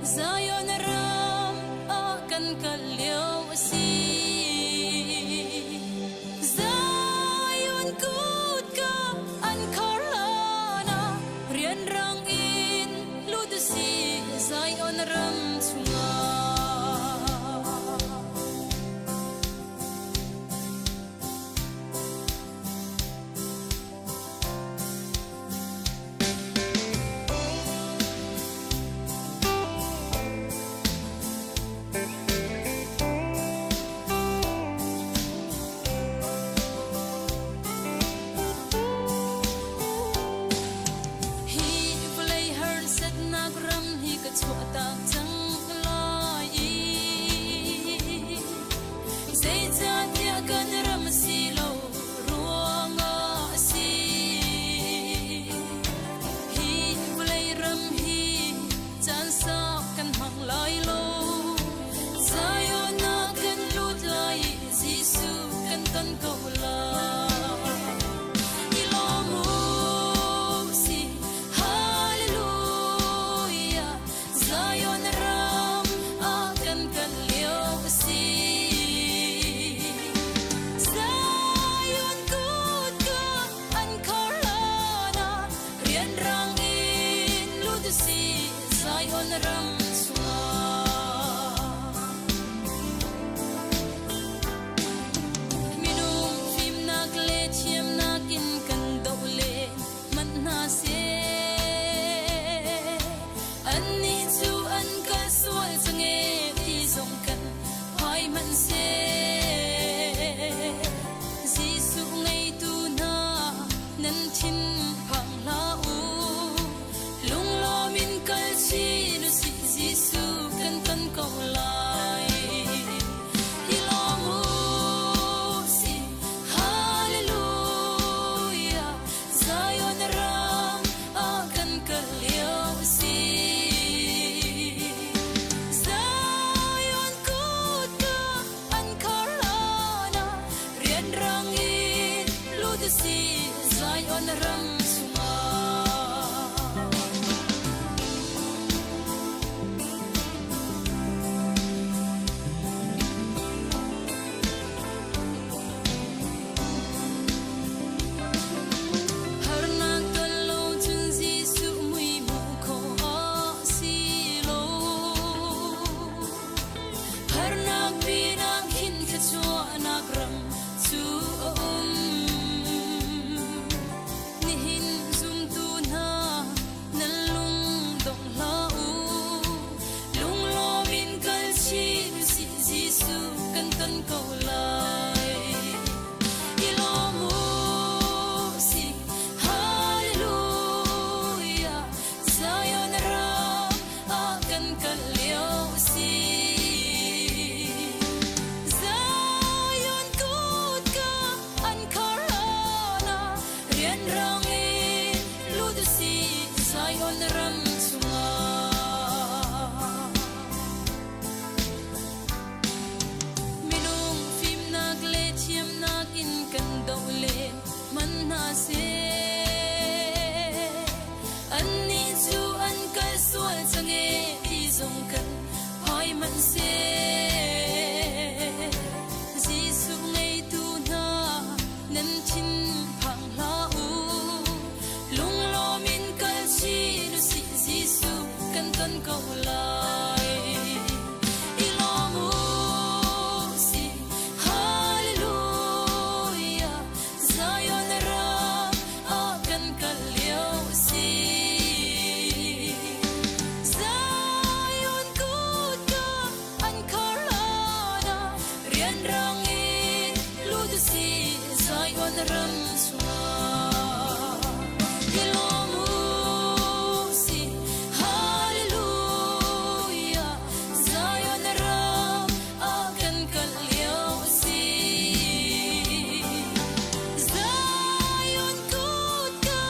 Zion ram ah kan kal lio a si. Zion kutka an khar hlan ah rianrang in lut u sih Zion ram chungah. Hi vawlei harsatnak ram hi ka chuahtak cang lai i zeicahtiah kan ram si lo ruangah a si. Hi vawlei ram hi caan sau kan hmang lai lo. Zion ah kan lut lai i Jesuh kan ton ko lai. I lawm u sih, Hallelujah, Zion ram ah kan kal lio a si. Zion kutka an khar hlan ah rianrang in lut u sih Zion ram chungah. Minung fimnak le thiamnak in kan doh len manh hna seh. Annih cu an kal sual cang ee ti zong kan phai hmanh seh. Jesuh ngeitu hna nan thin phang hlah u. Lunglawm in kal chin u sih Jesuh kan ton ko lai. I lawm u sih Hallelujah Zion ram ah kan kal lio a si. Zion kutka an khar hlan ah rianrang in lut u sih Zion ram chungah. Harnak ton lo cun Jesuh mui hmuh khawh a si lo. Harnak pinah khin thluachuahnak ram cu a um. Nihin zumtu hna nan lung dong hlah u. Lunglawm in kal chin usih Jesuh kan ton ko lai. I lawm u sih, Hallelujah, Zion ram ah kan kal lio a si. Zion kutka an khar hlan ah rianrang in lut u sih Zion ram chungah. Minung fimnak le thiamnak in kan doh le hman hna seh. Annih cu an kal sual cang ee ti zong kan phai hmanh seh. Jesuh ngeitu hna nan thin phang hlah u. Lunglawm in kal chin u sih Jesuh kan ton ko lai. I lawm u sih Hallelujah Zion ram ah kan kal lio a si. Zion kutka an khar hlan ah rianrang in lut u sih Zion ram chungah. I lawm u sih Hallelujah Zion ram ah kan kal lio a si. Zion kutka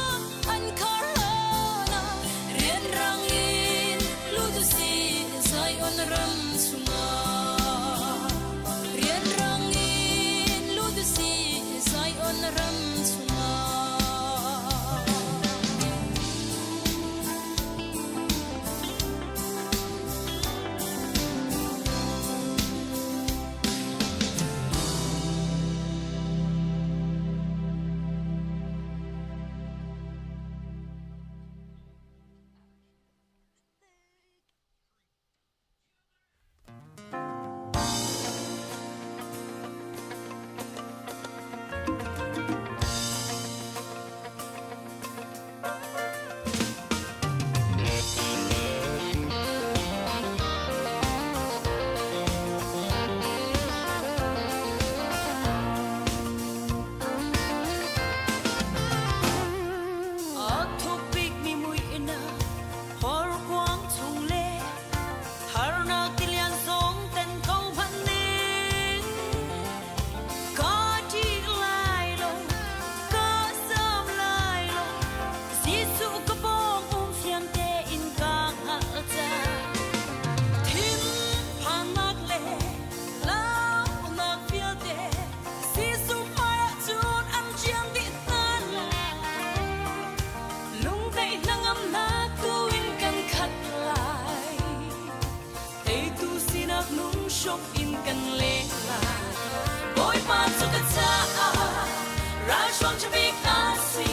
an khar hlan ah rianrang in lut u sih Zion ram chungah. Rianrang in lut u sih Zion ram chungah. hruk in kan leng lai. Bawipa cu ka caah ralhruang ṭha bik a si.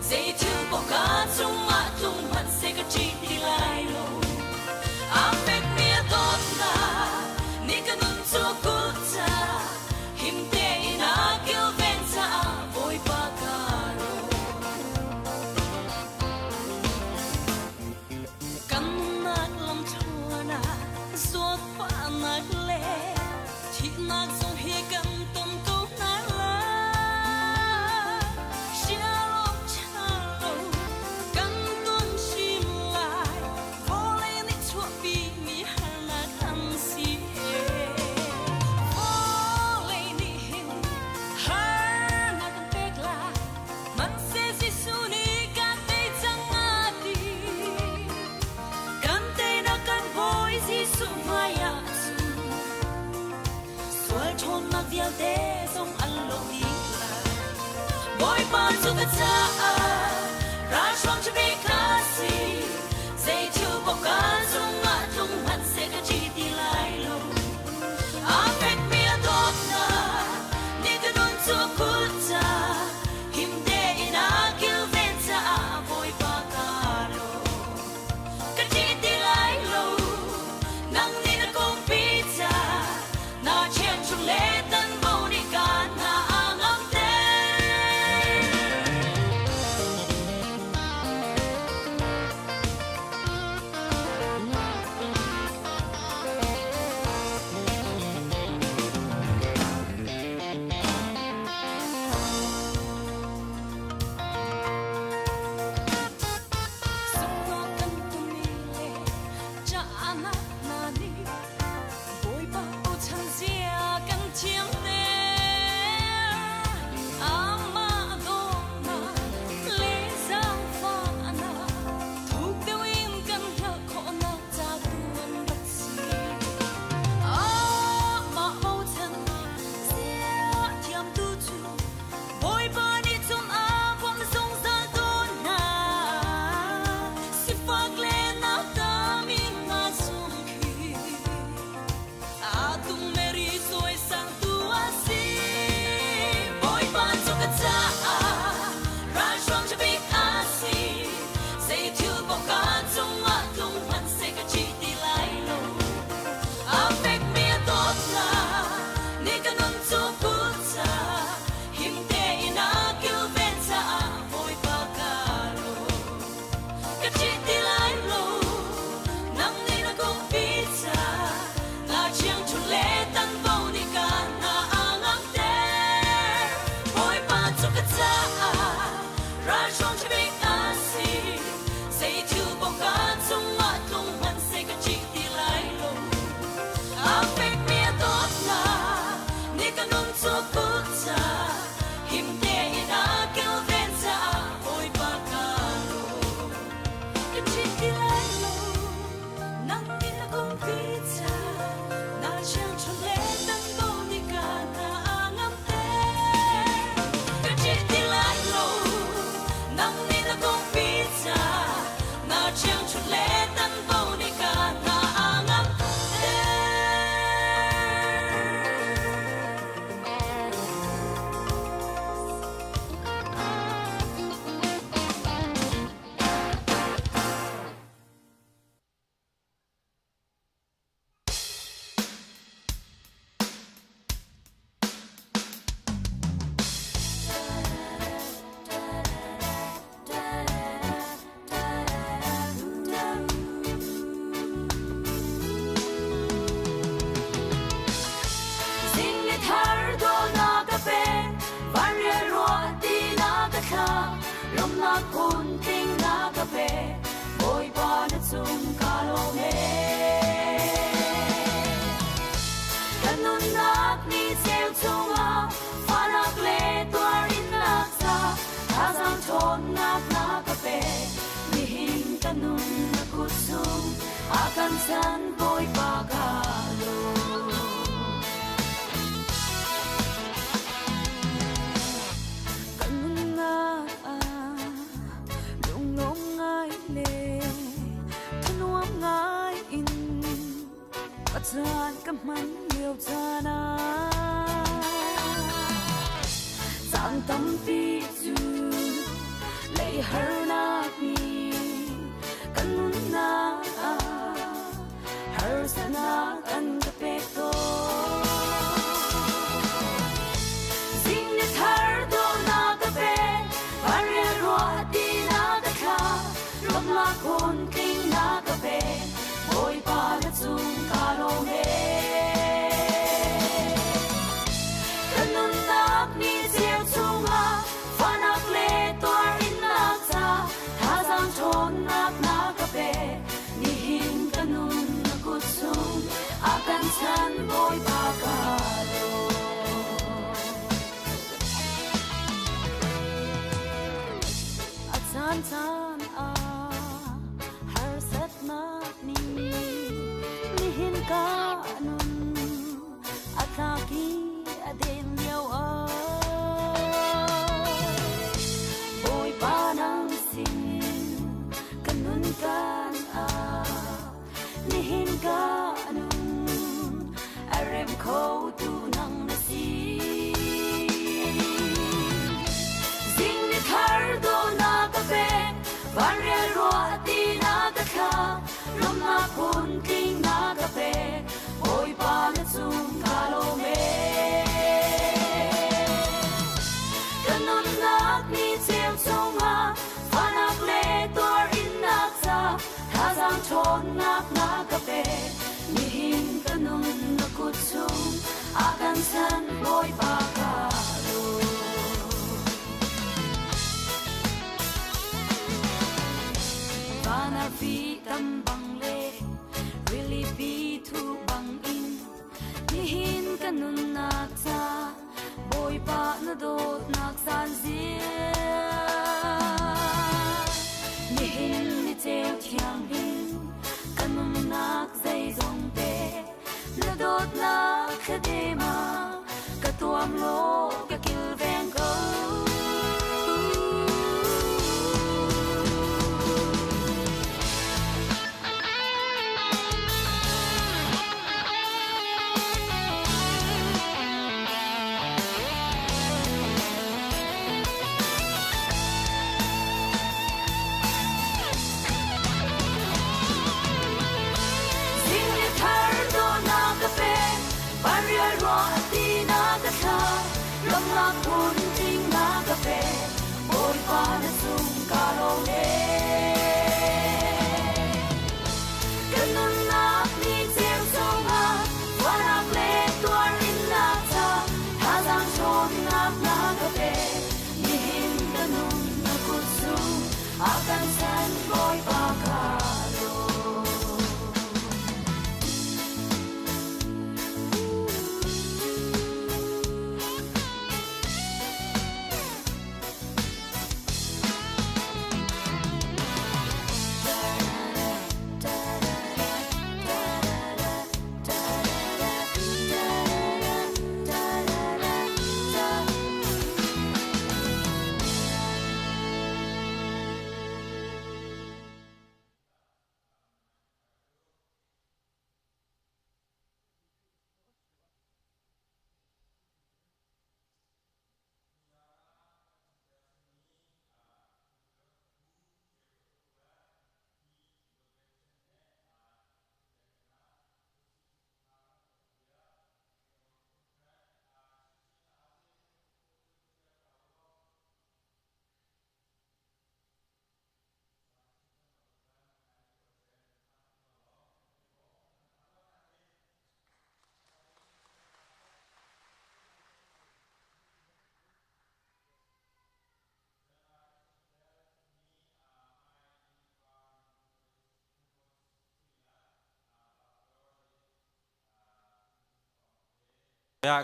Zei thil paoh ka cungah tlung hmanh seh ka ṭih ti lai lo. Aa fekmi a dawtnak nih ka nun cu a kulh caah him tein a kilven caah Bawipa kaa lawm. Kan nunnak lamthluan ah zawtfahnak le thihnak zong hi kan ton ko hna lai. Sial awk ṭha lo kan ton hrim lai. Vawlei nih chuahpimi harnak an si. Vawlei nih hin harnak an pek lai. Hmanhseh Jesuh nih kan tei cang a ti. Kan teinak kan Bawi Jesuh hmaiah cun sual ṭhawnnak vialte zong an lo dih lai. Bawipa cu ka caah ralhruang ṭha bik a si. Zei thil paoh ka cungah tlung hmanh seh ka ṭih ti lai lo. Aa fekmi a dawtnak nih ka nun cu a kulh caah him tein a kilven caah Bawipa kaa lawm. Ka ṭih ti lai lo, nang nih na kungpi caah na ṭhiangṭhunh le tanbo nih ka hna a ngamter. Sunghnak kan tumi le cahnak hna nih Bawipa bochan zia kan thiam ter. Amah dawtnak le zaangfahnak thuk deuh in kan hngalh khawhnak ca tu an rak si. Amah bochan zia thiamtu cu Bawipa nih cun a bawmh zungzal tawn hna. Sifak le nauta-mi hna chung khi aa tung meri cawisangtu a si. Bawipa cu ka caah ralhruang ṭha bik a si. Zei thil paoh ka cungah tlung hmanh seh ka ṭih ti lai lo. Aa fekmi a dawtnak nih ka nun cu kulh caah him tein a kilven caah Bawipa kaa lawm. Ka ṭih ti lai lo, nang nih na kungpi caah na ṭhiangṭhunh le tanbo nih ka hna a ngamter. Bawipa cu ka caah ralhruang ṭha bik a si. Zei thil paoh ka cungah tlung hmanh seh ka ṭih ti lai lo. Aa fekmi a dawtnak nih ka nun cu a kulh caah him tein a kilven caah Bawipa kaa lawm. Ka ṭih ti lai lo, nang nih na kungpi caah na ṭhiangṭhunh le tanbo nih ka hna a ngamter. Ka ṭih ti lai lo, nang nih na kungpi caah na ṭhiangṭhunh le tanbo nih ka hna a ngamter. Zing ni thar dawtnak ka pe, vanrial ruah ti na ka thla, lawmhnak phun tling na ka pe, Bawipa na cung ka lawm ee. Kan nunnak ni cheu chungah fahnak le tuarinnak ca thazaang ṭhawnnak na ka pe. Nihin ka nun na kut chung a kan chan Bawipa ka lawm. Kan nunnak ah lunglawm ngai le thanuam ngai in A caan ka hman lio caan ah caan tampi cu lei harnak nih kan nunnak ah harsatnak an ka pek tawn. Zing ni thar dawhnak ka pek, vanrial ruah ti na ka thla, lawmhnak phun tling na ka pek, Bawipa na cung kaa lawm ee. Ka nunnak ni cio chungah fahnak le tuarinnak ca thazaang ṭhawnnak na ka pek. Nihin ka nun na kut chung a kan chan Bawipa ka lawm. A caan caan ah harsatnak nih nihin ka nun a tlak i a den lio ah Bawipa nang sin ka nun kan ah nihin ka nun a rem kho tu nang na si. Zing ni thar dawhnak ka pek, vanrial ruah ti na ka thla, lawmhnak phun tling na ka pek, Bawipa na cung kaa lawm ee. Ka nunnak ni cheu chungah fahnak le tuarinnak ca thazaang ṭhawnnak na ka pek. Nihin ka nun na kut chung a kan san Bawipa ka lawm. Van arfi tam bang le rilipi thu bang in nihin ka nunnak ca Bawipa na dawtnak caan zia. Nihin ni ceu thianghlim ka nunnak zeizong te na dawtnak thladem ah ka tuam law ka kilveng ko. Zing ni thar dawhnak ka pek, vanrial ruah ti na ka thla, lawmhnak phun tling na ka pek, Bawipa na cung kaa lawm ee. Ka nunnak ni ceu chungah ruahnak le tuarinnak ca thazaang ṭhawnnak na ka pek. Nihin ka nun na kut cung a kan sanh Bawipa ka lawm.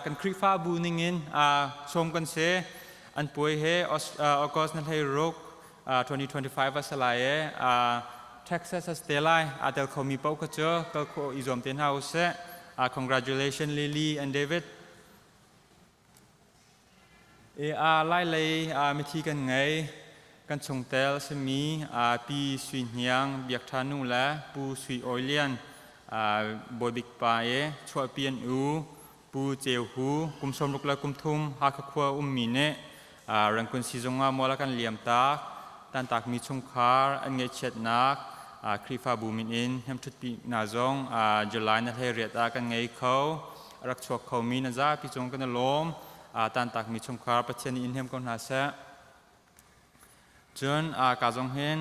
Kan Khrihfabu ningin sawm kan si. An puai he August na hlei ruk 2025 a si lai i Texas a si te lai. Aa tel khomi paoh kha cu kal khawh i zuam te hna usih. Congratulations Lily and David. Lailei mithi kan ngei. Kan chungtel simi Pi Sui Hniang, Biak Ṭha Nu le Pu Sui Awi Lian. Bawibik pa i chuahpi an u Pu Ceu Hu kum 60 le kum thum Hakha khua ummi nih Rangoon siizung ah mual a kan liam tak. Tantakmi chungkhar an ngaihchiatnak Khrihfabu min in hnemṭhutpi hna zong July na 18 ah kan ngei kho. A rak chuak khomi na zapi cung kan i lawm. Tantakmi chungkhar Pathian nih in hnem ko hna seh. Cun ka zong hin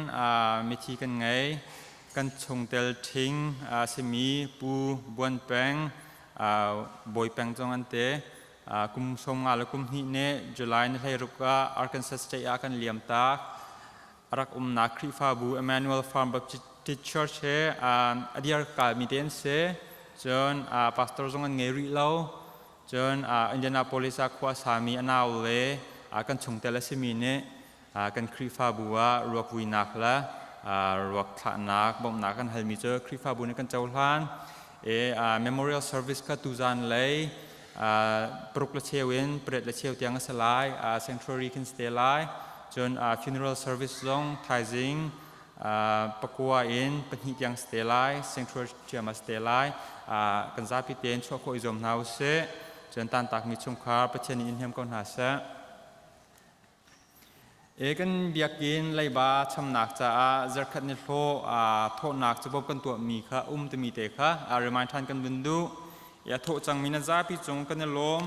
mithi kan ngei. Kan chungtel ṭhing a simi Pu Buan Peng, Bawi Peng zong an te. Kum 50 le kum hnih nih July ni 16 ah Arkansas State ah kan liam tak. A rak umnak Khrihfabu Emmanuel Farm Baptist Church he a dir kalmi te an si. Cun pastor zong an ngei rih lo. Cun Indianapolis ah khua a sami a nau le kan chungtel a simi nih kan Khrihfabu ah ruak vuinak le ruak thlahnak bawmhnak kan halmi cu Khrihfabu nih kan cohlan. E memorial service kha tuzan lei paruk le cheu in pariat le cheu tiang a si lai. Sanctuary khin si te lai. Cun funeral service zong thaizing pakua in pahnih tiang si te lai sanctuary ṭhiam ah si te lai. Kan zapi tein chuah khawh i zuam hna usih. Cun tantakmi chungkhar Pathian nih in hnem ko hna seh. E kan biakinn leiba chamnak caah zarkhat ni hlawh thawhnak cu bawm kan tuahmi kha um timi te kha remind ṭhan kan vun duh. E a thawh cangmi na zapi cung kan i lawm.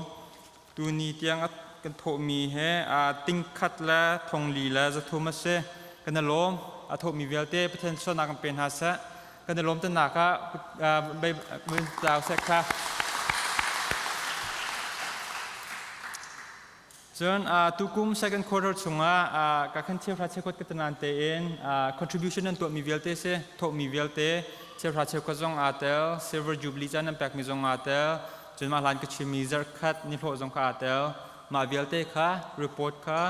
Tuni tiang a kan thawhmi he tingkhat le thongli le 300 a si. Kan i lawm. A thawhmi vialte Pathian sualnak kan pe hna seh. Kan i lawm tanak ah tlau seh kha. Cun tukum second quarter chungah ka khan cheuhra cheukhat ka tanan tein contribution nan tuahmi vialte si thawhmi vialte cheuhra cheukhat zong aa tel silver jubilee caan nan pekmi zong aa tel. Cun mah hlan ka chimmi zarhkhat nihlawh zong kha aa tel. Mah vialte kha report kha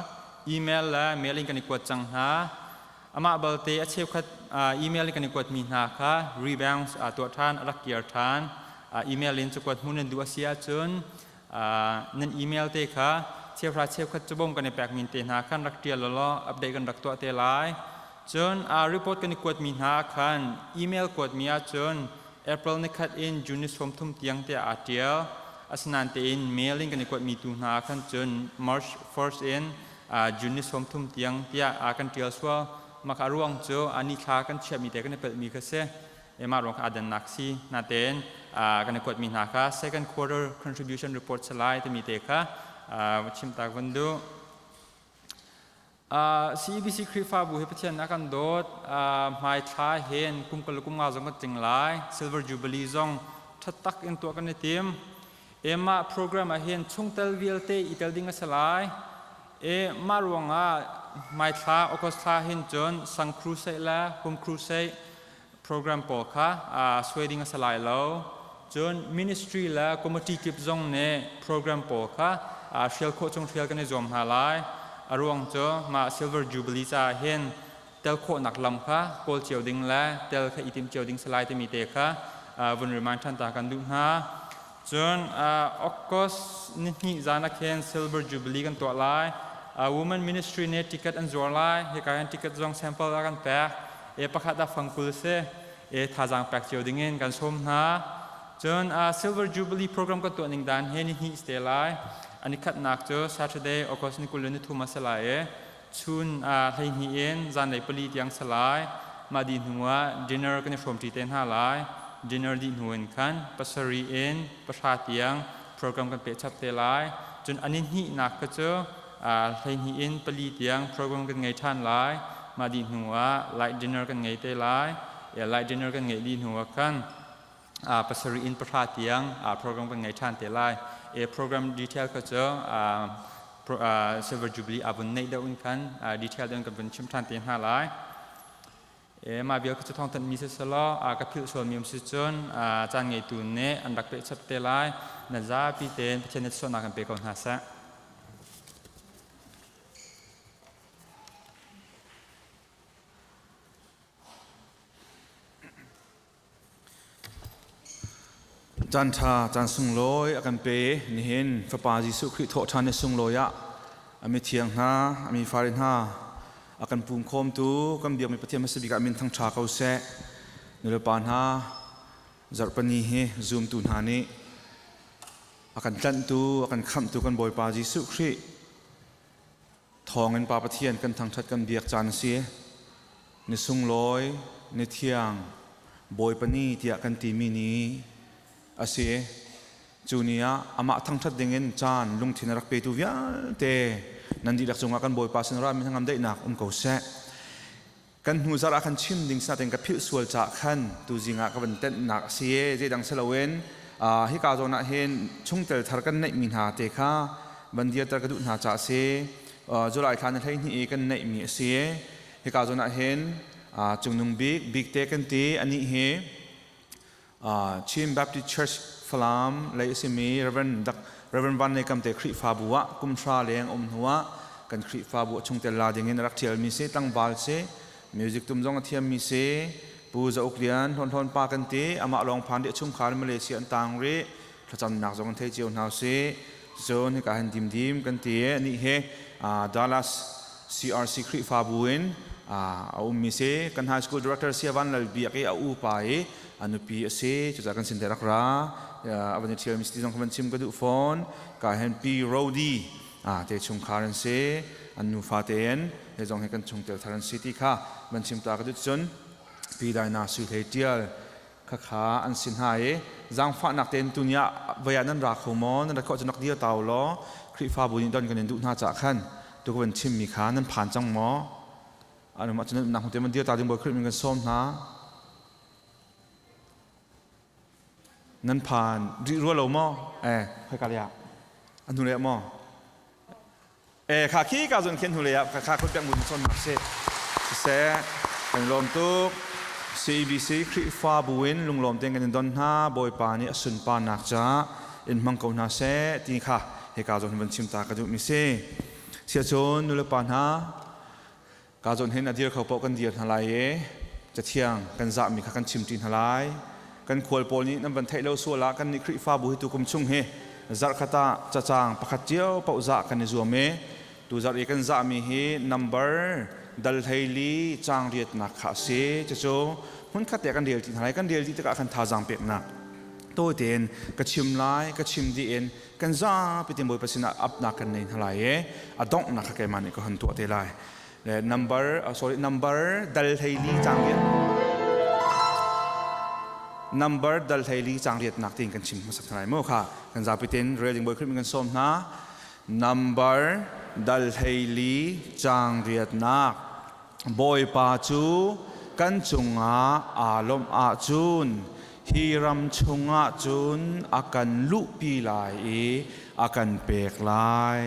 email le mail in kan i kuat cang hna. Amah balte a cheukhat email in kan i kuatmi hna kha rebounce aa tuah ṭhan, a rak kir ṭhan. Email in cakuat hmu nan duh a si ahcun nan email te kha cheuhra cheukhat cabawm kan i pekmi te hna khan rak ṭial law update kan rak tuah te lai. Cun report kan i kuatmi hna khan email kuatmi ahcun April nikhat in June ni 30 tiang tiah aa ṭial. Asinain tein mail in kan i kuatmi tu hna khan cun March 1st in June ni 30 tiang tiah aa kan ṭial sual. Mah kha a ruang cu a nithla kan chiahmi te kan i pelhmi kha si. Mah ruang kha aa dannak si. Natein kan i kuatmi hna kha second quarter contribution report salai timi te kha chimtak van duh. CEBC Khrihfabu hi Pathian a kan dawt. Hmaithla hin kum kul le kum nga zong kan tling lai. Silver Jubilee zong ṭha tak in tuah kan i tim. Mah program ah hin chungtel vialte i tel ding a si lai. E mah ruangah hmaithla August thla hin cun Sang Crusade le Home Crusade program pawl kha suai ding a si lai lo. Cun ministry le committee kip zong nih program pawl kha hrial khawh chung hrial kan i zuam hna lai. A ruang cu mah Silver Jubilee caah hin tel khawhnak lam kha kawl cio ding le tel kha i tim cio ding si lai timi te kha vun remind ṭhan ta kan duh hna. Cun August ni hnih zan ah khin Silver Jubilee kan tuah lai. Women Ministry nih ticket an zuar lai. Hika hin ticket zong sample a kan pek. E pakhat ah fangkul si. E thazaang pek cio dingin kan sawm hna. Cun Silver Jubilee program kan tuah ning dan he ni hnih si te lai. Ani khatnak cu Saturday August ni 23 a si lai i chun 12 in zanlei 4 tiang si lai. Mah dih hnu ah dinner kan i hrawmṭi te hna lai. Dinner dih hnu in khan 7 in 10 tiang program kan peh chap te lai. Cun a ni hnihnak kha cu 12 in 4 tiang program kan ngei ṭhan lai. Mah dih hnu ah light dinner kan ngei te lai. Light dinner kan ngeih dih hnu ah khan 7 in 10 tiang program kan ngei ṭhan te lai. E program detail kha cu Silver Jubilee a vun neih deuh in khan detail deuh in kan vun chim ṭhan te hna lai. E mah vial kha cu thawngthanh mi si selaw ka philh sualmi um si cun caan ngeitu nih an rak peh chap te lai. Na zapi tein Pathian nih sualnak kan pe ko hna seh. Caan ṭha, caan sunglawi a kan pe. Nihin Fapa Jesuh Khrih thawhṭhan ni sunglawi ah a mithiang hna, a mi fare hna a kan pumkhawmtu kan biakmi Pathian hmasa bik ah min thangṭha ko seh. Nulepa hna, Zarhpini hi zumtu hna nih a kan tlanhtu, a kan khamhtu kan Bawipa Jesuh Khrih thawngin Pa Pathian kan thangṭhat kan biak caan a si. Ni sunglawi, ni thiang, Bawipa ni tiah kan timi ni a si. Cu ni ah amah thangṭhat dingin caan lungthin a rak petu vialte nan dihlak cungah kan Bawipa sin rami hnangam daihnak um ko seh. Kan hnu zarh ah khan chim ding sinain ka philh sual caah khan tuzing ah ka van tenhnak a si e zeidang si loin hika zawn ah hin chungtel thar kan neihmi hna te kha van dirter ka duh hna caah a si. July thla ni 12 i kan neihmi a si. Hika zawn ah hin cungnung bik bikte kan ti anih hi Chin Baptist Church Falam lei a simi Reverend Reverend Van Nei Kam te Khrihfabu ah kum hra leng um hnu ah kan Khrihfabu a chungtel la ding in a rak ṭhialmi si tlangval si music tum zong a thiammi si Pu Za Uk Lian Hlawn Hlawn pa kan ti amah lawng phan rih chungkhar Malaysia an tang rih thlacamnak zong an thei cio hna usih cun hika hin dimdim kan ti anih hi Dallas CRC Khrihfabu in a ummi si kan high school director Siavan Lal Biak i a upa i a nupi a si cucaah kan sin te rak ra a van i ṭhialmi si ti zong kha van chim ka duh fawn ka hen Pi Rodi te chungkhar an si an nufa tein he zong hi kan chungtel thar an si ti kha van chim ta ka duh cun Pi Daina Sui Hlei Ṭial khakha an si hna i zaangfahnak tein tuni ah voi ah nan ra kho maw nan rat khawh cun rak dir ta u law Khrihfabu nih don kan in duh hna caah khan tu ka van chimmi kha nan phan cang maw an um ahcun nan umnak hmun te van dir ta ding Bawi Khrih min kan sawm hna nan phan rih rua lo maw eh khoi ka lei ah an hnu lei ah maw Eh kha khi ka zon khen hnulei ah kha khut pek mun son nak si siseh kan lawm tuk CBC Khrihfabu in lunglawm tein kan in don hna Bawipa nih a sunparnak caah in hmang ko hna seh ti kha hika zawn hin van chim ta ka duh mi si siacun nulepa hna Ka zawn hin a dir kho paoh kan dir hna lai i Cathiang kan zahmi kha kan chimṭi hna lai. Kan khual pawl nih nan van theih lo sual ah kannih Khrihfabu hi tukum chung hi zarhkhat ah cacang pakhat cio paoh zah kan i zuam i tuzarh i kan zahmi hi number dal 14 caang riatnak kha a si. Cucu hmunkhat te ah kan rel ṭi hna lai. Kan rel dih tikah khan thazaang peknak tawi tein ka chim lai, ka chim dih in kan zapi te Bawipa sinah apnak kan nei hna lai i a donghnak kha keimah nih ka hun tuah te lai. Number sorry number dal 14 caang riat number dal 14 caang riatnak tiin kan chim hmasak hna lai mu kha kan zapi tein rel ding Bawi Khrih min kan sawm hna. Number dal 14 caang riatnak Bawipa cu kan cungah aa lawmh ahcun hi ram chungah cun a kan luhpi lai i a kan pek lai.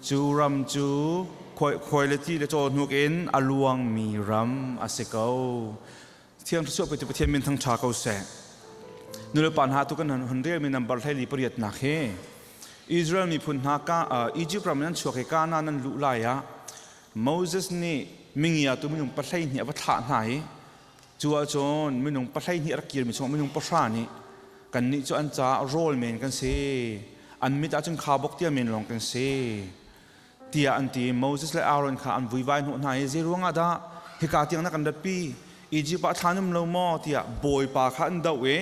Cu ram cu khuaileti le cawhnuk in a luangmi ram a si ko. Thiang Thluachuah petu Pathian min thangṭha ko seh. Nulepa hna tu kan hun relmi number 48 nak hi Israel miphun hna ka Egypt ram in an chuak i Kanaan an luh lai ah Moses nih mingiatu minung 12 a va thlah hna i cu ahcun minung 12 a rak kirmi chungah minung pahra nih kannih cu an caah rawl men kan si an mit ahcun khaubawk tia men lawng kan si tiah an ti. Moses le Aaron kha an vuivai hnawh hna i zei ruangah dah hika tiang na kan ratpi Egypt ah thlan um lo maw tiah Bawipa kha an doh i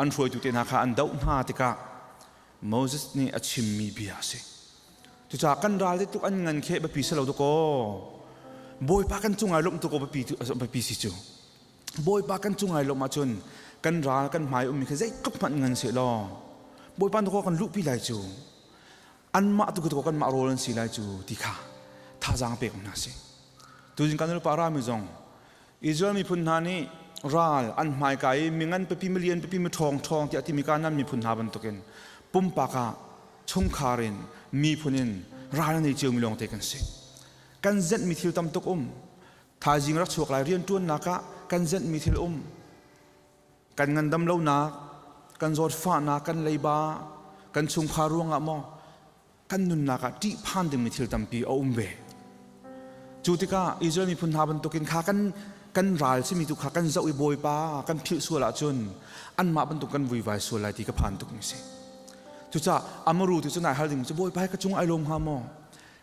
an hruaitu te hna kha an doh hna tikah Moses nih a chimmi bia a si. Cucaah kan ral te tuk an ngan khe biapi si lo dakaw. Bawipa kan cung ai lawmh tuk aw biapi si cu. Bawipa kan cung ai lawmh ahcun kan ral kan hmai ummi kha zeitluk hmanh ngan seh law Bawipa nu kan luhpi lai cu. Anmah tu khi kanmah rawl an si lai cu ti kha thazaang pek hna si. Tuzing kan nupa rami zong Israel miphun hna nih ral an hmaika i mingan pipi milian pipi mi ṭhawng ṭhawng tiah timi Kanaan miphun hna bantukin pumpak ah chungkhar in miphun in ral a nei ciomi lawngte kan si. Kan zenhmi thil tam tuk um. Thaizing rak chuak lai rianṭuannak ah kan zenhmi thil um. Kan ngandam lonak, kan zawtfahnak, kan leiba, kan chungkhar ruangah maw kan nunnak ah ṭihphan dingmi thil tampi a um ve. Cu tikah Israel miphun hna bantukin kha kan kan ral simi tu kha kan zoh i Bawipa kan philh sual ahcun anmah bantuk kan vuivai sual lai ti ka phan tukmi si. Cucaah amaru tu cu nai hal ding cu Bawipa hi ka cung ai lawm hnga maw?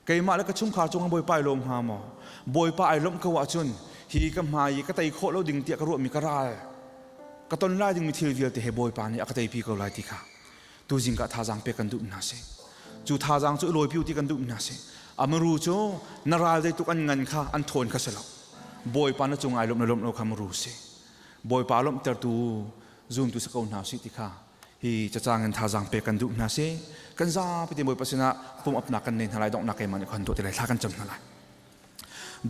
Keimah le ka chungkhar cungah Bawipa ai lawm hnga maw? Bawipa ai lawmh ko ahcun hi ka hmai i ka tei khawh lo ding tiah ka ruahmi ka ral. Ka ton lai dingmi thil vialte he Bawipa nih a ka teipi ko lai ti kha tuzing ka thazaang pek kan duh hna si. Cu thazaang cu lawipi ti kan duh hna si. Amaru cu na ral zei tuk an ngan kha an thawn kha si lo. Bawipa na cung ai lawmh na lawmh lo kha maru si. Bawipa lawmhtertu zumtu si ko hna si ti kha hi cacang in thazaang pek kan duh hna si. Kan zapi te Bawipa sinah pum apnak kan nei hna lai donghnak keimah nih khan tuah ti lai thla kan cam hna lai.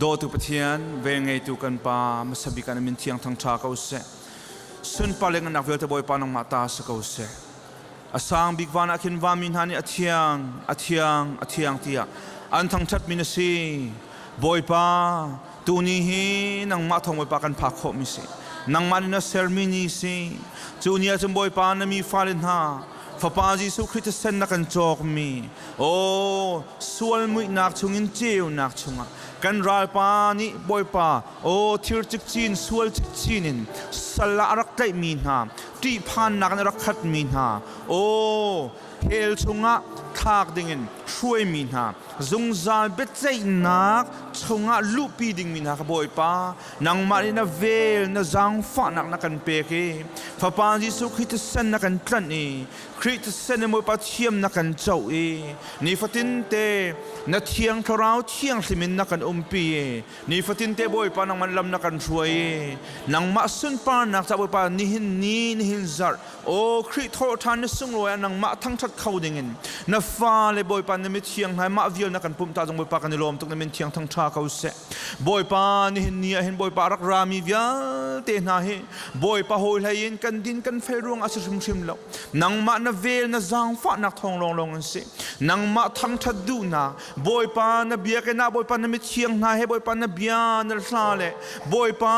Dawtu Pathian, vengngeitu kan Pa, hmasa bik ah na min thiang thangṭha ko seh. Sunpar le ngannak vialte Bawipa nangmah ta si ko seh. A sang bik van ah khin vanmi hna nih a thiang, a thiang, a thiang tiah an thangṭhatmi na si. Bawipa, tuni hi nangmah thawng Bawipa kan phak khawhmi si. Nangmah nih na sermi ni si. Cu ni ah cun Bawipa na mi fale hna, Fapa Jesuh Khrih thisen na kan cawkmi, aw sual muihnak chungin ceunak chungah kan ralpa nih Bawipa aw thir cikcin sual cikcin in sal ah a rak tlaihmi hna ṭihphannak in a rak khatmi hna aw hell chungah thlak dingin hruaimi hna zungzal biaceihnak chungah luhpi dingmi hna ka Bawipa nangmah nih na vel na zaangfahnak na kan pek i Fapa Jesuh Khrih thisen na kan tlanh i Khrih thisen in Bawipa thiam na kan coh i nifatin te na thiang thlarau thianghlim in na kan umpi i nifatin te Bawipa nangmah lam na kan hruai i nangmah sunparnak ca Bawipa nihin ni nihin zarh aw Khrih thawhṭhan ni sunglawi ah nangmah thangṭhat kho dingin na fale Bawipa na mithiang hna mah vial na kan pumh ta zong Bawipa kan i lawm tuk na min thiang thangṭha ko seh Bawipa nihin ni ah hin Bawipa rak rami vialte hna hi Bawipa hawi hlei in kan din kan fel ruang a si hrimhrim lo. Nangmah na vel na zaangfahnak thawng lawnglawng an si. Nangmah thangṭhat duhnak Bawipa na biakinn ah Bawipa na mithiang hna he Bawipa na bia na hla le Bawipa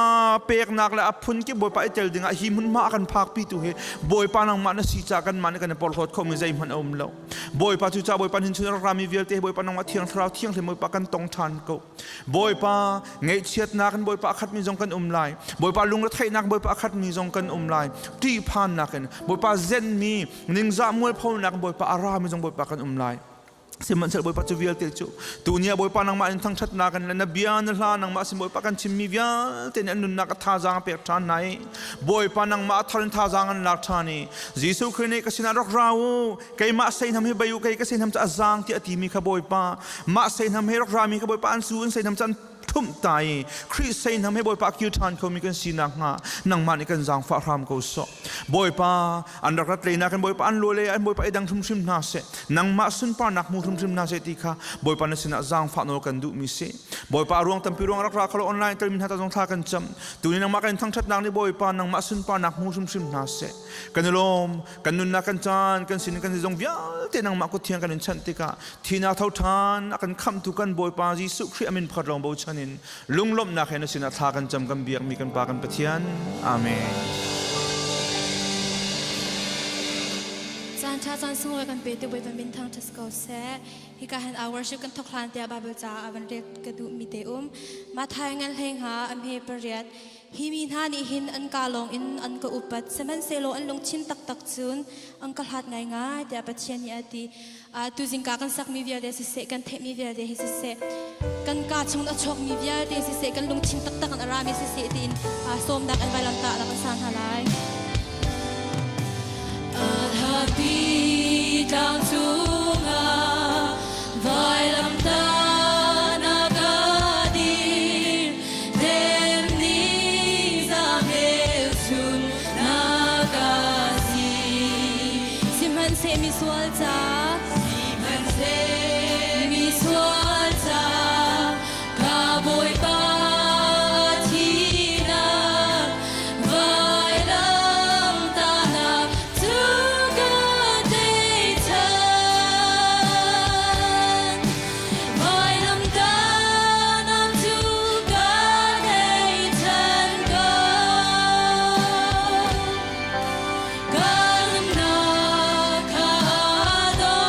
peknak le a phun kip Bawipa i tel dingah hi hmunhma a kan phakpi tu hi Bawipa nangmah na si caah kanmah nih kan i porhlawt khomi zeihmanh a um lo. Bawipa cu ca Bawipa hin chun rak rami vialte Bawipa nangmah thiang thlarau thianghlim Bawipa kan tong ṭhan ko. Bawipa ngaihchiatnak in Bawipa a khatmi zong kan um lai. Bawipa lungretheihnak Bawipa a khatmi zong kan um lai. Ṭihphannak in Bawipa zenmi ningzah mualphonak in Bawipa a rami zong Bawipa kan um lai. Sihmanhsehlaw Bawipa cu vialte cu tuni ah Bawipa nangmah in thangṭhatnak in le na bia na hla nangmah sin Bawipa kan chimmi vialte nih an nunnak a thazaang a pek ṭhan hna i Bawipa nangmah a thar in thazaang an lak ṭhan i Jesuh Khrih nih ka sinah rak ra u keimah seihnam hi bei u kei ka seihnam cu a zaang tiah a timi kha Bawipa mah seihnam he rak rami kha Bawipa an su an seihnam cu an thumh ta i Khrih seihnam he Bawipa kir ṭhan khomi kan si nakhnga nangmah nih kan zaangfah hram ko sawh Bawipa an rak rat leinak in Bawipa an lule an Bawipa i dang hrimhrim hna seh nangmah sunparnak hmu hrimhrim hna seh ti kha Bawipa na sinah zaangfah nawl kan duhmi si Bawipa ruang tampi ruang rak ra khalo online telmi hna ta zong thla kan cam tuni nangmah kan thangṭhatnak nih Bawipa nangmah sunparnak hmu hrimhrim hna seh kan i lawm kan nunnak kan caan kan sin kan zong vialte nangmah kut thiang kan in chanh tikah thina tho ṭhan a kan khamhtu kan Bawipa Jesuh Khrih amin pakhat lawng bochan in lunglawmhnak he na sinah thla kan cam kan biakmi kan Pa kan Pathian Amen. Caan ṭha caan sunglawi kan pe tu Bawipa min thangṭhat ko seh. Hika hin our worship kan thok hlan tiah Bible ca a van rel ka duh mi te um. Matthai ngan hlei nga a hme pariat Hi mi hna nih hin an kaa lawng in an ka upat, sihmanhsehlaw an lungthin taktak cun an ka hlat ngaingai, tiah Pathian nih a ti. Tuzing ka kan sakmi vialte siseh, kan theihmi vialte hi siseh, kan kaa chung a chuakmi vialte siseh, kan lungthin taktak in a rami siseh tiin sawmnak an vailamtah rak kan sa hna lai. Alhapi tlang cungah vailamtahnak a dir, Demni za hmelchun na ka si. Sihmanhseh misual ca, sihmanhseh misual ca, ka Bawipa thihnak vailamtahnak cu ka tei ṭhan. Vailamtahnak cu ka tei ṭhan ko. Ka nunnak kha a dong.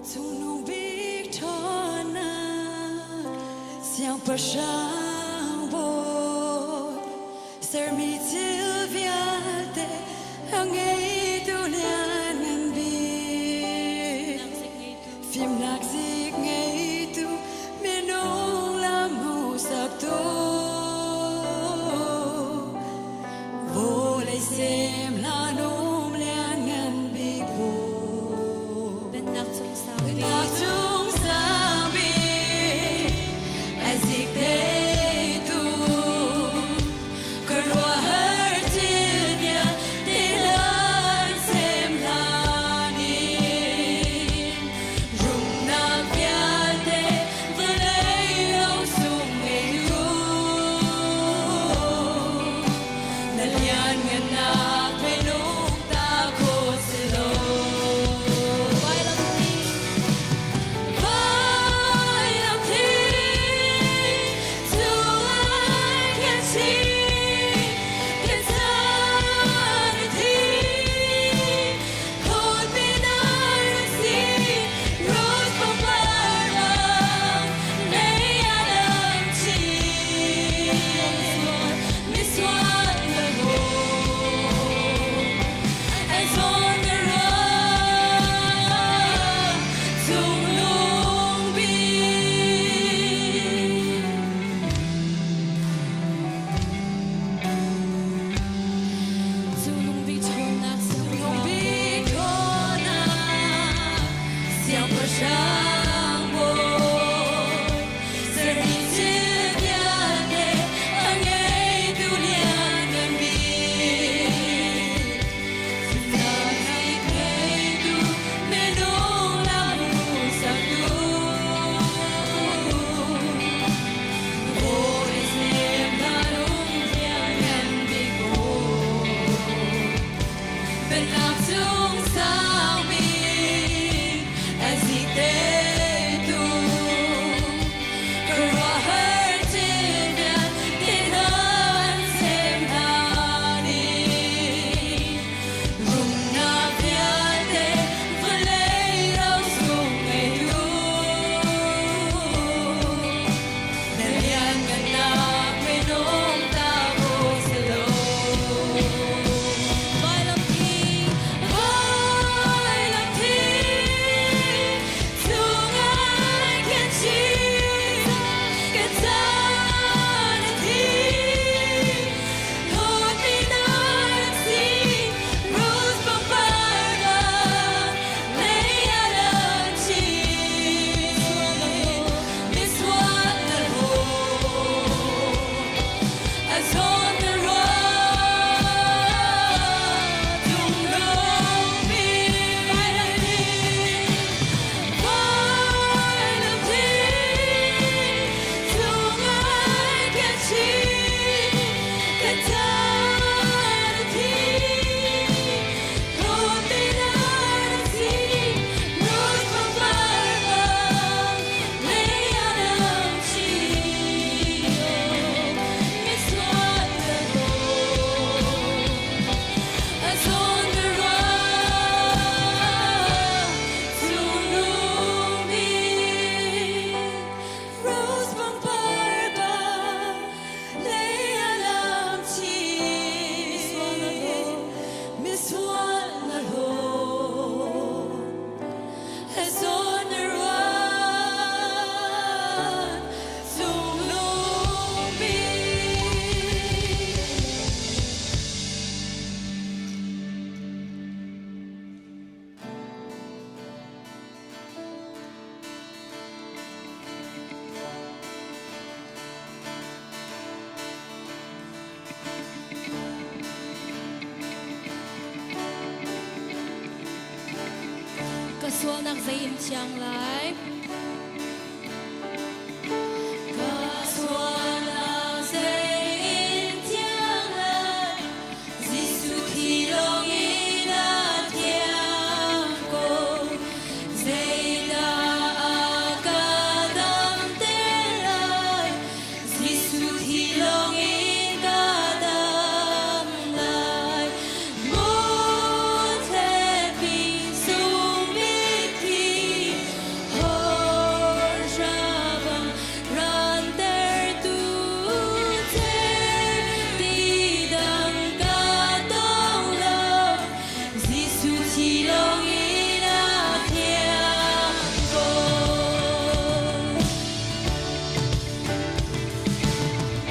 Cungnung bik ṭhawnnak siangpahrang bawi sermi thil vialte a ngeitu lianngan bik fimnak zik ngeitu minung lam hmuhsaktu vawlei sem hlan um lianngan bik bawi Pennak cung sang bik. Pennak cung sang bik a zik teitu ka ruahar. sualnak zei in thiang lai? Ka sualnak zei in thiang lai? Jesuh thi lawngin a thiang ko. Zeidah a ka damter lai? Jesuh thi lawngin ka dam lai. Muthlepi sungbik thi, hawrha bang rantertu cer, ti dang ka tong lo. Jesuh thi lawngin a thiang ko.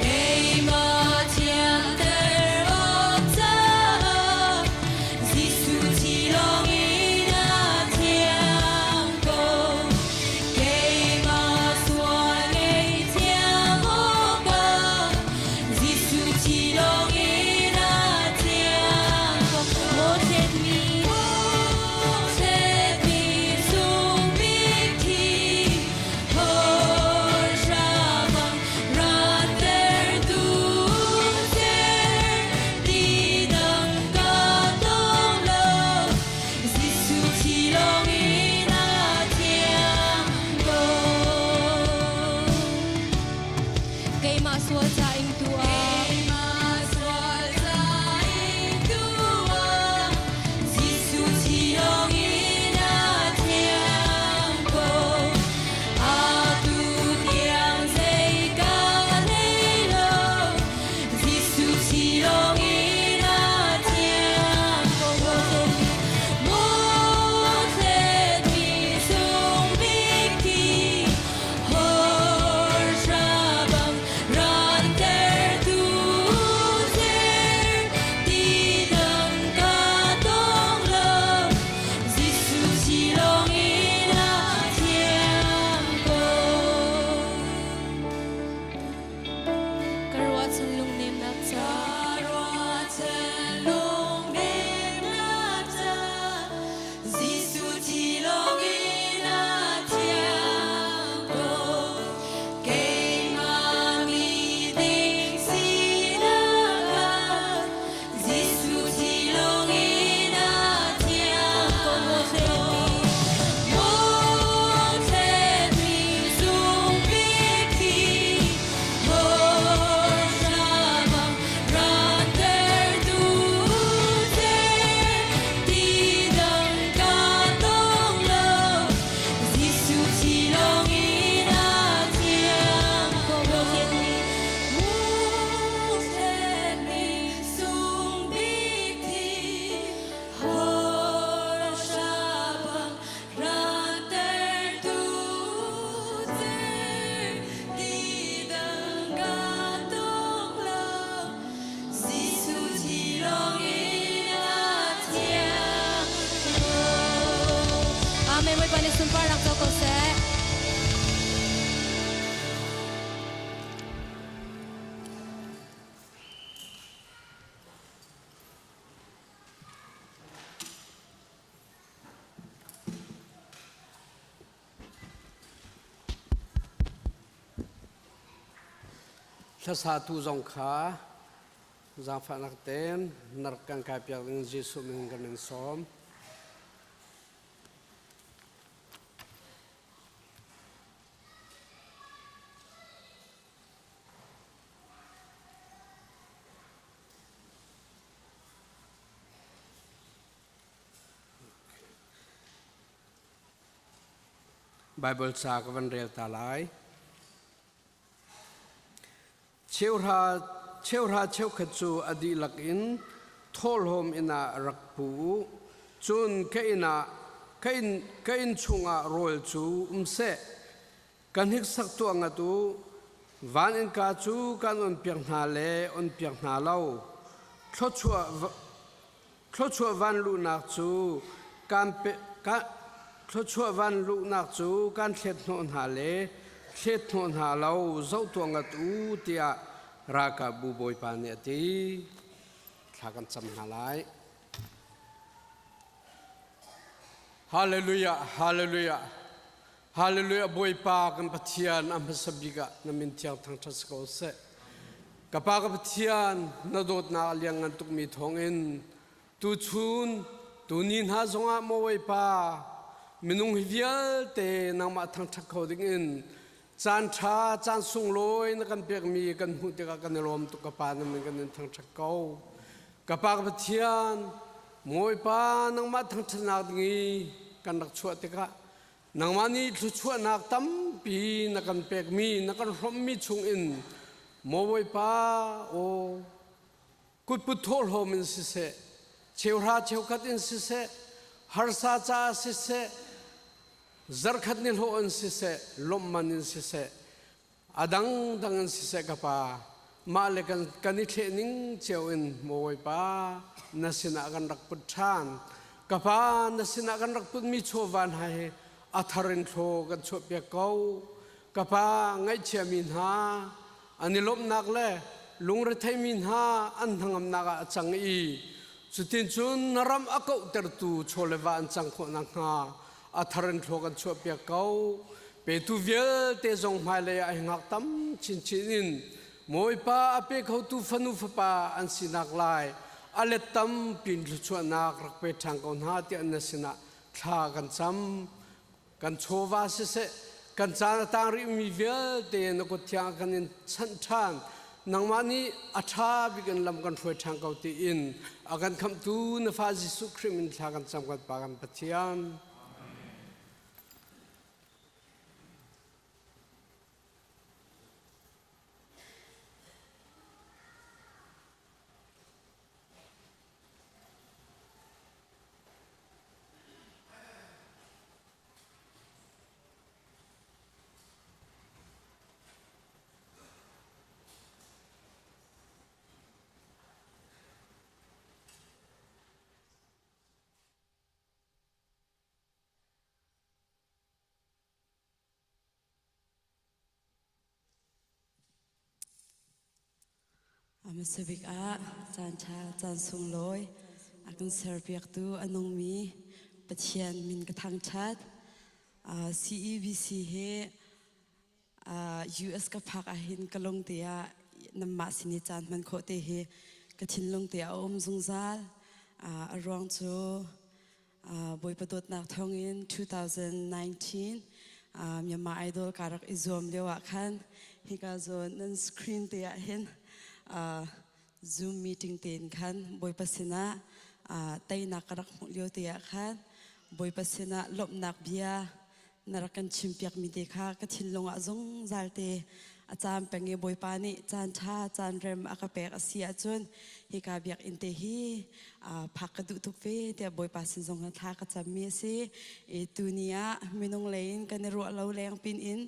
Keimah thianter awk caah Jesuh thi lawngin a thiang ko. Keimah sual ngeihthiam awkah Jesuh thi lawngin a thiang ko. Mawhthletmi mawhthletmi sungbik thi Hawrha rantertu cer ti dang ka tong lo. Jesuh thi lawngin a thiang ko. Keimah sual ca ingtu ah Keimah sual ca ingtu ah Jesuh thi lawngin a thiang ko. Atu tiang zei ka hlei lo, Jesuh thi lawngin a thiang ko. Muthletmi sungbik thi, hawrha bang rantertu cer, ti dang ka tong lo. Jesuh thi lawngin a thiang ko. Ka ruahchan lungnemnak ca. Ka ruahchan lungnemnak ca. Jesuh thi lawngin a thiang ko. Keimah mi ding sinak ah Jesuh thi lawngin a thiang ko. Mawhthletmi sungbik thi, hawrha bang rantertu cer, ti dang ka tong lo. Jesuh thi lawngin a thiang ko. Mawhthletmi sungbik thi, hawrha bang rantertu cer, ti dang ka tong lo. Jesuh thi lawngin a thiang ko. Amen. Bawipa nih sunparnak co ko seh. Hlasatu zong kha zaangfahnak tein na rak kan kaipiak ding Jesuh min kan in sawm. Baibal ca ka van rel ta lai. Cheuhra cheuhra cheukhat cu a dihlak in thawhlawm inn ah rak pu u. Cun ka inn ah ka inn ka inn chungah rawl cu um seh. Ka hniksak tuah ngat u. Van innka cu kan onpiak hna le onpiak hna lo. Thluachuah Thluachuah vanluhnak cu kan pe, ka, thluachuah vanluhnak cu kan thlet hnawh hna le thlet hnawh hna lo zoh tuah ngat u tiah ralkapbu bawipa nih a ti. Thla kan cam hna lai. Hallelujah, hallelujah. Hallelujah Bawipa kan Pathian a hmasa bik ah na min thiang thangṭhat si ko seh. Ka Pa ka Pathian na dawtnak a lianngan tukmi thawngin tuchun tuni hna zongah maw Bawipa minung hi vialte nangmah thangṭhat kho dingin caan ṭha caan sunglawi na kan pekmi kan hmuh tikah kan i lawm tuk ka Pa na min kan in thangṭhat ko. Ka Pa ka Pathian Bawipa nangmah thangṭhatnak ding i kan rak chuah tikah Nangmah nih thluachuahnak tampi na kan pekmi, na kan hrawmhmi chungin maw Bawipa, aw, kutput thawhlawm in siseh, cheuhra cheukhat in siseh, harsa caah siseh, zarkhat ni hlawh in siseh, lawmhman in siseh, a dangdang in siseh ka pa, mah le kan, kan i thleh ning cio in maw Bawipa na sinah kan rak put ṭhan. Ka pa na sinah kan rak putmi chawva hna hi a thar in thlaw kan chuahpiak ko. Ka pa ngaihchiami hna an i lawmhnak le lungretheimi hna an hnangamnak ah a cang i cutincun na ram a kauhtertu chaw le va an cang khawh nakhnga a thar in thlaw kan chuahpiak ko. Petu vialte zong hmailei ah hi ngak tam chinchin in Bawipa a pe khotu fanu fapa an sinak lai a let tampi in thluachuahnak rak pe ṭhan ko hna tiah na sinah thla kan cam. Kan chawva siseh, kan caan a tang rihmi vialte na kut thiang kan in chanh ṭhan. Nangmah nih a ṭha bik in lam kan hruai ṭhan ko tiin a kan khamhtu na fa Jesuh Khrih min thla kan cam kan Pa kan Pathian. A hmasa bik ah caan ṭha caan sunglawi a kan serpiaktu a nungmi Pathian min ka thangṭhat. CEBC hi US ka phak ahhin ka lungte ah nanmah sin i caan hman khawh te hi ka thinlung te a um zungzal. A ruang cu Bawipa dawtnak thawngin 2019 Myanmar Idol ka rak i zuam lio ah khan hika zawn nan screen te ah hin Zoom meeting tein khan Bawipa sinah teinak ka rak hmuh lio te ah khan Bawipa sinah lawmhnak bia na rak kan chimpiakmi te kha ka thinlung ah zungzal te a caam peng i Bawipa nih caan ṭha caan rem a ka pek a si ahcun hika biakinn te hi phak ka duh tuk ve tiah Bawipa sin zong thla ka cammi a si. I tuni ah minung lei in kan i ruah lo leng pin in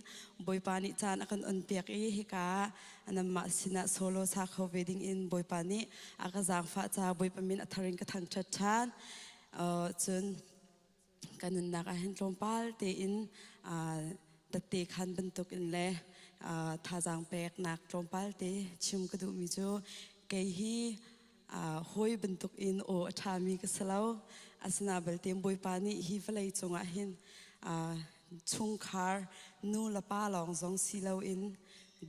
Bawipa nih caan a kan on piak i hika nanmah sinah solo sa kho ve ding in Bawipa nih a ka zaangfah ca Bawipa min a thar in ka thangṭhat ṭhan. Cun Kan nunnak ah hin tlawmpal tein tette khan bantuk in le thazaang peknak tlawmpal te chim ka duhmi cu kei hi hawi bantuk in aw a ṭhami ka si lo. Asina balte Bawipa nih hi vawlei cungah hin chungkhar nu le pa lawng zong si loin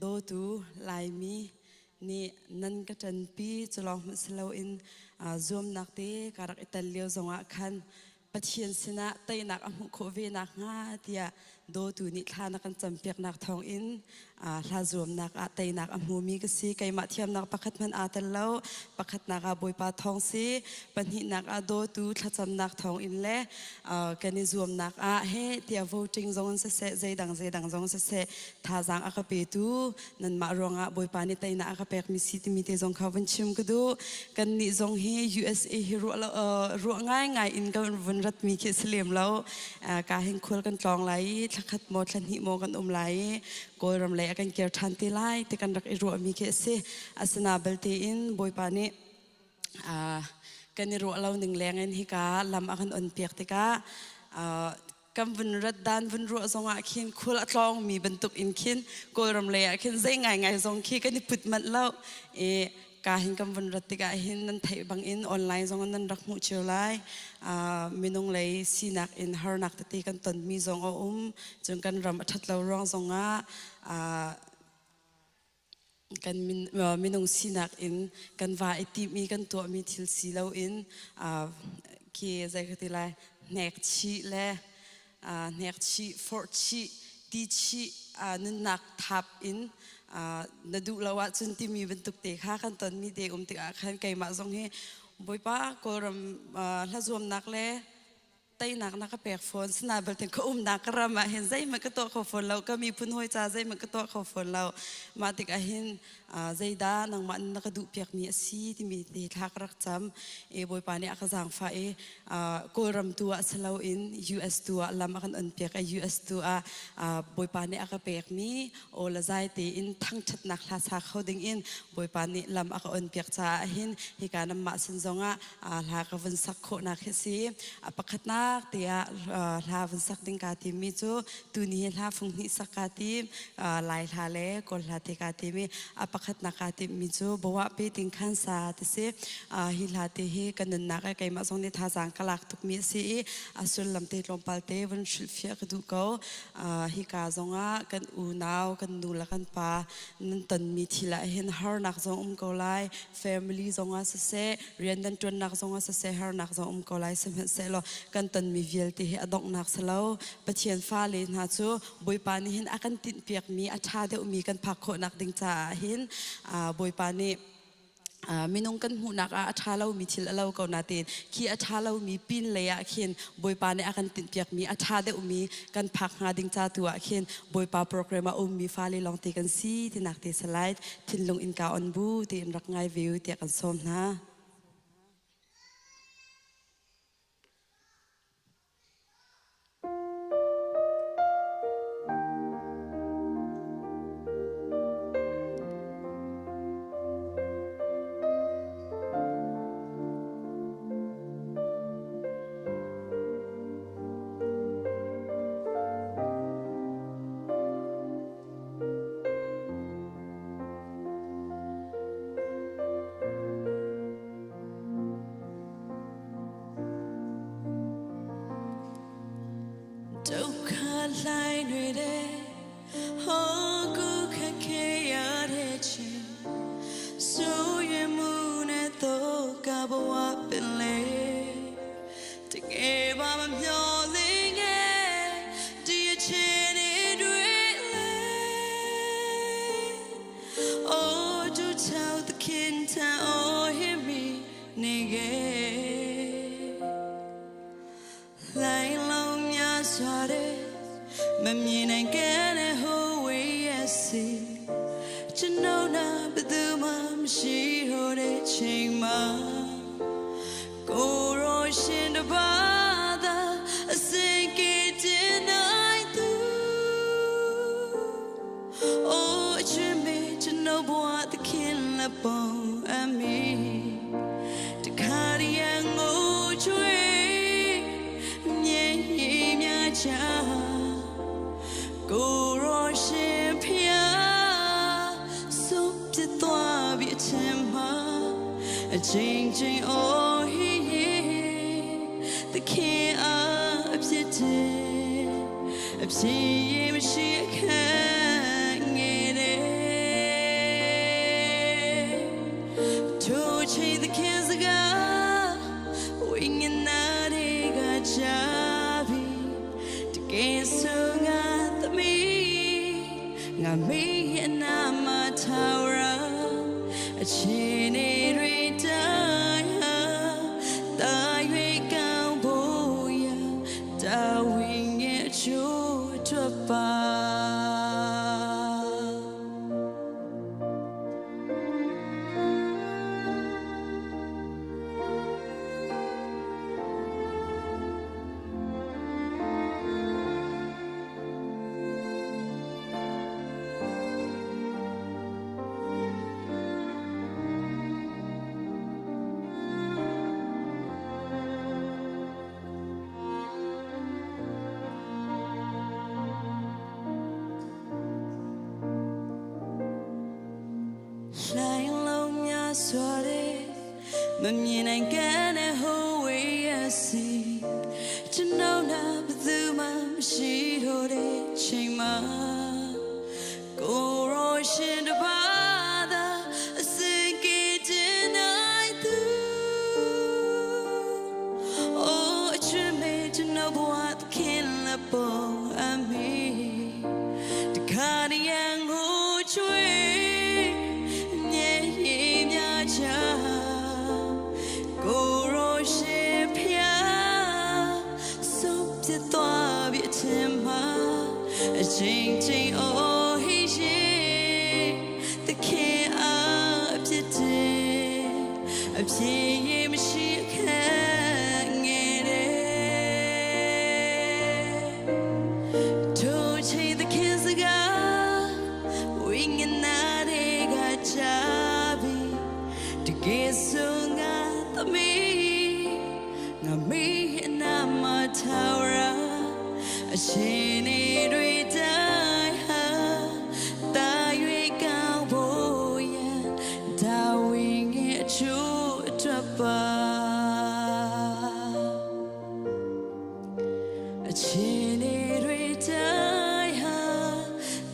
dawtu Laimi nih nan ka ṭanpi cu lawng hmanh si loin zuamnak te ka rak i tel lio zongah khan Pathian sinah teinak a hmuh khawh ve nakhnga tiah dawtu nih thla na kan campiaknak thawngin hla zuamnak ah teinak a hmumi ka si. Keimah thiamnak pakhat hmanh aa tel lo. Pakhatnak ah Bawipa thawng si, pahnihnak ah dawtu thlacamnak thawngin le kan i zuamnak ah he tiah voting zong in siseh, zeidang zeidang zong siseh thazaang a ka petu nanmah ruangah Bawipa nih teinak a ka pekmi si timi te zong kha vun chim ka duh. Kannih zong hi USA hi ruah lo, ruah ngaingai in kan vun ratmi khi si lem lo. Ka hin khual kan tlawng lai i thlakhat maw thlahnih maw kan um lai i Kawlram lei a kan kir ṭhan te lai ti kan rak i ruahmi khi a si. Asina belte in Bawipa nih kan i ruah lo ning leng in hika lam a kan on piak tikah kan vun rat dan vun ruah zongah khin khul a tlawngmi bantuk in khin Kawlram lei ah khin zei ngaingai zong khi kan i put manh lo i. ka hin kan vun rat tikah hin nan theih bangin online zong nan rak hmuh cio lai. Minung lei sinak in harnak tete kan tonmi zong a um. Cun kan ram a ṭhat lo ruang zongah kan minung sinak in kan va i timmi kan tuahmi thil si loin khi zei ka ti lai hnek chih le hnek chih forh chih ti chih nunnak thap in na duh lo ahcun timi bantuk te kha kan tonmi te um tikah khan keimah zong hi Bawipa Kawlram hlazuamnak le teinak na ka pek fawn sina belte ka umnak ka ram ah hin zeihmanh ka tuah kho fawn lo ka miphun hawi ca zeihmanh ka tuah kho fawn lo mah tikah hin zeidah nangmah na ka duh piakmi a si timi te thla ka rak cam e Bawipa nih a ka zaangfah i Kawlram tu ah si loin US tu ah lam a kan on piak i US tu ah Bawipa nih a ka pekmi aw le zai tein thangṭhatnak hla sa kho ding in Bawipa nih lam a ka on piak caah hin hika nanmah sin zongah hla ka vun sak khawhnak hi si. A pakhatnak tiah hla vun sak ding kaa timmi cu tuni hi hla fung hnih sak kaa tim, Lai hla le Kawl hla te kaa tim i a pakhatnak kaa timmi cu Bawah Pe Ting Khan Sa ti si. Hi hla te hi ka nunnak i keimah zong nih thazaang ka lak tukmi a si i a sullam te tlawmpal te vun hrilhfiah ka duh ko. Hika zongah kan unau, kan nu le kan pa nan tonmi thil ah hin harnak zong um ko lai, family zongah siseh, rian nan ṭuannak zongah siseh harnak zong um ko lai sihmanhsehlaw kan tonmi vialte hi a donghnak si lo. Pathian fale hna cu Bawipa nih hin a kan tinhpiakmi a ṭha deuhmi kan phak khawhnak ding caah hin Bawipa nih minung kan hmuhnak ah a ṭha lomi thil a lo ko nain khi a ṭha lomi pin lei ah khin Bawipa nih a kan tinhpiakmi a ṭha deuhmi kan phak hnga ding ca tu ah khin Bawipa program a ummi fale lawngte kan si tinak te salai thinlung innka on bu tiin rak ngai ve u tiah kan sawm hna. ဒုက္ခလှိုင်းတွေတဲ့ဟောကုခက်ခဲရတဲ့ချင်းဆိုရမှုနဲ့တော့ကဘဝပင်လေတကယ်ပါမမျောလင်းခဲ့ဒီအချင်းတွေလေ Oh to tell the king to oh hear me နေခဲ့ လိုင်းလုံးများစွာတဲ့မမြင်နိုင်ခဲ့တဲ့ဟိုဝေးရဲ့စီကျွန်တော်နာဘယ်သူမှမရှိဟိုတဲ့ချိန်မှာကိုရောရှင်တပါသာအစင်ကေတင်နိုင်သူ Oh အချင်မေကျွန်တော်ဘဝသခင်လက်ပုံအမီတခါတည်းငိုချွေမြင်မြချာကိုရောရှင်ဖျားစုပ်ပြသွားပြီအချင်မှာအချင်းချင်းအော်ဟီသခင်အားအဖြစ်တအဖြစ်ရမရှိခံငယ်တဲ့ထိုချိန်သခင်စကားဝိညာဉ်နာတွေကချပြီတကယ်ဆိုငါသမီးငါမေးရဲ့နာမထာဝရအချင်းနေတွေတိုင်းဟာတာ၍ကောင်းဖို့ရာတာဝန်ရဲ့အချိုးအတွက်ပါ လှိုင်းလုံးများ စွာတဲ့မမြင်နိုင်ကတဲ့ဟိုဝေးရစီကျွန်တော်နာဘယ်သူမှမရှိတော့တဲ့ချိန်မှာကိုရောရှင်တပါသာအစင်ကေခြင်းနိုင်သူ Oh အချွမေကျွန်တော်ဘဝသခင်လက်ပေါ်အမီတခါတရံကိုချွေမြဲရည်များချကိုရောရှင်ဖျားဆုံးပြသွားပြီအထင်မှာအချိန်ချင်းအိုးဟိရှိသခင်အားအဖြစ်တင်အဖြစ်ရမရှိခံငယ်တယ် ထိုချိန်သခင်စကားဝိညာဉ်နာတွေကချပြီတကယ်ဆိုငါသမီးငါမေးအနာမထာဝရအရှင်နေတွေတိုင်းဟာတာ၍ကောင်းဖို့ရန်ဒါဝင်ငယ်အချို့အတွက်ပါ အချင်းလေးတွေတိုင်းဟာ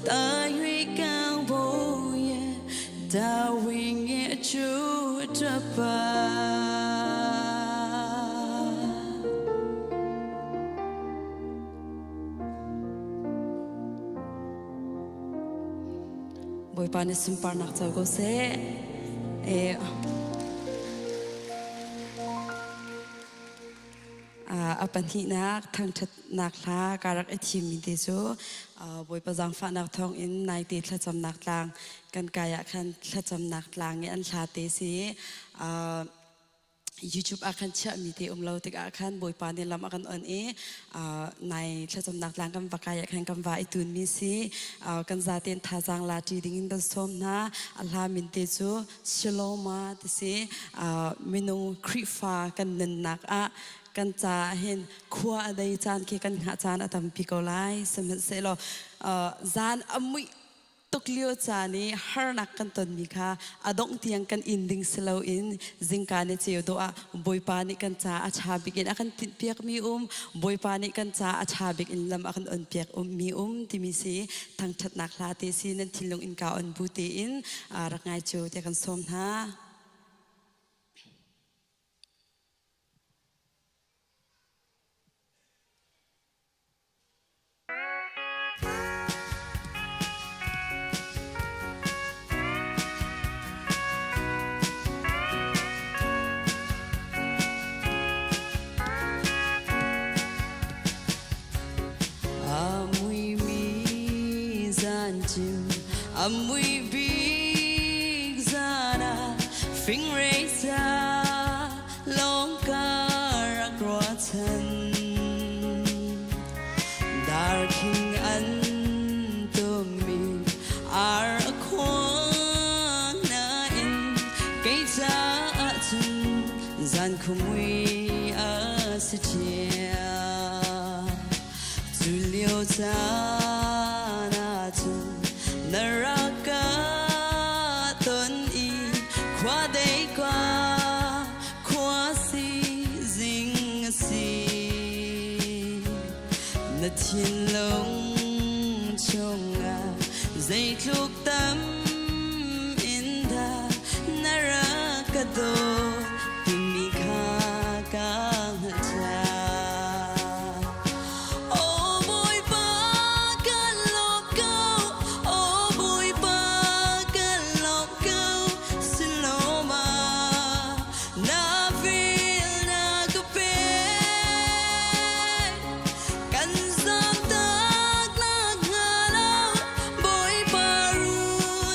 တာ၍ကောင်းဖို့ရဲ့ဒါဝင်ရဲ့အချိုးအတွက်ပါဘွေပါနေစံပါနာချောကိုစေအဲ a pahnihnak thangṭhatnak hla ka rak i thimmi te cu Bawipa zaangfahnak thawngin naite thlacamnak tlang kan kai ah khan thlacamnak tlang i an hla te si. YouTube ah khan chiahmi te um lo tikah khan Bawipa nih lam a kan on i nai thlacamnak tlang kan va kai ah khan kan va i tunmi si. Kan zaten thazaang la ṭi dingin kan sawm hna. A hla min te cu Shaloma ti si. Minung Khrihfa kan nunnak ah kan caah hin khua a dei caan khi kan hngah caan a tampi ko lai. Sihmanhsehlaw zan a muih tuk lio caan i harnak kan tonmi kha a dongh tiang kan in ding si loin zingka ni ceu dawh ah Bawipa nih kan ca a ṭha bik in a kan tinhpiakmi um, Bawipa nih kan ca a ṭha bik in lam a kan onpiak ummi um timi si thangṭhatnak hla te si nan thinlung innka on bu tein rak ngai cio tiah kan sawm hna. A muimi zan cim a mui bik zan ah fingrei ca lawng ka rak ruahchan. Darkhing an tummi ar a khuang nain kei caah cun zan khumui a si cia. Cu lio caan ahcun na rak ka ton i khua dei kwa khua si zing a si. Na thinlung chungah zeitluk tam in dah na rak ka dawt timi kha ka hngalh ṭhan. Oh Bawipa kan lawm ko, oh Bawipa kan lawm ko, Siloma na vel na ka pek. Kan zamtak nak hnga lo, Bawipa ruahnak.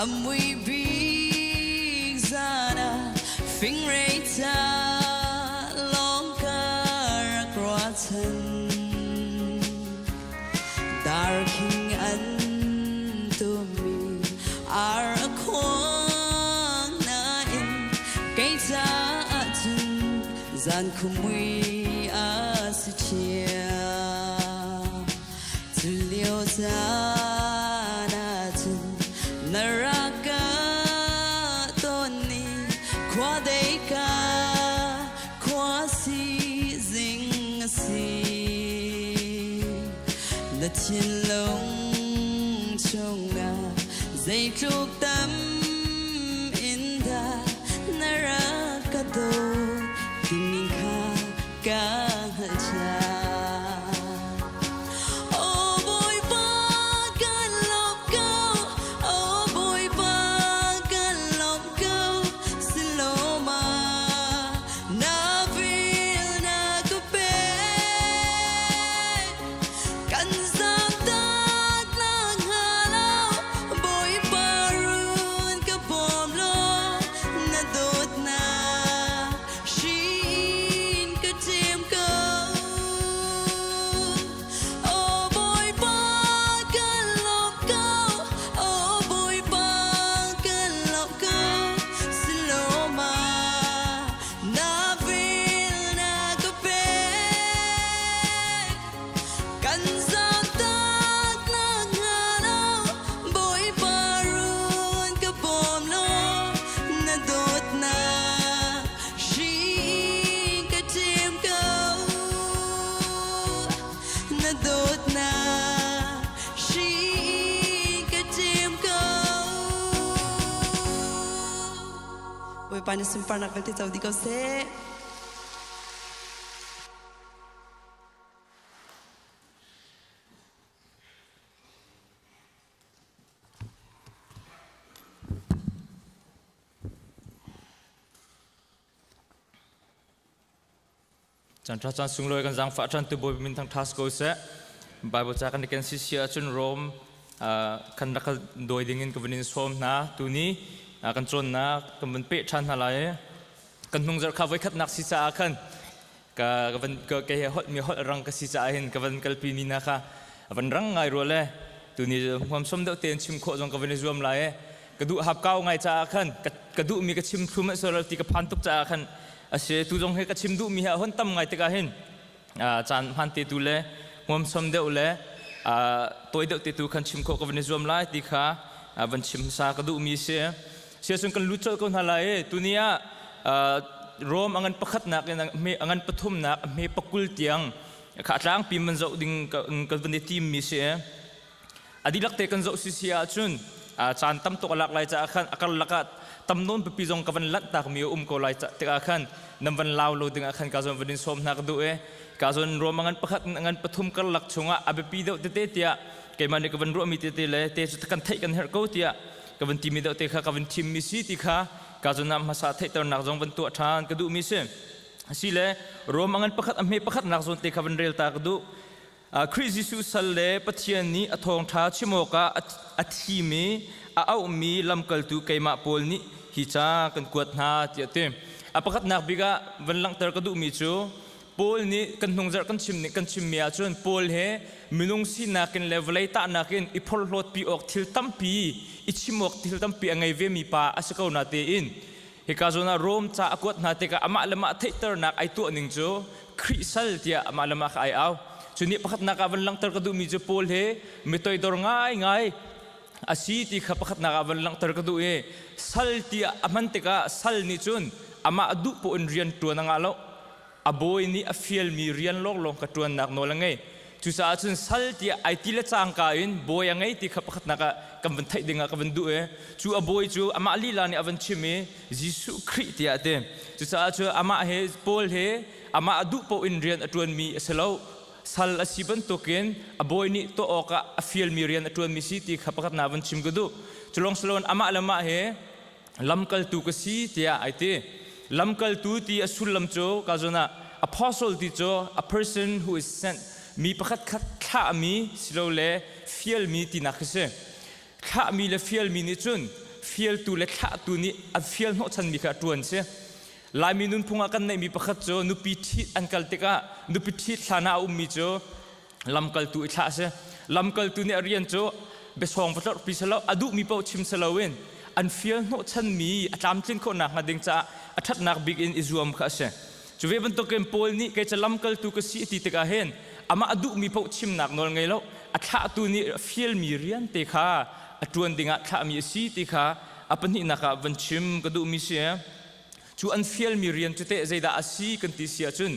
A mui bik zan ah fingrei ca lawng ka rak ruahchan. Darkhing an tummi ar a khuang nain kei caah cun zan khumui a si ṭhia. Cu lio caan ahcun na rak ka ton i khua dei ka khua si zing a si. Na thinlung chungah zeitluk tam in dah na rak ka dawt timi kha ka hngalh ṭhan. Oh Bawipa kan lawmh ko, oh Bawipa kan lawmh ko, Siloma na vel na ka pek. Kan zamtak na hnga lo, Bawipa run ka bawm law, na dawtnak Hrin ka ṭem ko. Oh Bawipa kan lawmh ko. Oh Bawipa kan lawmh ko. Siloma na vel na ka pek. Kan zamtak na hnga lo, Bawipa run ka bawm law, na dawtnak hri ka ṭem ko. Na dawtnak hri ka ṭem ko. Bawipa nih sunparnak vialte co dih ko seh. Caan ṭha caan sunglawi kan zaangfah ṭhan tu Bawipa min thangṭha si ko seh. Bible ca kan i ken si si ahcun Rome kan rak dawi ding in ka vun in sawm hna. Tuni kan cawnnak kan vun peh ṭhan hna lai. Kan hnungzarh kha voikhatnak si caah khan ka ka van ka ke he holh mi holh rang ka si caah hin ka van kalpi mi na kha van rang ngai rua le tuni huamsom deuh tein chim khawh zong ka van i zuam lai e ka duh hap kau ngai caah khan ka duh mi ka chim thlum sual ti ka phan tuk caah khan ase tu zong he ka chim duh mi he hon tam ngai tikah hin caan hman te tu le huamsom deuh le tawi deuh te tu khan chim khawh ka van i zuam lai ti kha van chim sa ka duh mi si Siasun kan lut colh ko hna lai i tuni ah Rom a ngan pakhatnak in a ngan pathumnak a hme pakul tiang kha tlangpi man zoh ding kan van i tim mi si. A dihlak te kan zoh si si ahcun caan tam tuk a lak lai caah khan a karlak ah tam nawn pipi zong ka van lanhtak mi a um ko lai tikah khan nan van lau lo ding ah khan ka zawn van in sawm hna ka duh i ka zawn Rom a ngan pakhat a ngan pathum karlak chungah a biapi deuh tete tiah keimah nih ka van ruahmi tete le te cu kan theih kan herh ko tiah ka van timi deuh te kha ka van thimmi si ti kha ka zunam hmasa theihternak zong van tuah ṭhan ka duhmi si asile Rom a ngan pakhat a hme pakhatnak zawn te kha van rel ta ka duh. Khrih Jesuh sal le Pathian nih a thawngṭha chim awkah a thimi a auhmi lamkaltu keimah Paul nih hi ca kan kuat hna tiah ti. A pakhatnak bik ah van langhter ka duhmi cu Paul nih kan hnungzarh kan chim kan chimmi ahcun Paul he minung sinak in le vawlei tahnak in i phorhlawtpi awk thil tampi i chim awk thil tampi a ngei vemi pa a si ko na tein hika zawn ah Rom ca a kuat hna tikah amah le mah theihternak ai tuah ning cu Khrih sal tiah amah le mah kha ai au. Cu nih pakhatnak ah van langhter ka duhmi cu Paul he mitoidor ngaingai a si ti kha pakhatnak ah van langhter ka duh i sal tiah a hman tikah sal nih cun amah duh poh in rian ṭuan a ngah lo. A bawi nih a fialmi rian lawnglawng ka ṭuannak nawl a ngei. Cucaah cun sal tiah ai ti le cangka in bawi a ngei ti kha pakhatnak ah kan van theih dingah ka van duh i cu a bawi cu amah lila nih a van chim i Jesuh Khrih tiah a ti. Cucaah cu amah he Paul he amah a duh paoh in rian a ṭuanmi a si lo. Sal a si bantukin a bawi nih tuah awkah a fialmi rian a ṭuanmi si ti kha pakhatnak van chim ka duh. Cu lawng si loin amah le mah he lamkaltu ka si tiah ai ti. Lamkaltu ti a sullam cu ka zawn ah apostle ti cu a person who is sent mi pakhat khat thlahmi silole fialmi tinak khi si. Thlahmi le fialmi nih cun fialtu le thlahtu nih an fial hnawhchanmi kha a ṭuan si. Laimi nunphung ah kan neihmi pakhat cu nupi ṭhit an kal tikah nupi ṭhit hlan ah a ummi cu lamkaltu i thlah a si. Lamkaltu nih a rian cu biasawng va tlorhpi si lo, a duhmi paoh chim si loin an fial hnawhchanmi a tlamtlin khawh nakhnga ding caah a ṭhatnak bik in i zuam kha a si. Cu ve bantukin Paul nih kei cu lamkaltu ka si a ti tikah hin amah a duhmi paoh chimnak nawl ngei lo, a thlahtu nih fialmi rian te kha a ṭuan dingah thlahmi a si ti kha a pahnihnak ah van chim ka duhmi si. Cu an fialmi rian cu teh zeidah a si kan ti si ahcun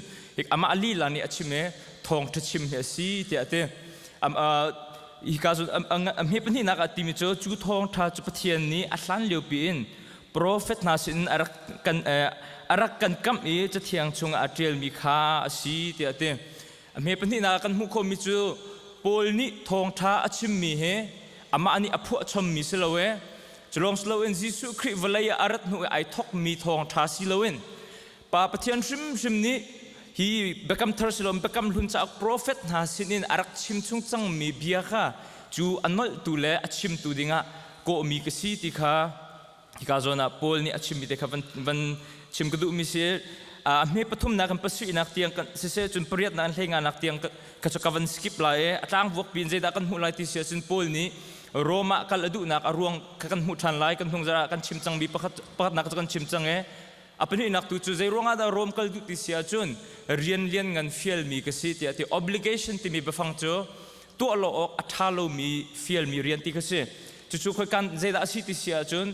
amah lila nih a chim i thawngṭha chim hi a si tiah a ti. Hika cun a hme pahnihnak ah timi cu cu thawngṭha cu Pathian nih a hlan liopi in profet hna sinin a rak kan a rak kan kamh i Cathiang chungah a ṭialmi kha a si tiah a ti. A hme pahnihnak ah kan hmuh khawhmi cu Paul nih thawngṭha a chimmi hi amah nih a phuahchommi si lo i cu lawng si loin Jesuh Khrih vawlei ah a rat hnu i ai thawkmi thawngṭha si loin Pa Pathian hrimhrim nih hi Biakam Thar si loin Biakam Hlun cauk profet hna sinin a rak chim chung cangmi bia kha cu a nolhtu le a chimtu dingah kawhmi ka si ti kha hika zawn ah Paul nih a chimmi te kha van, van chim ka duhmi si. A hme pathumnak in pasarihnak tiang kan siseh cun pariatnak in hleinganak tiang ka cu ka van skip lai i a tlangvuak piin zeidah kan hmuh lai ti si ahcun Paul nih Rome ah kal a duhnak a ruang kha kan hmuh ṭhan lai. Kan hnung zarh ah kan chim cangmi pakhat pakhatnak cu kan chim cang i a pahnihnak tu cu zei ruangah dah Rome kal duh ti si ahcun rian lian ngan fialmi ka si tiah ti. Obligation timi biafang cu tuah lo awk a ṭha lomi fialmi rian ti kha si. Cucu khoikan zeidah a si ti si ahcun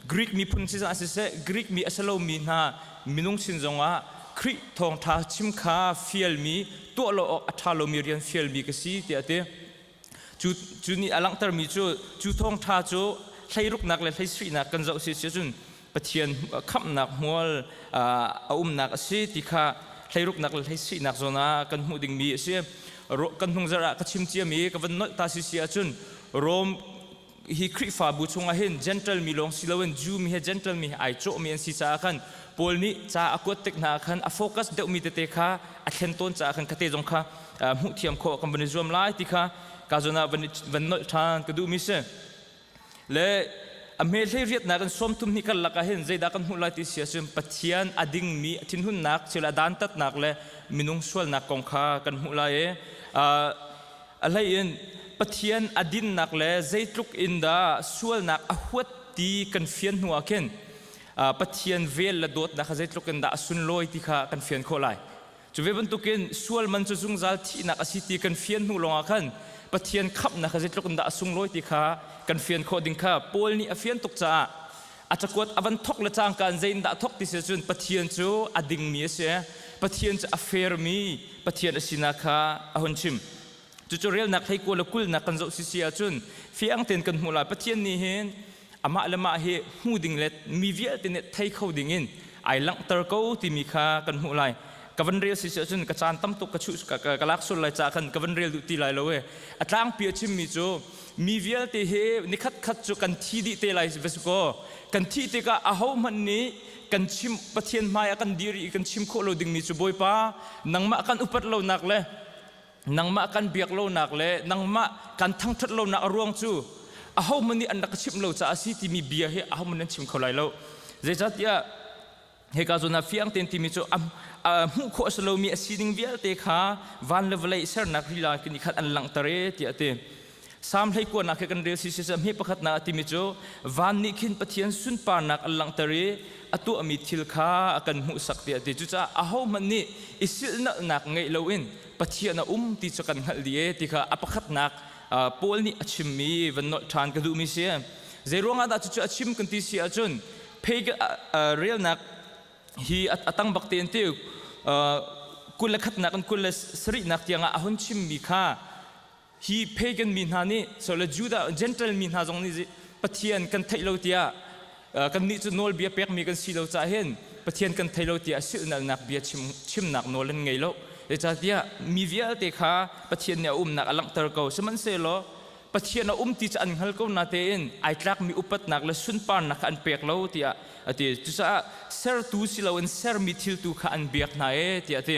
Greek miphun si zong ah siseh, Greek mi a si lomi hna minung sin zongah Khrih thawngṭha chim kha fialmi, tuah lo awk a ṭha lomi rian fialmi ka si tiah a ti. Cu, cu nih a langhtermi cu cu thawngṭha cu hleiruknak le hleisarihnak kan zoh si ahcun Pathian khamhnak hmual a umnak a si ti kha hleiruknak le hleisarihnak zawn ah kan hmuh dingmi a si. Kan hnung zarh ah ka chim ciami ka van nolh ta si si ahcun Rome hi Khrihfabu chungah hin Gentile mi lawng si loin Jew mi he Gentile mi he ai cawhmi an si caah khan Paul nih ca a kuat tik hna ah khan a focus deuhmi tete kha a thlen tawn caah khan khate zong kha hmuh thiam khawh kan van i zuam lai ti kha ka zawn ah van nolh ṭhan ka duhmi si. Le a hme hlei riatnak in sawmthum hnih karlak ah hin zeidah kan hmuh lai ti si ahcun Pathian a dingmi a thinhunnak thil a dantatnak le minung sualnak kong kha kan hmuh lai i a hlei in Pathian a dinnak le zeitluk in dah sualnak a huat ti kan fian hnu ah khin Pathian vel le dawtnak kha zeitluk in dah a sunlawi ti kha kan fian khawh lai. Cu ve bantukin sual man cu zungzal thihnak a si ti kan fian hnu lawngah khan Pathian khamhnak kha zeitluk in dah a sunglawi ti kha kan fian khawh ding kha Paul nih a fian tuk caah a cakuat a van thok le cangka in zei in dah thok ti si cun Pathian cu a dingmi a si, Pathian cu a fairmi Pathian a sinak kha a hun chim. Cucu relnak hleikua le kulnak kan zoh sisi ahcun fiang tein kan hmuh lai. Pathian nih hin amah le mah hi hmu ding le mi vialte nih thei kho ding in ai langhter ko timi kha kan hmuh lai. Ka van rel sisi ahcun ka caan tam tuk ka chuh ka lak sul lai caah khan ka van rel duh ti lai lo e. A tlangpi a chimmi cu mi vialte hi nikhat khat cu kan thi dih te lai va si kaw kan thih tikah ahohmanh nih kan chim Pathian hmai ah kan dir i kan chim khawh lo dingmi cu Bawipa nangmah kan upat lonak le nangmah kan biak lonak le nangmah kan thangṭhat lonak a ruang cu ahohmanh nih an rak ka chimh lo caah a si timi bia hi ahohmanh nan chim kho lai lo. Zeicahtiah hika zawn ah fiang tein timi cu a hmuh khawh a si lomi a sining vialte kha van le vawlei sernak rila nih khan an langhter e tiah a ti. Salm hleikuanak hi kan rel si si hme pakhatnak a timi cu van nih khin Pathian sunparnak an langhter i a tuahmi thil kha a kan hmuhsak tiah a ti. Cucaah ahohmanh nih i silhnalhnak ngeih loin Pathian a um ti cu kan hngalh dih e ti kha a pakhatnak Paul nih a chimmi van nolh ṭhan ka duhmi si. Zei ruangah dah cucu a chim kan ti si ahcun phei relnak hi a tang bak tein ti 21nak in 27nak tiangah a hun chimmi kha hi pagan mi hna nih so le Judah Gentile mi hna zong nih Pathian kan theih lo tiah kannih cu nawlbia pekmi kan si lo caah hin Pathian kan thei lo tiah silhnalnak bia chim, chimnak nawl an ngei lo. Zeicahtiah mi vialte kha Pathian nih a umnak a langhter ko. Sihmanhsehlaw Pathian a um ti cu an hngal ko natein ai tlakmi upatnak le sunparnak kha an pek lo tiah a ti. Cucaah sertu si loin sermi thil tu kha an biak hna e tiah a ti.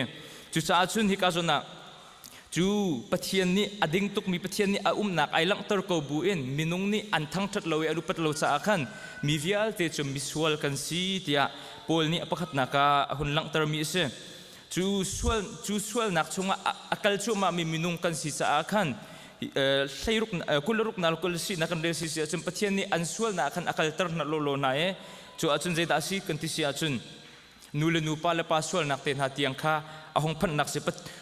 Cucaah cun hika zawn ah. Cu Pathian nih a ding tukmi Pathian nih a umnak ai langhter ko bu in minung nih an thangṭhat lo i an upat lo caah khan mi vialte cu misual kan si tiah Paul nih a pakhatnak ah a hun langhtermi a si. Cu sual cu sualnak chungah a kal cuahmahmi minung kan si caah khan hleiruk 26 nal kul si na kan rel si si ahcun Pathian nih an sualnak khan a kalter hna lawlaw hna i cu ahcun zeidah a si kan ti si ahcun nu le nu pa le pa sualnak te hna tiang kha a hung phanhnak si.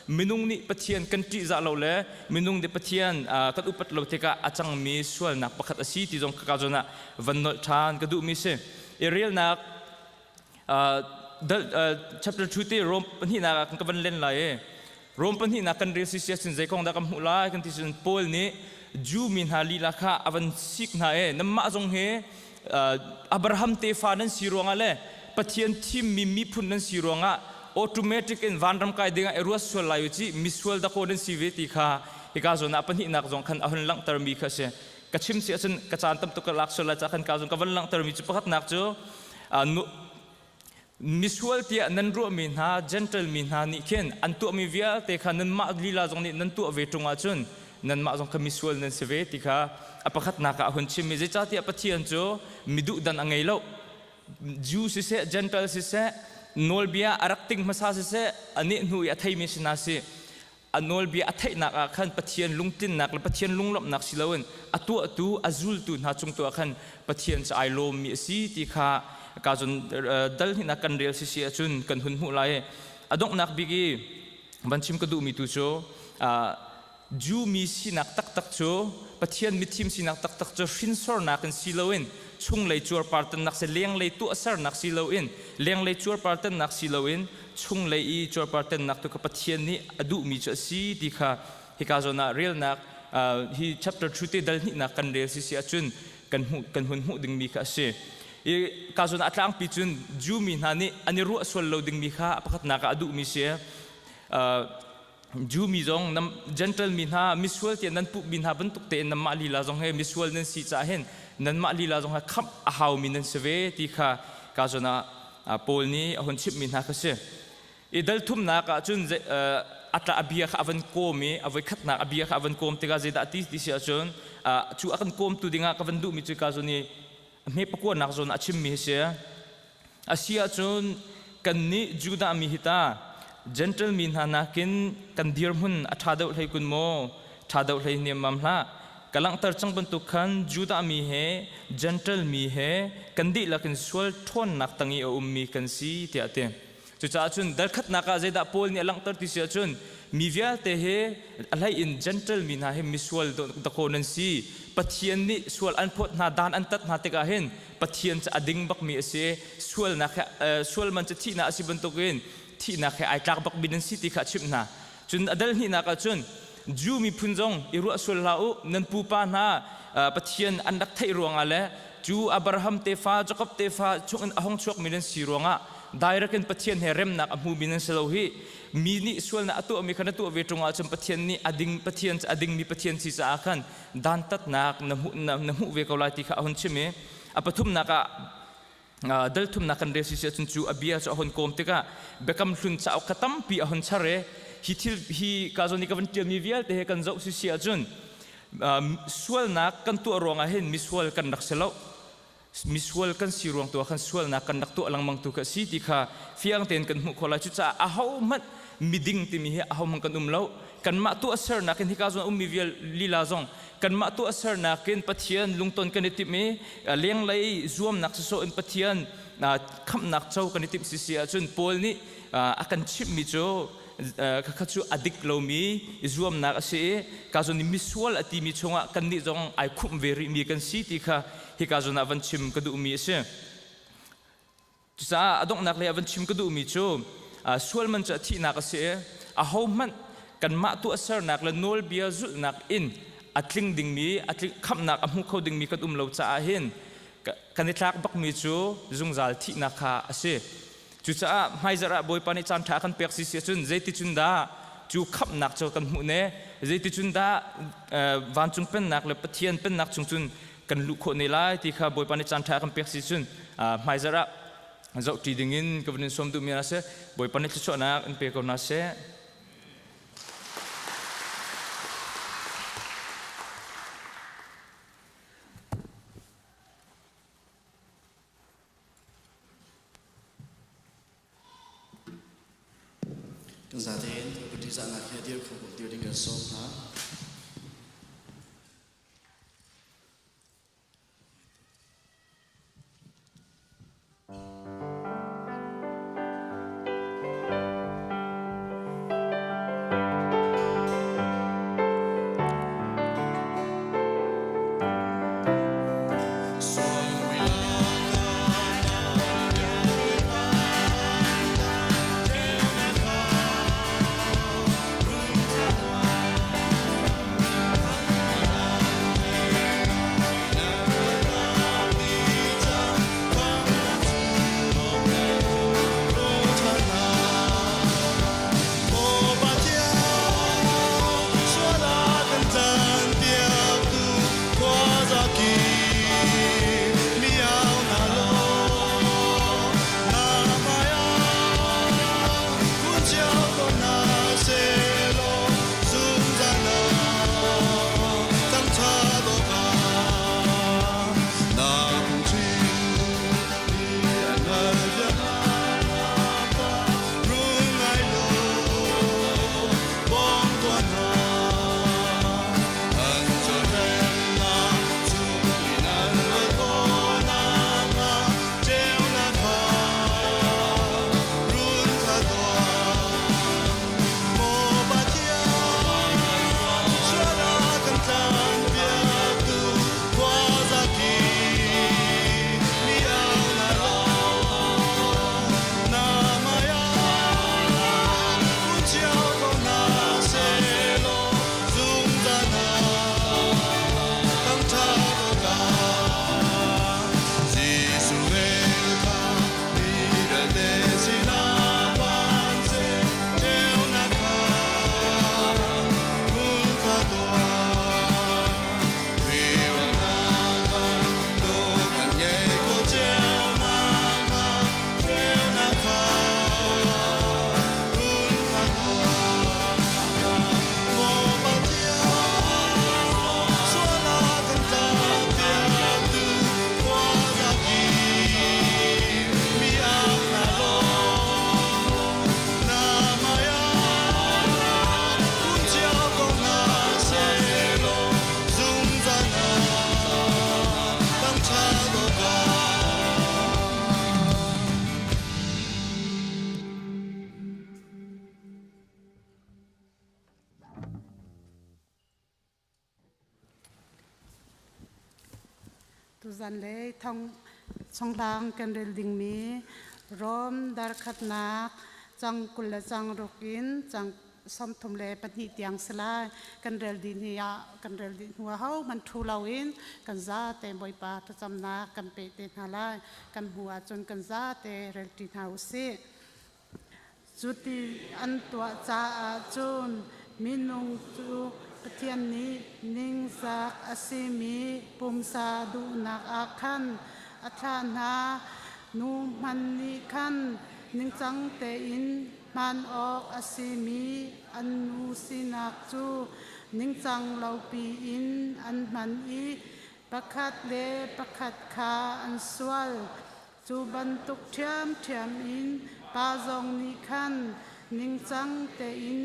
Minung nih Pathian kan ṭihzah lo le minung nih Pathian kan upat lo tikah a cangmi sualnak pakhat a si ti zong ka zawn ah van nolh ṭhan ka duhmi si. I relnak chapter 2 te Rom pahnihnak ah kan ka van len lai i Rom pahnihnak kan rel si si ahcun zei kong dah kan hmuh lai kan ti cun Paul nih Jew mi hna lila kha a van sik hna i nanmah zong hi Abraham tefa nan si ruangah le Pathian thimmi miphun nan si ruangah automatic in vanram kai dingah i ruat sual lai u ci misual dakaw nan si ve ti kha hika zawn ah pahnihnak zong khan a hun langhtermi kha a si. Ka chim si ahcun ka caan tam tuk ka lak sual lai ca khan ka zong ka van langhtermi cu pakhatnak cu Misual tiah nan ruahmi hna Gentle mi hna nih khin an tuahmi vialte kha nanmah lila zong nih nan tuah ve ṭung ahcun nanmah zong kha misual nan si ve ti kha a pakhatnak ah a hun chim i zeicahtiah Pathian cu mi duhdan a ngei lo. Jew siseh, Gentile siseh, nawlbia a rak ting hmasa siseh, a neh hnu i a theimi si hna sih, a nawlbia a theihnak ah khan Pathian lungtlinnak le Pathian lunglawmhnak si loin a tuahtu a zultu hna cung tu ah khan Pathian cu ai lawmmi a si ti kha ka cun dal hnihnak kan rel si si ahcun kan hun hmuh lai. A donghnak bik i van chim ka duhmi tu cu Jew mi sinak taktak cu Pathian mithim sinak taktak cu hrinsornak in si loin chunglei cuarpartannak si lenglei tuahsernak si loin lenglei cuarpartannak si loin chunglei i cuarpartannak tu kha Pathian nih a duhmi cu a si ti kha hika zawn ah relnak hi chapter 2 te dal hnihnak kan rel si si ahcun kan hmuh kan hun hmuh dingmi kha a si. I ka zawn ah a tlangpi cun Jew mi hna nih an i ruah sual lo dingmi kha a pakhatnak ah a duhmi si. Jew mi zong nam Gentile mi hna misual tiah nan puhmi hna bantuk tein nanmah lila zong he misual nan si caah hin nanmah lila zong he khamh a haumi nan si ve ti kha ka zawn ah Paul nih a hun chimhmi hna kha si. I dal thumnak ah cun a a bia kha a van kawm i a voikhatnak a bia kha a van kawm tikah zeidah ti ti si ahcun cu a kan kawmtu dingah ka van duhmi cu ka zawn i a hme pakuanak zawn a chimmi hi si. A si ahcun kannih Judah mi hi ta Gentle mi hna nakin kan dirhmun a ṭha deuh hlei kun maw? Ṭha deuh hlei niammam hlah. Ka langhter cang bantuk khan Judah mi he Gentle mi he kan dihlak in sual ṭhawnnak tang i a ummi kan si tiah a ti. Cucaah cun dal khatnak ah zeidah Paul nih a langhter ti si ahcun mi vialte hi a hlei in Gentle mi hna hi misual dakaw nan si. Pathian nih sual an phawt hna dan an tat hna tikah hin Pathian cu a ding bakmi a si. Sualnak he sual man cu thihnak a si bantukin thihnak he ai tlak bakmi nan si ti kha a chimh hna. Cun a dal hnihnak ah cun Jew miphun zong i ruah sual hlah u, nan pupa hna Pathian an rak theih ruangah le cu Abraham tefa, Jakob tefa chungin a hung chuakmi nan si ruangah direct in Pathian he remnak a hmumi nan si lo hi. Mi nih sualnak a tuahmi kha na tuah ve ṭung ahcun Pathian nih a ding Pathian cu a dingmi Pathian si caah khan dantatnak na hmuh, na, na hmuh ve ko lai ti kha a hun chim i a pathumnak ah dal thumnak kan rel si si ahcun cu a bia cu a hun kawm tikah biakam hlun cauk kha tampi a hun char i hi thil hi ka zawn i ka van ṭialmi vialte he kan zoh si si ahcun sualnak kan tuah ruangah hin misual kan rak si lo misual kan si ruang tu ah khan sualnak kan rak tuah lengmang tu kha si ti kha fiang tein kan hmuh khawh lai. Cucaah ahohmanh miding timi hi ahohmanh kan um lo. Kanmah tuahsernak in hika zawn ummi vial lila zong kanmah tuahsernak in Pathian lungton kan i timh i lenglei zuamnak sawsawh in Pathian khamhnak co kan i timh si si ahcun Paul nih a kan chimhmi cu khakha cu a dik lomi zuamnak a si i ka zawn i misual a timi chungah kannih zong ai khumh ve rihmi kan si ti kha hika zawn ah van chim ka duhmi a si. Cucaah a donghnak lei ah van chim ka duhmi cu sual man cu a thihnak a si i ahohmanh kanmah tuahsernak le nawlbia zulhnak in a tling dingmi a tling, khamhnak a hmu kho dingmi kan um lo caah hin kan i tlak bakmi cu zungzal thihnak kha a si. Cucaah hmaizarh ah Bawipa nih caan ṭha a kan pek si si ahcun zeiticun dah cu khamhnak cu kan hmuh ne zeiticun dah vancung pennak le Pathian pennak chung cun kan luh khawh ne lai ti kha Bawipa nih caan ṭha a kan pek si cun hmaizarh ah zohṭi dingin ka van in sawm duhmi hna si. Bawipa nih thluachuahnak in pe ko hna seh. Kan zatein upa ṭihzahnak he dir kho dir ding kan sawm hna. Tuzan le thong chonghlang kan rel dingmi Rom darkhatnak cang 26 in cang 32 tiang sila kan rel dih ni ah kan rel dih hnu ah ho man thu lo in kan za te Bawipa thlacamnak kan pe te hna lai kan hmu ahcun kan za te rel ṭi hna usih. Cuti an tuah caah cun minung cu Pathian nih ningzak a simi pumsa duhnak ah khan a thlah hna. Nu hmanh nih khan ningcang tein hman awk a simi an nu sinak cu ningcang lopi in an hman i pakhat le pakhat kha an sual. Cu bantuk ṭhiamṭhiam in pa zong nih khan ningcang tein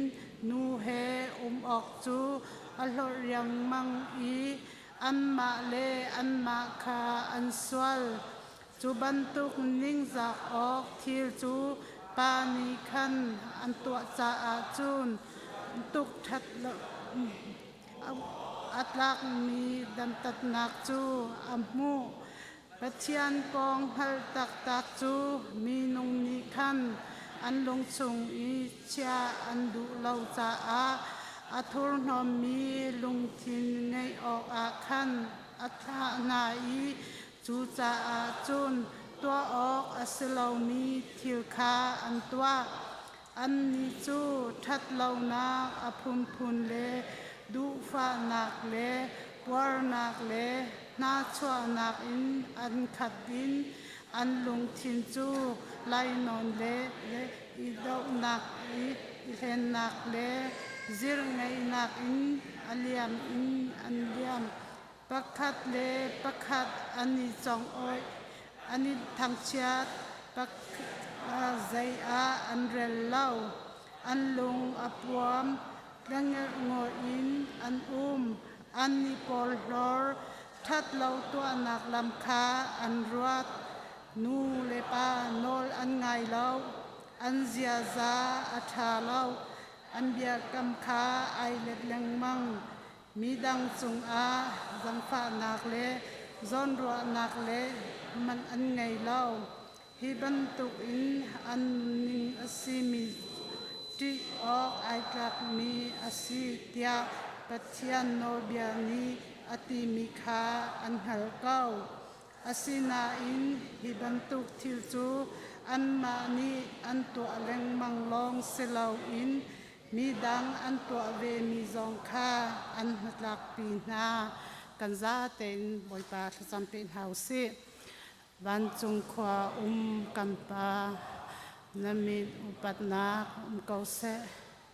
nu he um awk cu a hlorh riangmang i anmah le anmah kha an sual. Cu bantuk ningzak awk thil cu pa nih khan an tuah caah cun tuk ṭhat lo a tlakmi dantatnak cu a hmuh. Pathian kong hngalh taktak cu minung nih khan an lungchung i chiah an duh lo caah a thurhnawmmi lungthin ngeih awkah khan a thlah hna i cucaah cun tuah awk a si lomi thil kha an tuah. Annih cu ṭhatlonak a phunphun le duhfahnak le puarnak le hnahchuahnak in an khat in an lungthin cu lainawn le i dohnak i hlennak le zirngeihnak in a liam in an liam. Pakhat le pakhat an i congawih, an i thangchiat, zei ah an rel lo. An lung a puam, tlengelh in an um. An i porhlor, ṭhat lo tuahnak lam kha an ruat. Nu le pa nawl an ngai lo, an ziaza a ṭha lo, an biakam kha ai let lengmang. Midang cungah zaangfahnak le zawnruahnak le man an ngei lo. Hi bantuk in an nunning a simi ṭih awk ai tlakmi a si tiah Pathian nawlbia nih a timi kha an hngalh ko. Asinain hi bantuk thil cu anmah nih an tuah lengmang lawng si loin midang an tuah vemi zong kha an hnatlakpi hna. Kan zatein Bawipa thlacam pe hna u sih. Vancung khua um kan Pa, na min upatnak um ko seh,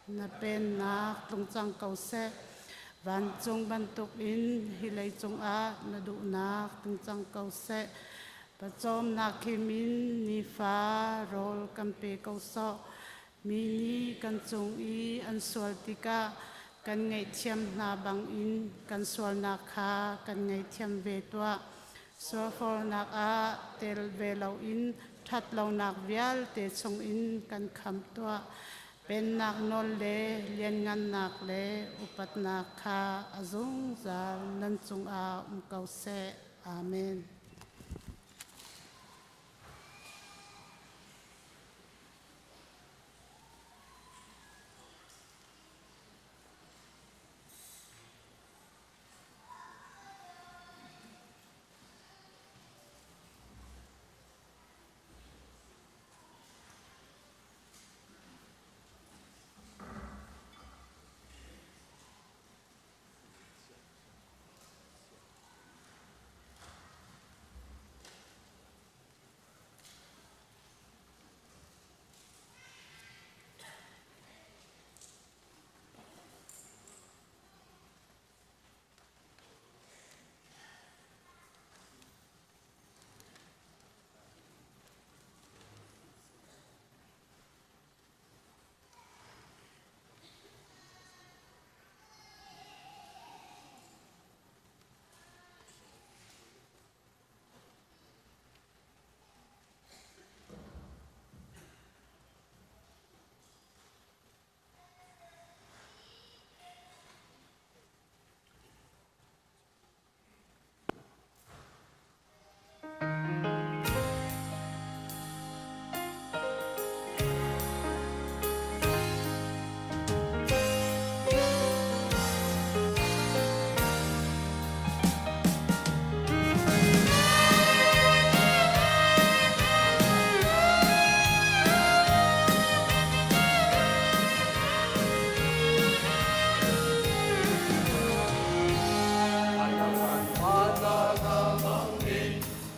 na pennak tlung cang ko seh. Vancung bantukin hi leicung ah na duhnak tlung cang ko seh. Pawcawmnak khim in nifa rawl kan pe ko sawh. Mi nih kan cung i an sual tikah kan ngaihthiam hna bangin kan sualnak kha kan ngaihthiam ve tuah. Sualfornak ah tel ve loin ṭhatlonak vialte chungin kan khamh tuah. Pennak nawl le lianngannak le upatnak kha a zungzal nan cungah um ko seh. Amen.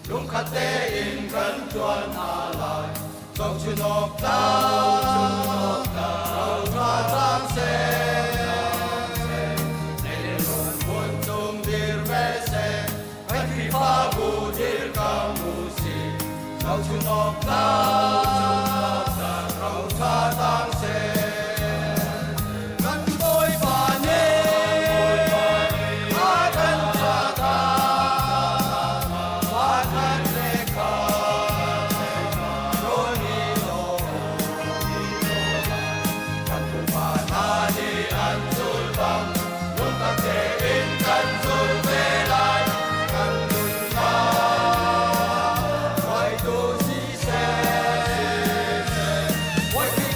Lungkhat tein kan ṭuan hna lai. Zohchun awk tlak, ṭha cang seh. Hmun cung dir ve seh, kan Khrihfabu dirkam u sih. Zohchun awk tlak, ṭha cang seh. Kan Bawipa nih a kan caah Pakhat le khat rawl i lawm. Kan pupa hna nih an zulh bang lungtak tein kan zul ve lai. Kan nunnak hruaitu siseh, Bawi Khrih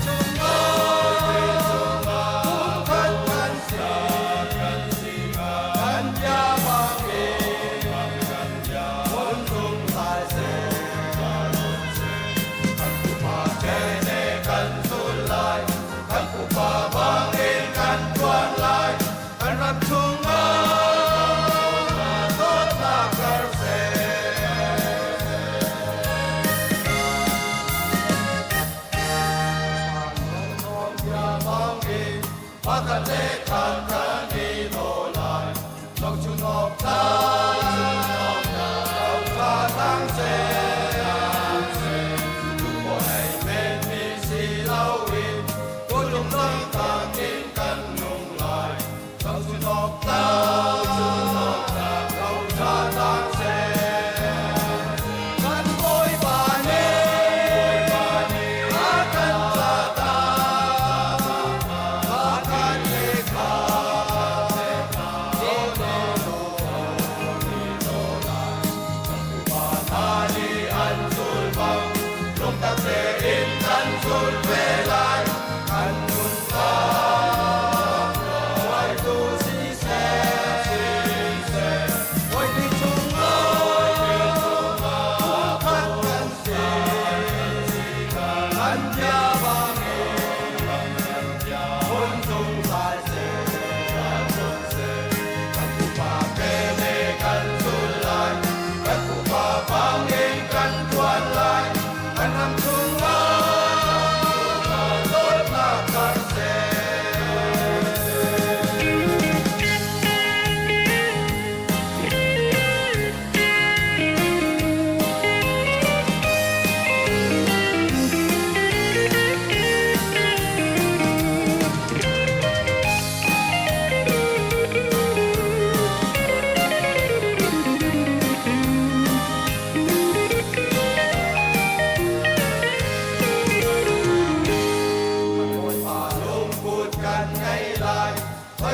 cungah pumkhat kan si. Kan bia bangin hmun zungzal seh. Kan pupa ṭene kan zul lai, kan pupa bangin kan ṭuan lai. Kan ram chungah dawtnak karh seh. Pakhat le khat kan i daw lai, zohchun awk tlak, ṭha cang seh. Duhpaw ei menmi si loin, tulung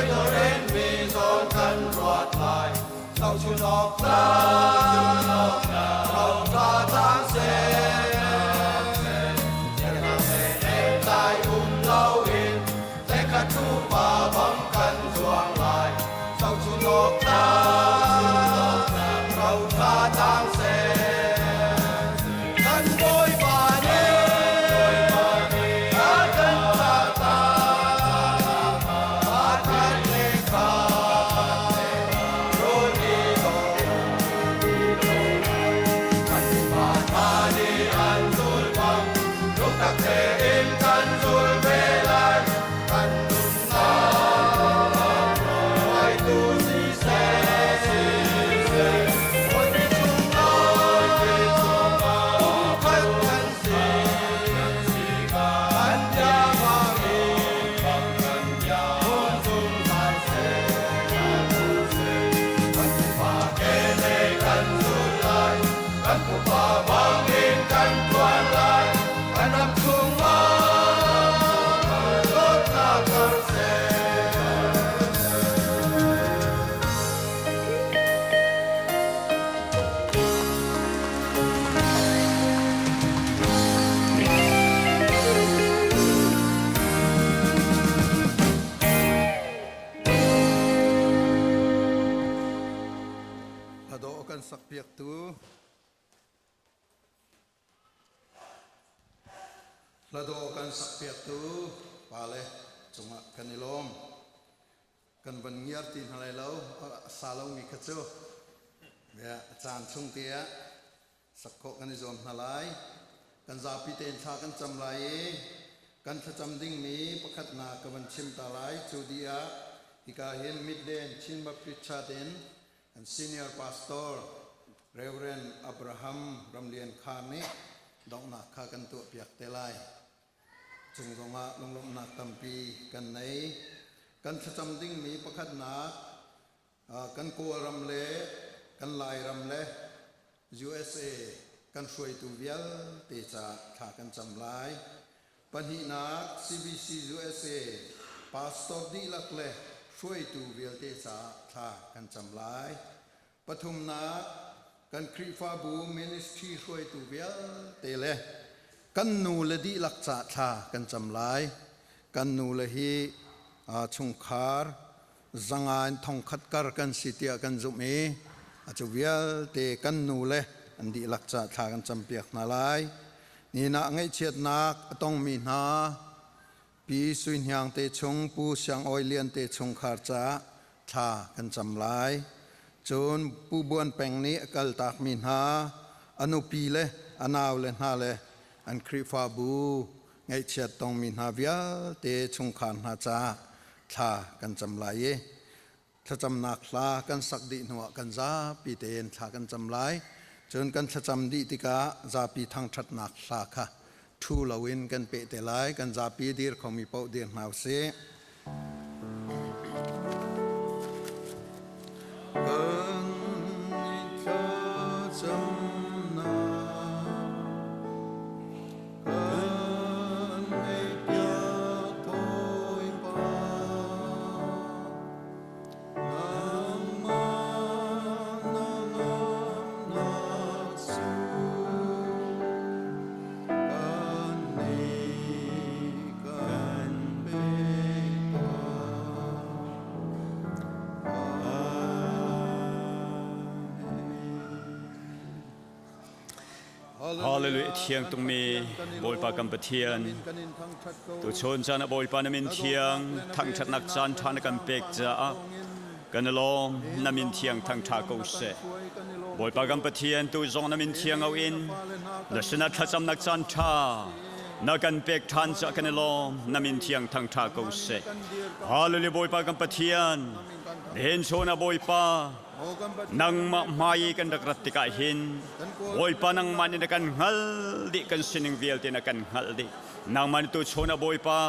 Toidor in mi zawn kan ruat lai, zohchun awk tlak, roca cang seh. Cernak le nengtlai um loin, zeikhat tupa bang kan zuang lai, zohchun awk tlak, roca cang seh. Kan Bawipa nih a kan cahtak, a kan le kha rawl i Kan pupa hna nih an zul bang, lungtak tein kan zul ve lai. Kan nunnak hruaitu siseh, Bawipi cungah pumkhat kan si. Kan bia bangin hmun zungzal seh. Kan pupa keneh kan zul lai, kan pupa bangin kan ṭuan lai. Kan ram chungah dawtnak karh seh. Hladawh kan sakpiaktu Hladawh kan sakpiaktu pale cungah kan i lawm. Kan van ngiar ti hna lai lo, a sa lomi kha cu. A caan chung te ah sak khawh kan i zuam hna lai. Kan zapi tein thla kan cam lai i kan thlacam dingmi pakhatnak ka van chim ta lai. Cu dih ah hika hin Midland Chin Baptist Church in An senior pastor Reverend Abraham Ramlian Khar nih donghnak kha kan tuahpiak te lai. Cung zongah lunglawmhnak tampi kan nei. Kan thlacam dingmi pakhatnak kan Kawlram le kan Lairam le USA kan hruaitu vialte caah thla kan cam lai. Pahnihnak CBC USA pastor dihlak le hruaitu vialte caah thla kan cam lai. Pathumnak kan Khrihfabu ministry hruaitu vialte le kan nu le dihlak caah thla kan cam lai. Kan nu le hi chungkhar zanga in thongkhat kar kan si tiah kan zumh i a cu vialte kan nu le an dihlak ca thla kan campiak hna lai. Nihin ah ngaihchiatnak a tongmi hna Pi Sui Hniang te chung Pu Siang Awi Lian te chungkhar caah thla kan cam lai. Cun Pu Buan Peng nih a kaltakmi hna a nupi le a nau le hna le an Khrihfabu ngaihchiat tongmi hna vialte chungkhar hna caah thla kan cam lai i thlacamnak hla kan sak dih hnuah kan zapi tein thla kan cam lai. Cun kan thlacam dih tikah zapi thangṭhatnak hla kha ṭhu loin kan peh te lai. Kan zapi dir khomi paoh dir hna usih. Kan i thlacamnak Kan ngeihpiak Bawipa, nangmah na ngamnak cu kannih kan pek Hallelujah thiang tungmi Bawipa kan Pathian tuchun caan ah Bawipa na min thiang thangṭhatnak caan ṭha na kan pek caah kan i lawm na min thiang thangṭha ko seh Bawipa kan Pathian tu zong na min thiang au in na sinah thlacamnak caan ṭha na kan pek ṭhan caah kan i lawm na min thiang thangṭha ko seh Hallelujah Bawipa kan Pathian nihin chun ah Bawipa Nangmah hmai i kan rak rat tikah hin Bawipa nangmah nih na kan hngalh dih kan sining vialte na kan hngalh dih. Nangmah nih tuchun ah Bawipa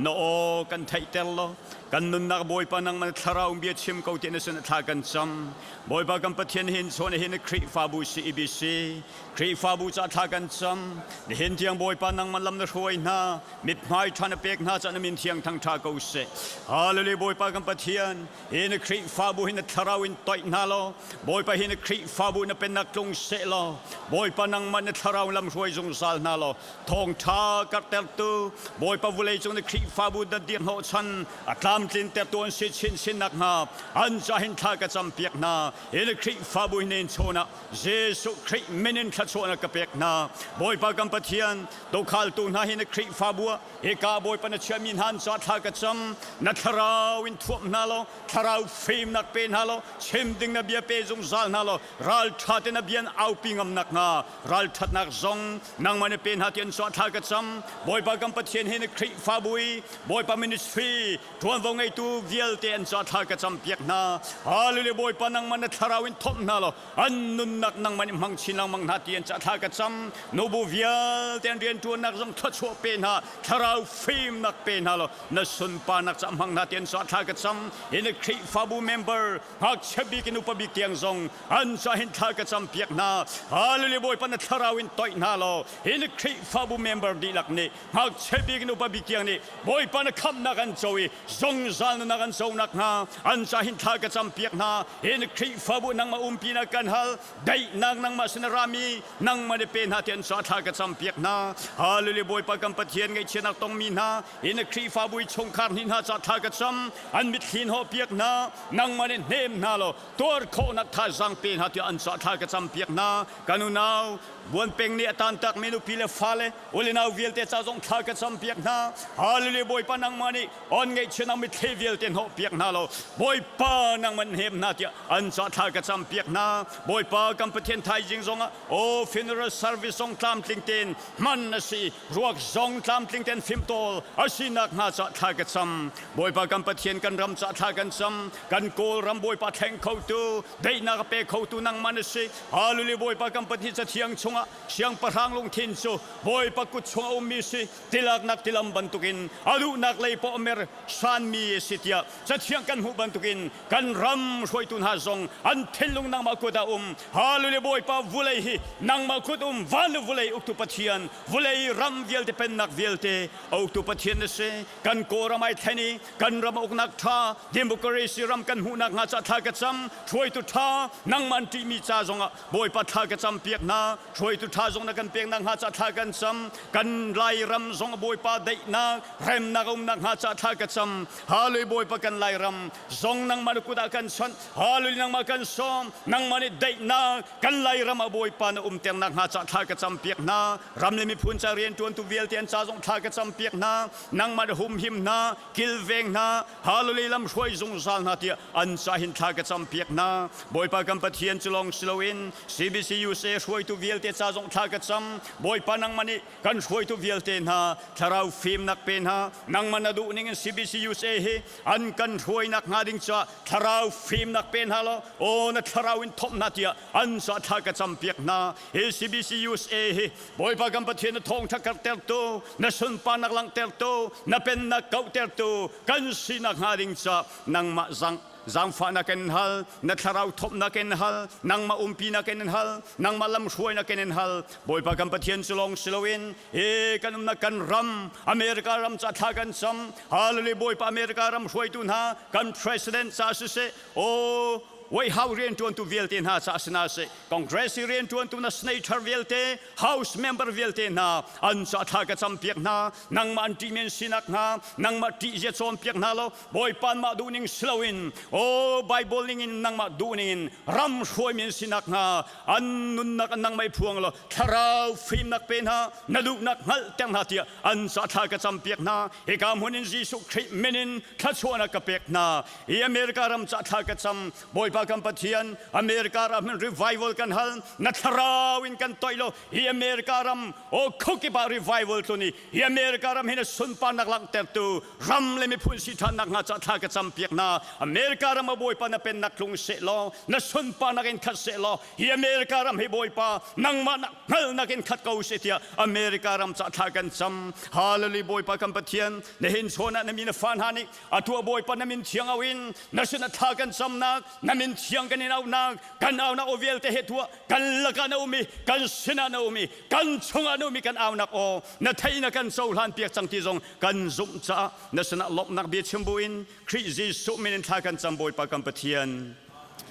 Na aw kan theihter law kan nunnak Bawipa nangmah thlarau bia chim ko ti na sin thla kan cam. Bawipa kan Pathian hin chawn hin Khrihfabu CEBC Khrihfabu ca thla kan cam. Nihin tiang Bawipa nangmah lam na hruai hna mithmai ṭha na pek hna ca na min thiang thangṭha ko seh. Hallelujah Bawipa kan Pathian hi na Khrihfabu hi na thlarau in toih hna law Bawipa hi na Khrihfabu na pennak tlung seh law Bawipa nangmah na thlarau lam hruai zungzal hna law thawngṭha karhtertu Bawipa vulei cung na Khrihfabu na dirhnawhchan a tlamtlintertu an si chinchin nakhnga an ca hin thla ka campiak hna. Hi na Khrihfabu hi nen chawn ah Jesuh Khrih min in thluachuahnak ka pek hna. Bawipa kan Pathian, tukhaltu hna hi na Khrihfabu ah hika Bawipa na chiahmi hna an ca thla ka cam. Na thlarau in thuam hna law, thlarau fimnak pe hna law, chim ding na bia pe zungzal hna law, ralṭha te na bia an aupi ngam nakhnga ralṭhatnak zong nangmah na pe hna ti an ca thla ka cam. Bawipa kan Pathian hi na Khrihfabu i Bawipa ministry ṭuanvo ngeitu vialte an ca thla ka campiak hna. Hallelujah Bawipa nangmah na thlarau in thomh hna law an nunnak nangmah nih hmang chin lengmang hna ti an ca thla ka cam. Nubu vialte an rianṭuannak zong thluachuah pe hna, thlarau fimnak pe hna law na sunparnak ca hmang hna ti an ca thla ka cam. Hi na Khrihfabu member ngakchia bik in upa bik tiang zong an ca hin thla ka campiak hna. Hallelujah Bawipa na thlarau in toih hna law hi na Khrihfabu member dihlak nih ngakchia bik in upa bik tiang nih Bawipa na khamhnak an co i zungzal nunnak an co nakhnga an ca hin thla ka campiak hna. Hi na Khrihfabu nangmah umpi na kan hal daihnak nangmah sin a rami nangmah nih pe hna ti an ca thla ka campiak hna. Hallelujah Bawipa kan Pathian ngaihchiatnak tongmi hna hi na Khrihfabu i chungkhar hnih hna ca thla ka cam an mitthli hnawhpiak hna nangmah nih hnem hna law tuar khawhnak thazaang pe hna tiah an ca thla ka campiak hna. Kan unau Buan Peng nih a tantakmi nupi le fale ule nau vialte ca zong thla ka campiak hna. Hallelujah Bawipa nangmah nih on ngaihchiatnak mitthli vialte hnawhpiak hna law Bawipa nangmah hnem hna tiah an ca thla ka campiak hna. Bawipa kan Pathian thaizing zongah aw funeral service zong tlamtling tein hman a si ruak zong tlamtling tein fimtawl a si nakhnga ca thla ka cam. Bawipa kan Pathian kan ram ca thla kan cam. Kan Kawlram Bawipa thleng khotu daihnak a pe khotu nangmah na si. Hallelujah Bawipa kan Pathian cathiang chungah siangpahrang lungthin cu Bawipa kut chung a ummi si tilaknak tilam bantukin a duhnak lei poah mer sanmi a si tiah cathiang kan hmuh bantukin kan ram hruaitu hna zong an thinlung nangmah kut ah um. Hallelujah Bawipa vulei hi nangmah kut um van le vulei uktu Pathian vulei ram vialte pennak vialte a uktu Pathian na si. Kan Kawlram ai thlen i kan ram uknak ṭha democracy ram kan hmuh nakhnga ca thla ka cam. Hruaitu ṭha nangmah an ṭihmi ca zongah Bawipa thla ka cam piak hna. Hruaitu ṭha zong na kan pek nakhnga ca thla kan cam. Kan Lairam zong Bawipa daihnak remnak a um nakhnga ca thla ka cam. Hallelujah Bawipa kan Lairam zong nangmah na kut ah kan chawnh. Hallelujah nangmah kan sawm. Nangmah nih daihnak kan Lairam ah Bawipa na umter nakhnga ca thla ka cam piak hna. Ram le miphun ca rianṭuantu vialte an ca zong thla ka cam piak hna. Nangmah na humhim hna, kilveng hna, Hallelujah lam hruai zungzal hna tiah an ca hin thla ka cam piak hna. Bawipa kan Pathian cu lawng si loin CBC USA hruaitu vialte ca zong thla ka cam. Bawipa nangmah nih kan hruaitu vialte hna thlarau fimnak pe hna. Nangmah na duh ning in CBC USA hi an kan hruainak hnga ding caah thlarau fimnak pe hna law aw na thlarau in thawmh hna tiah an ca thla ka cam piak hna. Hi CBC USA hi Bawipa kan Pathian na thawngṭha karhtertu, na sunparnak langhtertu, na pennak kauhtertu kan sinak hnga ding ca nangmah zang zaangfahnak in hal, na thlarau thawmhnak in hal, nangmah umpinak in hal, nangmah lamhruainak in hal. Bawipa kan Pathian cu lawng si loin hi kan umnak kan ram America ram ca thla kan cam. Hallelujah Bawipa America ram hruaitu hna kan president ca siseh, aw White House rianṭuantu vialte hna ca sinah seh, Congress i rianṭuantu na senator vialte, House member vialte hna an ca thla ka campiak hna. Nangmah an ṭih men sinak hna, nangmah ṭih zia cawnpiak hna law Bawipa mah duhning si loin aw Bible ningin nangmah duhning in ram hruai men sinak hna an nunnak an nangmah i phuang law thlarau fimnak pe hna na duhnak hngalhter hna tiah an ca thla ka campiak hna. Hika hmun in Jesuh Khrih min in thluachuahnak ka pek hna. Hi America ram ca thla ka cam. Bawipa. Bawipa kan Pathian, America ram hin revival kan hal, na thlarau in kan toih lo. Hi America ram o khukip ah revival tlun i hi America ram hin a sunparnak langhtertu ram le miphun si ṭhan nakhnga ca thla ka campiak hna. America ram a Bawipa na pennak tlung seh law, na sunparnak in khat seh law, hi America ram hi Bawipa nangmah na hngalhnak in khat ko seh tiah America ram ca thla kan cam. Hallelujah Bawipa kan Pathian, na hin chawn ah na mi na fa hna nih atu a Bawipa na min thiang au in na sin a thla kan camnak, na min thiang kan in auhnak, kan aunak aw vialte he tuah kan lakah na um i kan sinah na um i kan chungah na um i kan aunak aw na theih na kan cohlan piak cang ti zong kan zumh caah na sinah lawmhnak bia chim buin Khrih Jesuh min in thla kan cam Bawipa kan Pathian.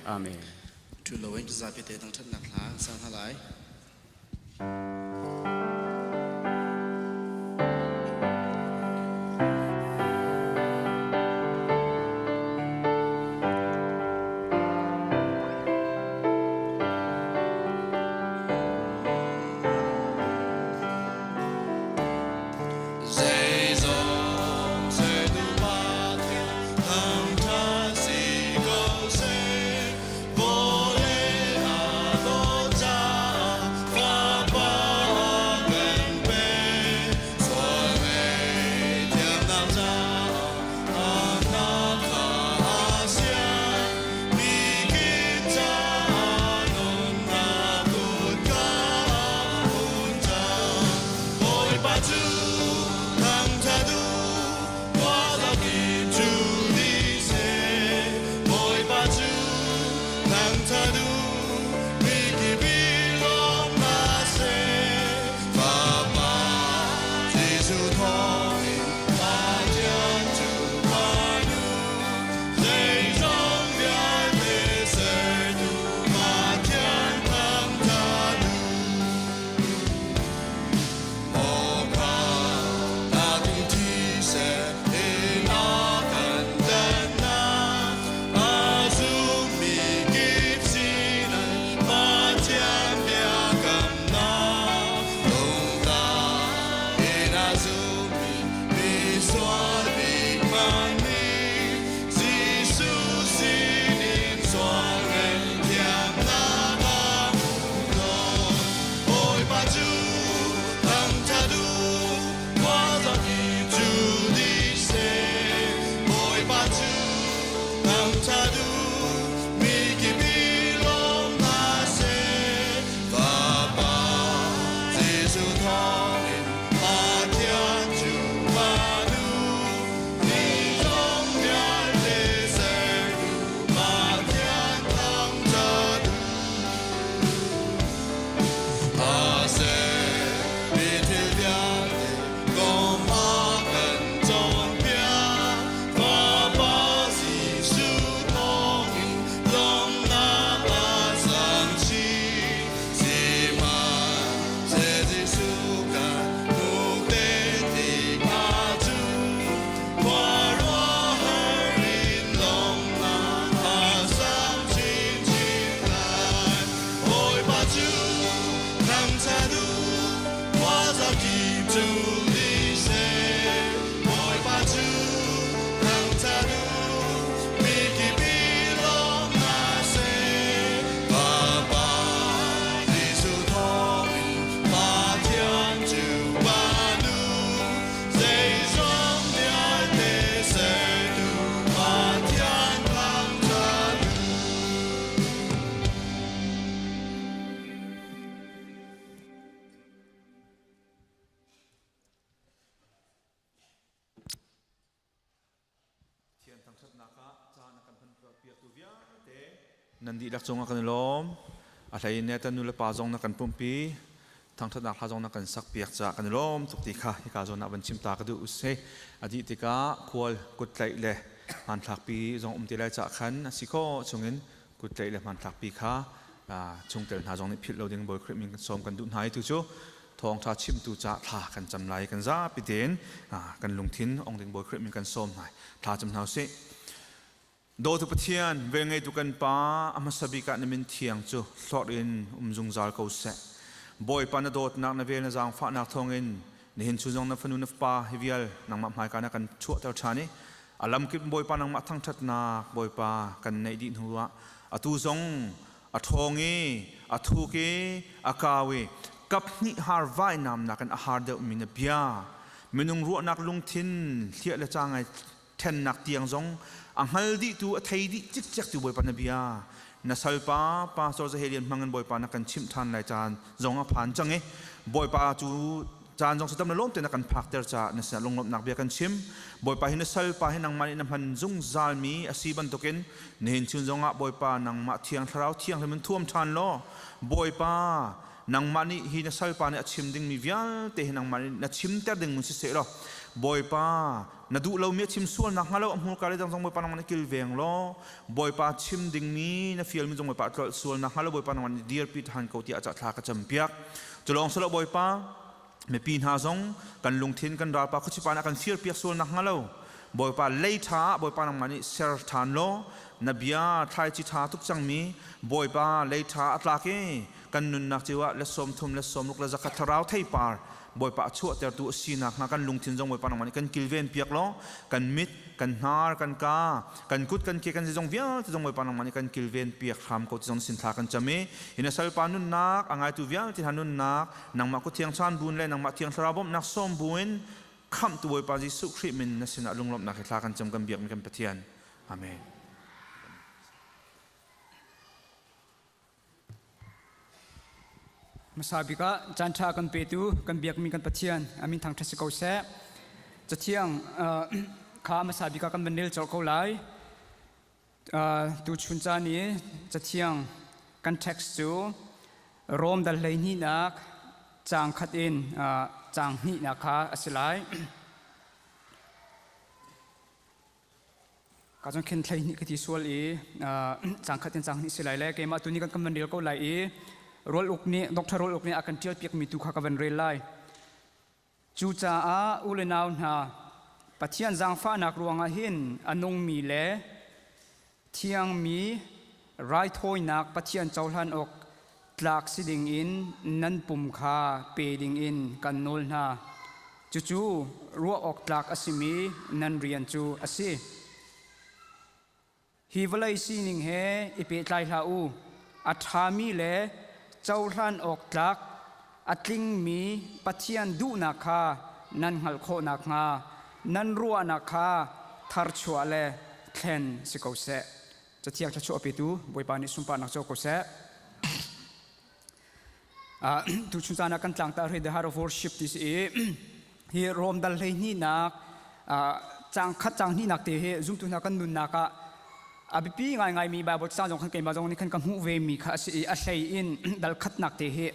Amen. Ṭhu loin zapi te thangṭhatnak hla sang hna lai. Zeizong sertu Pathian thangṭhat si ko seh. Vawlei aa dawt caah Fapa a kan pek. Sual ngaihthiamnak caah Annak kha a sian. Mikip caah nunnak kutka a hun cang. Bawipa cu thangṭhat u, khuazakip cu dih seh. Bawipa cu thangṭhat u, mikip i lawm hna seh. Fapa Jesuh thawngin Pathian cu kan u, zeizong vialte sertu Pathian thangṭhat u. Jesuh sinin sual ngaihthiamnak a hmu tawn. Bawipa cu thangṭhat u, khuazakip cu dih seh. Bawipa cu thangṭhat u, mikip i lawm hna seh. Fapa Jesuh thawngin Pathian cu van u, nizong vialte sertu Pathian thangṭhat u. A sermi thil vialte kong a kan cawnpiak. Fapa Jesuh thawngin lawmhnak a sang chin. Sihmanhseh Jesuh kan hmuh te tikah cun khuaruahhar in lawmhnak a sang chinchin lai. Bawipa cu thangṭhat u, khuazakip cu dih seh. Bawipa cu thangṭhat u, mikip i lawm hna seh. Fapa Jesuh thawngin Pathian cu van u, zeizong vialte sertu Pathian thangṭhat u. Thian thangṭhatnak ah caan a kan hmanpiaktu vialte nan dihlak cungah kan i lawm. A hlei in ta nu le pa zong na kan pumpi. Thangṭhatnak hla zong na kan sakpiak caah kan i lawm tuk ti kha hika zawn ah van chim ta ka duh usih. A dih tikah khual kuttlaih le hmanthlakpi zong um te lai caah khan a si khawh chungin kuttlaih le hmanthlakpi kha chungtel hna zong nih philh lo ding Bawi Khrih min kan sawm kan duh hna i tu cu thawngṭha chimtu ca thla kan cam lai kan zapi tein kan lungthin ong ding Bawi Khrih min kan sawm hna thla cam hna usih. Dawtu Pathian, velngeitu kan Pa, a hmasa bik ah na min thiang cu hlorh in um zungzal ko seh. Bawipa na dawtnak, na vel, na zaangfahnak thawngin nihin chun zong na fanu na fapa hi vial nangmah hmaika na kan chuahter ṭhan i a lamkip Bawipa nangmah thangṭhatnak Bawipa kan neih dih hnu ah. Atu zong a ṭhawng i a thuk i a kau i kaphnih har vainam nakin a har deuhmi na bia minung ruahnak lungthin hliah le cangai ṭhennak tiang zong a hngal dihtu a thei dih cikcek tu Bawipa na bia na salpa Pastor Zahelian hmangin Bawipa na kan chimh ṭhan lai caan zong a phan cang i Bawipa cu caan zong satam na lawm te na kan phakter caah na sinah lunglawmhnak bia kan chim. Bawipa hi na salpa hi nangmah nih na hman zungzal mi a si bantukin nihin chun zongah Bawipa nangmah thiang thlarau thianghlim in thuam ṭhan law Bawipa nangmah nih hi na salpa nih a chim dingmi vialte hi nangmah nih na chimter ding mun siseh law Bawipa na duh lomi a chim sual nak hnga lo a hmurka le dang zong Bawipa nangmah nih kilveng law Bawipa chim dingmi na fialmi zong Bawipa a tlolh sual nak hnga lo Bawipa nangmah nih dirpi ṭhan ko tiah a thla ka campiak. Culawng silo Bawipa, mipi hna zong kan lungthin kan ralpa khuachipa nih a kan firpiak sual nak hnga lo Bawipa lei ṭha ah Bawipa nangmah nih ser ṭhan law na bia thlaici ṭha tuk cangmi Bawipa lei ṭha a tlak i kan nunnak cio ah le 30 le 60 le 100 thlarau theipar Bawipa a chuahtertu a si nakhnga kan lungthin zong Bawipa nangmah nih kan kilven piak law kan mit kan hnar kan ka kan kut kan ke kan zong vialte zong Bawipa nangmah nih kan kilven piak hram ko ti zong sin thla kan cam i hi na salpa nunnak a ngaitu vialte hna nunnak nangmah kut thiang chan bun le nangmah thiang thlarau bawmhnak sawm buin khamhtu Bawipa Jesuh Khrih min na sinah lunglawmhnak he thla kan cam kan biakmi kan Pathian amen. Hmasa bik ah caan ṭha kan petu kan biakmi kan Pathian a min thangṭhat si ko seh. Cathiang kha hmasa bik ah kan van rel colh ko lai. Tuchun caan i cathiang kan text cu Rom dal hleihnihnak caang khat in caang hnihnak kha a si lai. Ka cun khin thlei hnih ka ti sual i cang khat in cang hnih si lai le keimah tu ni kan kan van rel ko lai i Rual Uk nih Dr. Rual Uk nih a kan ṭial piakmi tu kha ka van rel lai. Cucaah u le nau hna, Pathian zaangfahnak ruangah hin a nungmi le thiangmi raithawinak Pathian cohlan awk tlak si dingin nan pum kha pe dingin kan nawl hna. Cucu ruah awk tlak a simi nan rian cu a si. Hi vawlei sining he i pehtlai hlah u. A ṭhami le cohlan awk tlak a tlingmi Pathian duhnak kha nan hngalh khawh nakhnga nan ruahnak kha tharchuah le thlen si ko seh. Cathiang thluachuah petu Bawipa nih sunparnak co ko seh. Tuchun caan ah kan tlangtar hi The Heart of Worship ti si i hi Rom dal hleihnihnak caang khat caang hnihnak te hi zumtu hna kan nunnak ah a biapi ngaingaimi Bible caan zong khan keimah zong nih khan ka hmuh ve mi kha a si i a hlei in dal khatnak te hi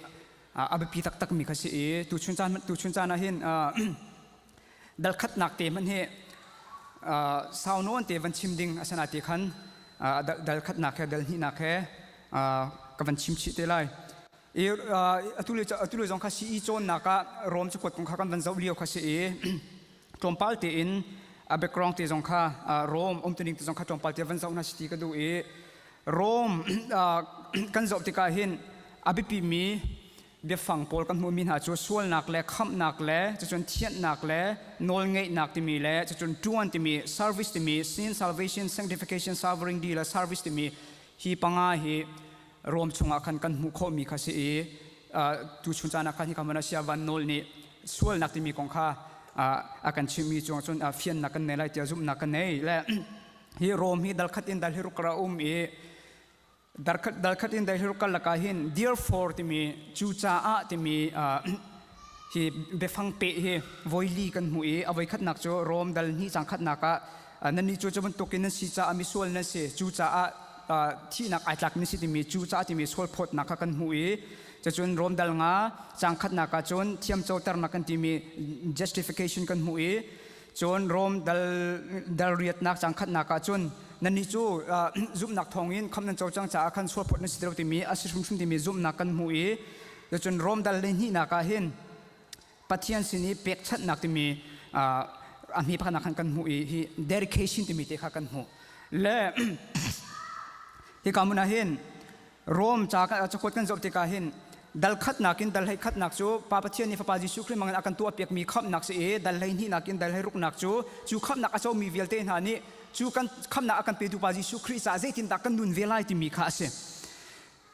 a biapi taktak mi kha si i tuchun caan tuchun caan ah hin dal khatnak te hmanh hi sau nawn te van chim ding a sana te khan dal khatnak he dal hnihnak he ka van chim chih te lai. I atu le atu le zong kha CE cawnnak ah Rom cakuat kong kha kan van zoh lio kha si i tlawmpal tein a background te zong kha Rom umtuning te zong kha tlawmpal te van zoh hna si ti ka duh i Rom kan zoh tikah hin a biapi mi biafang pawl kan hmuhmi hna cu sualnak le khamhnak le cucun thianhnak le nawlngeihnak timi le cucun ṭuan timi service timi sin salvation sanctification sovereignty le service timi hi panga hi Rom chungah khan kan hmuh khawhmi kha si i tuchun caan ah khan hika hmun ah sia van nawl nih sualnak timi kong kha a kan chimhmi cungah cun fiannak kan nei lai tiah zumhnak kan nei le hi Rom hi dal khat in dal hi ruk ra um i dal khat in dal hi ruk karlak ah hin therefore timi cucaah timi hi biafang peh hi voili kan hmuh i a voikhatnak cu Rom dal hnih cang khatnak ah nannih cu cu bantukin nan si caah misual nan si cucaah thihnak ai tlak nan si timi cucaah timi sual phawtnak kha kan hmuh i cucun Rom dal nga cang khatnak ah cun thiamcoternak kan timi justification kan hmuh i cun Rom dal dal riatnak cang khatnak ah cun nannih cu zumhnak thawngin kham nan co cang caah khan sual phawt nan si lo timi a si hrimhrim timi zumhnak kan hmuh i cucun Rom dal hnihnak ah hin Pathian sin i pekchanhnak timi a hme pakhatnak khan kan hmuh i hi dedication timi te kha kan hmuh le hika hmun ah hin Rom ca cakuat kan zoh tikah hin. Dal khatnak in dal hlei khatnak cu Pa Pathian nih Fapa Jesuh Khrih hmangin a kan tuahpiakmi khamhnak si i dal 12 nak in dal 16 nak cu cu khamhnak a comi vialte hna nih cu kan khamhnak a kan petu Pa Jesuh Khrih caah zeitindah kan nun ve lai timi kha a si.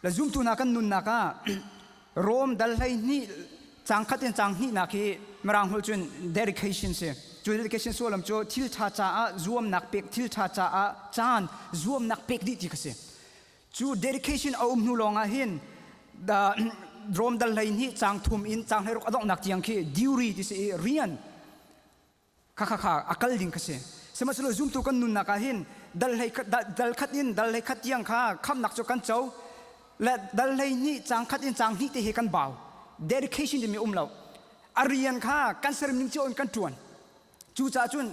Le zumtu hna kan nunnak ah Rom dal 12 caang khat in caang hnihnak hi Mirang holh cun dedication si. Cu dedication sullam cu thil ṭha caah zuamnak pek, thil ṭha caah caan zuamnak pek dih ti kha si. Cu dedication a um hnu lawngah hin Rom dal 12 caang thum in caang 16 a donghnak tiang khi duty ti si i rian kha kha kha a kal ding kha si. Sihmanhsehlaw zumtu kan nunnak ah hin dal hlei dal khat in dal hlei khat tiang kha khamnak cu kan co le dal 12 caang khat in caang hnih te hi kan bau. Dedication timi um lo. A rian kha kan serem ning cio in kan ṭuan. Cucaah cun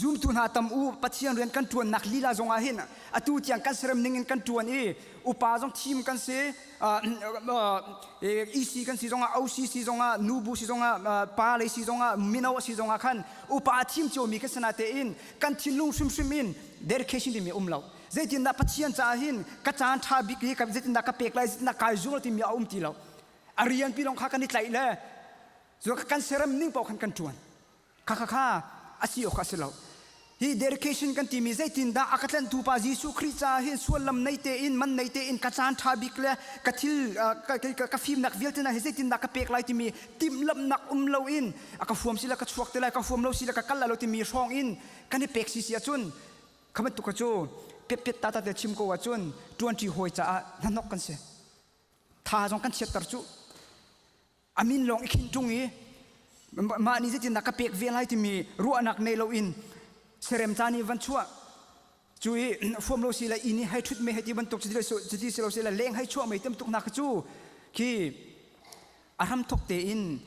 zumtu hna tam u Pathian rian kan ṭuannak lila zongah hin atu tiang kan serem ning in kan ṭuan i upa zong thim kan si EC kan si zongah OC si zongah nubu si zongah pa lei si zongah mino si zongah khan upa thim ciomi kan si natein kan thinlung hrimhrim in dedication timi um lo zeitindah Pathian caah hin ka caan ṭha bik hi zeitindah ka pek lai zeitindah kai zuam timi a um ti lo a rian pi lawng kha kan i tlaih le kan serem ning paoh khan kan ṭuan Kha kha kha a si awk a si lo. Hi dedication kan timi zeitindah a ka tlanhtu pa Jesuh Khrih caah hin suallam nei tein man nei tein ka caan ṭha bik le ka thil ka fimnak vialte hna hi zeitindah ka pek lai timi timhlamhnak um loin a ka fuam si le ka chuak te lai ka fuam lo si le ka kal lai lo timi hrawng in kan i pek si si ahcun kha bantuk kha cu piatpiat tata te chim ko ahcun ṭuanṭi hawi caah hnahnok kan si. Tha zong kan chiatter cu. A min lawng i khinh ṭung i mah nih zeitindah ka pek ve lai timi ruahnak nei loin serem caan i van chuah cu i fuam lo si le inn i hei ṭhut me hei ti bantuk cuti si lo si le leng hei chuah mei tamtuk hna kha cu khi a hramthok tein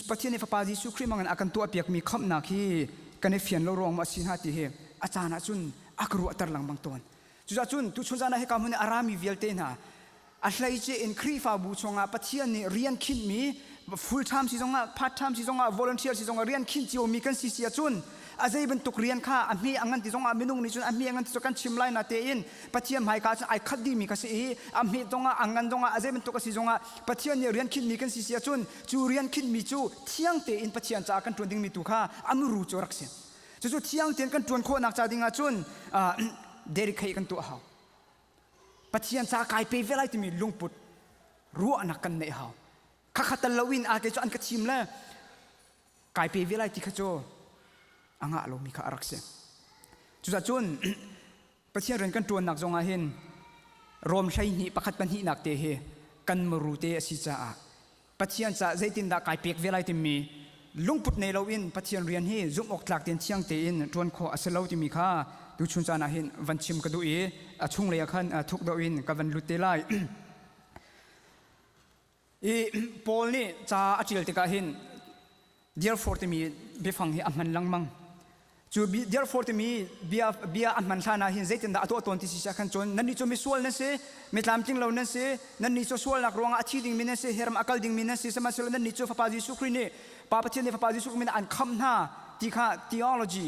Pathian i Fapa Jesuh Khrih mangin a kan tuahpiakmi khamhnak hi kan i fian lo ruang maw a si hna ti hi a caan ah cun a ka ruahter lengmang tawn. Cucaah cun tuchun zan ah hika hmun i a rami vialte hna a hleice in Khrihfabu chungah Pathian nih rian khinhmi full time si zongah part time si zongah volunteer si zongah rian khinh ciomi kan si si ahcun a zei bantuk rian kha a hme a ngan ti zongah minung nih cun a hme a ngan ti cu kan chim lai na tein Pathian hmaika cun ai khat dihmi kha si i a hme zongah a ngan zongah a zei bantuk a si zongah Pathian nih rian khinhmi kan si si ahcun cu rian khinhmi cu thiang tein Pathian caah kan ṭuan dingmi tu kha a muru cu rak si. Cucu thiang tein kan ṭuan khawhnak ca ding ahcun dedicate kan tuah hau. Pathian ca kai pe ve lai timi lungput ruahnak kan neih hau. Khakha tal loin a ke cu an ka thim le kai pe ve lai ti kha cu a ngah lomi kha a rak si. Cucaah cun Pathian rian kan ṭuannak zongah hin Rom 12 pakhat pahnihnak te hi kan muru te a si caah Pathian caah zeitindah kai pek ve lai timi lungput nei loin Pathian rian hi zumh awk tlak tein thiang tein ṭuan khawh a si lo timi kha tuchun caan ah hin van chim ka duh i a chunglei ah khan thuk deuh in ka van lut te lai. I Paul nih ca a ṭial tikah hin therefore timi biafang hi a hman lengmang. Cu therefore timi bia, bia a hman hlan ah hin zeitindah a tuah tawn ti si khan cun nannih cu misual nan si, mi tlamtling lo nan si, nannih cu sualnak ruangah a thi dingmi nan si, hiram a kal dingmi nan si, sihmanhsehlaw nannih cu Fapa Jesuh Khrih nih Pa Pathian nih Fapa Jesuh Khrih min an khamh hna ti kha theology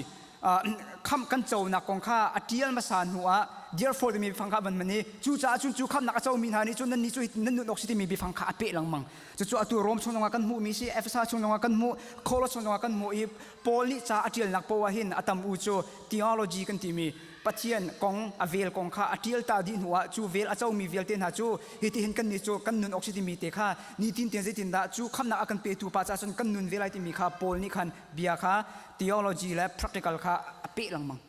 khamh kan conak kong kha a ṭial hmasa hnu ah therefore timi biafang kha a van hman i cucaah cun cu khamhnak a comi hna nih cun nannih cu nan nun awk si timi biafang kha a peh lengmang. Cucu atu Rom chung zongah kan hmuhmi si, Efesa chung zongah kan hmuh, Kolos chung zongah kan hmuh i Paul nih ca a ṭialnak poah hin a tam u cu theology kan timi Pathian kong a vel kong kha a ṭial ta dih hnuah cu vel a comi vialte hna cu hitihin kannih cu kan nun awk si timi te kha nitin tein zeitindah cu khamhnak a kan petu pa caah cun kan nun ve lai timi kha Paul nih khan bia kha theology le practical kha a peh lengmang.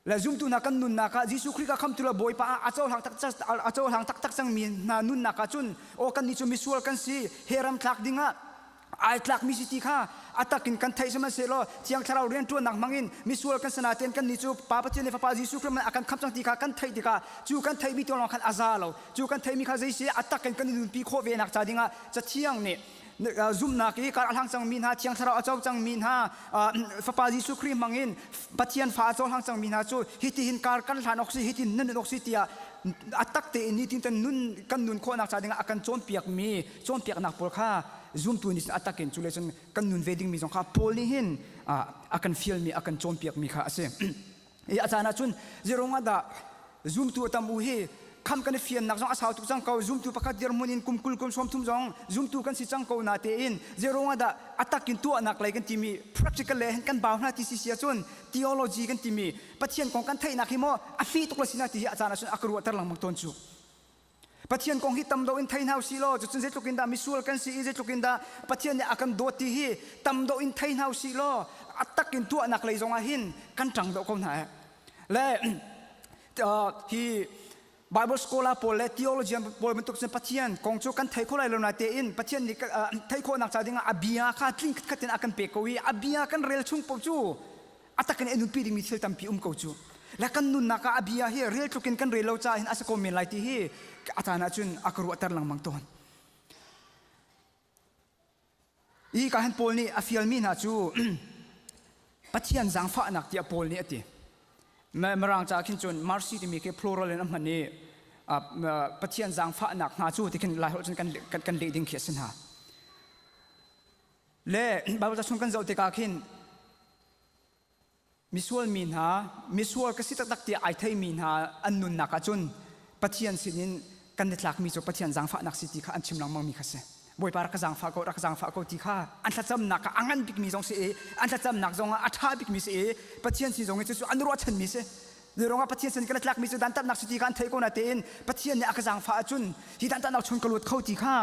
Le zumtu hna kan nunnak ah Jesuh Khrih ka khamtu le Bawipa ah a cohlang taktak a cohlang taktak cangmi hna nunnak ah cun aw kannih cu misual kan si he ram tlak dingah ai tlakmi si ti kha a takin kan theih sihmanhsehlaw Thiang Thlarau rianṭuannak hmangin misual kan si nain kannih cu Pa Pathian le Fapa Jesuh Khrih a kan khamh cang ti kha kan theih tikah cu kan theihmi ti lawng khan a za lo cu kan theihmi kha zei si a takin kan i nunpi khawh ve nak ca dingah Cathiang nih zumhnak i kar a hlang cangmi hna Thiang Thlarau a co cangmi hna Fapa Jesuh Khrih hmangin Pathian fa a cohlang cangmi hna cu hitihin kar kan hlan awk si hitin nan nun awk si tiah a tak tein nitin kan nun kan nun khawhnak ca dingah a kan cawnpiakmi cawnpiaknak pawl kha zumtu nih a takin cu le cun kan nun ve dingmi zong kha Paul nih hin a kan fialmi a kan cawnpiakmi kha a si. I a caan ah cun zeirung ah dah zumtu a tam u hi. Kham kan i fiannak zong a sau tuk cang ko. Zumtu pakhat dirhmun in kum 20 kum 30 zong zumtu kan si cang ko na tein zeiruang ah dah a tak in tuahnak lei kan timi practical le kan bau hna ti si si ahcun theology kan timi Pathian kong kan theihnak hi maw a hmi tuk la si na ti hi a caan ahcun a ka ruahter lengmang tawn cu. Pathian kong hi tam deuh in thei hna usih law cucun zeitluk in dah misual kan si i zeitluk in dah Pathian nih a kan dawt ti hi tam deuh in thei hna usih law a tak in tuahnak lei zong ah hin kan ṭang deuh ko hna eh. Le hi Bible scholar pawl le theologian pawl bantuk cun Pathian kong cu kan thei kho lai lo na tein Pathian nih theih khawhnak ca dingah a bia kha tling khat in a kan pek ko i a bia kan rel chung paoh cu a tak in a nunpi dingmi thil tampi um ko cu. Le kan nunnak ah a bia hi rel tluk in kan rel lo caah hin a si ko men lai ti hi a caan ahcun a ka ruahter lengmang tawn. Hi ka hin Paul nih a fialmi hna cu Pathian zaangfahnak tiah Paul nih a ti. Mirang ca khin cun mercy timi khi plural in a hman i Pathian zaangfahnak hna cu ti khin Laiholh cun kan leh ding khi a si hna. Le Bible ca chung kan zoh tikah khin Misual mi hna, misual ka si taktak tiah ai theimi hna an nunnak ahcun Pathian sinin kan i tlakmi cu Pathian zaangfahnak si ti kha an chim lengmang mi kha si. Bawipa rak ka zaangfah ko, rak ka zaangfah ko ti kha an thlacamnak ah a ngan bikmi zong si i an thlacamnak zong ah a ṭha bikmi si i Pathian sin zong i cucu an ruahchanmi si. Zeiruangah Pathian sin kan i tlakmi cu dantatnak si ti kha an theih ko na tein Pathian nih a ka zaangfah ahcun hi dantatnak chung ka luat kho ti kha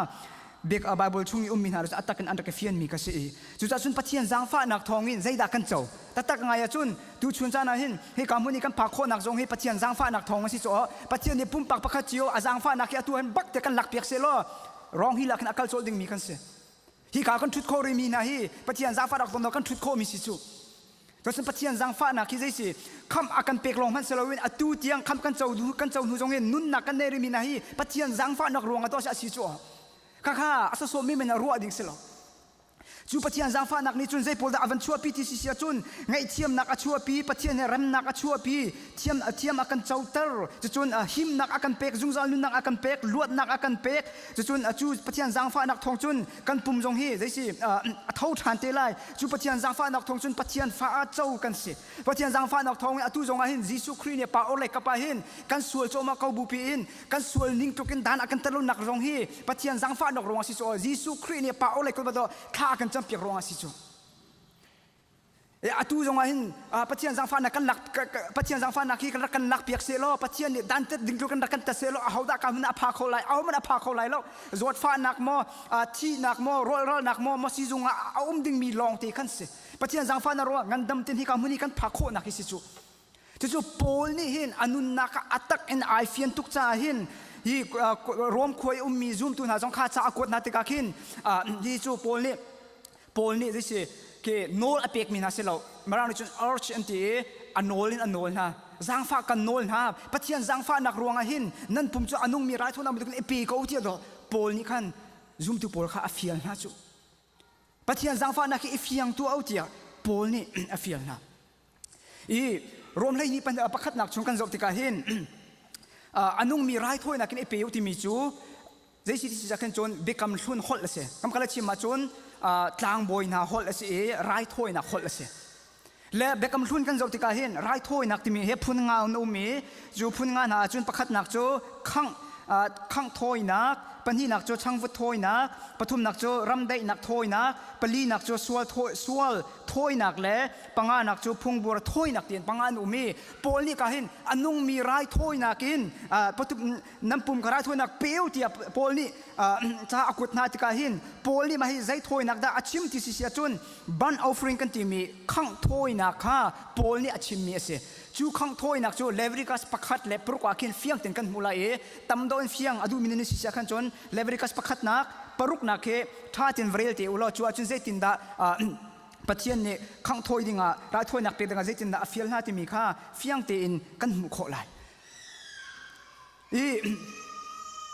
bik Bible chung i ummi hna cu a tak in an rak i fianmi ka si i cucaah cun Pathian zaangfahnak thawngin zeidah kan co taktak ngai ahcun tuchun caan ah hin hika hmun i kan phak khawhnak zong hi Pathian zaangfahnak thawng a si caw Pathian nih pumpak pakhat cio a zaangfahnak hi atu hin bak te kan lakpiak seh law rong hi lak hin a kal colh dingmi kan si hika kan ṭhut khawh rihmi hna hi Pathian zaangfahnak thawng kan ṭhut khawhmi si cu Cun Pathian zaangfahnak hi zei si khamh a kan pek lawng hmanh si loin atu tiang khamh kan co kan co hnu zong hin nunnak kan nei rihmi hna hi Pathian zaangfahnak ruang ah tuah a si cu. Khakha a sawsawhmi men ah ruah ding si lo. Cu Pathian zaangfahnak nih cun zei pawl dah a van chuahpi ti si si ahcun ngaihthiamnak a chuahpi, Pathian he remnak a chuahpi, thiam thiam a kan coter, cucun himnak a kan pek, zungzal nunnak a kan pek, luatnak a kan pek, cucun cu Pathian zaangfahnak thawng cun kan pum zong hi zei si a tho ṭhan te lai. Cu Pathian zaangfahnak thawng cun Pathian fa ah co kan si. Pathian zaangfahnak thawng in atu zong ah hin Jesuh Khrih nih pa or le kapa hin kan sual cawhmah ko bupi in kan sual ning tluk in dan a kan tat lonak zong hi Pathian zaangfahnak ruangah si cu Jesuh Khrih nih pa or le kapa thla a kan campiak ruangah si cu. Atu zong ah hin Pathian zaangfahnak kan lak Pathian zaangfahnak hi kan rak kan lak piak seh law Pathian nih dantat ding kan rak kan tat seh law ahodah ka hmun a pha kho lai ahohmanh a pha kho lai lo zawtfahnak maw thihnak maw rawlralnak maw maw sizung ah a um dingmi lawng te khan si Pathian zaangfahnak ruang ngandam tin hi ka hmun hi kan phak khawhnak hi si cu cucu Paul nih hin a nunnak ah a tak in ai fian tuk caah hin hi Rom khua i ummi zumtu hna zong kha ca a kuat hna tikah khin hi cu Paul nih Paul nih zei si ke nawl a pekmi hna si lo Mirang nih cun urge an ti i a nawl in a nawl hna zaangfah kan nawl hna Pathian zaangfahnak ruangah hin nan pum cu a nungmi raithawinak bantukin i pe ko tiah Paul nih khan zumtu pawl kha a fial hna cu Pathian zaangfahnak hi i fiang tuah u tiah Paul nih a fial hna I Rom 12 pakhatnak chung kan zoh tikah hin a nungmi raithawinak in i pe u timi cu zei si ti khin cun biakam hlun holh a si. Kam kala chim ahcun tlangbawi hna holh a si i raithawinak holh a si. Le biakam hlun kan zoh tikah hin raithawinak timi he phun nga an um i cu phun nga hna ahcun pakhatnak cu khangh khangh thawinak, pahnihnak cu changvut thawinak, pathumnak cu ramdaihnak thawinak, palinak cu sual sual thawinak le panganak cu phungbuar thawinak tiin panga an um i Paul nih ka hin a nungmi raithawinak in nan pum ka raithawinak peu tiah Paul nih ca a kut hna tikah hin Paul nih mah hi zei thawinak dah a chim ti si si ahcun burnt offering kan timi khangh thawinak kha Paul nih a chimmi a si. Cu khangh thawinak cu Leviticus pakhat le paruk ah khin fiang tein kan hmuh lai i tam deuh in fiang a duhmi nan si si ah khan cun Leviticus pakhatnak paruknak hi ṭha tein va rel te u law cu ahcun zeitindah Pathian nih khangh thawi dingah raithawinak pek dingah zeitindah a fial hna timi kha fiang tein kan hmuh khawh lai. I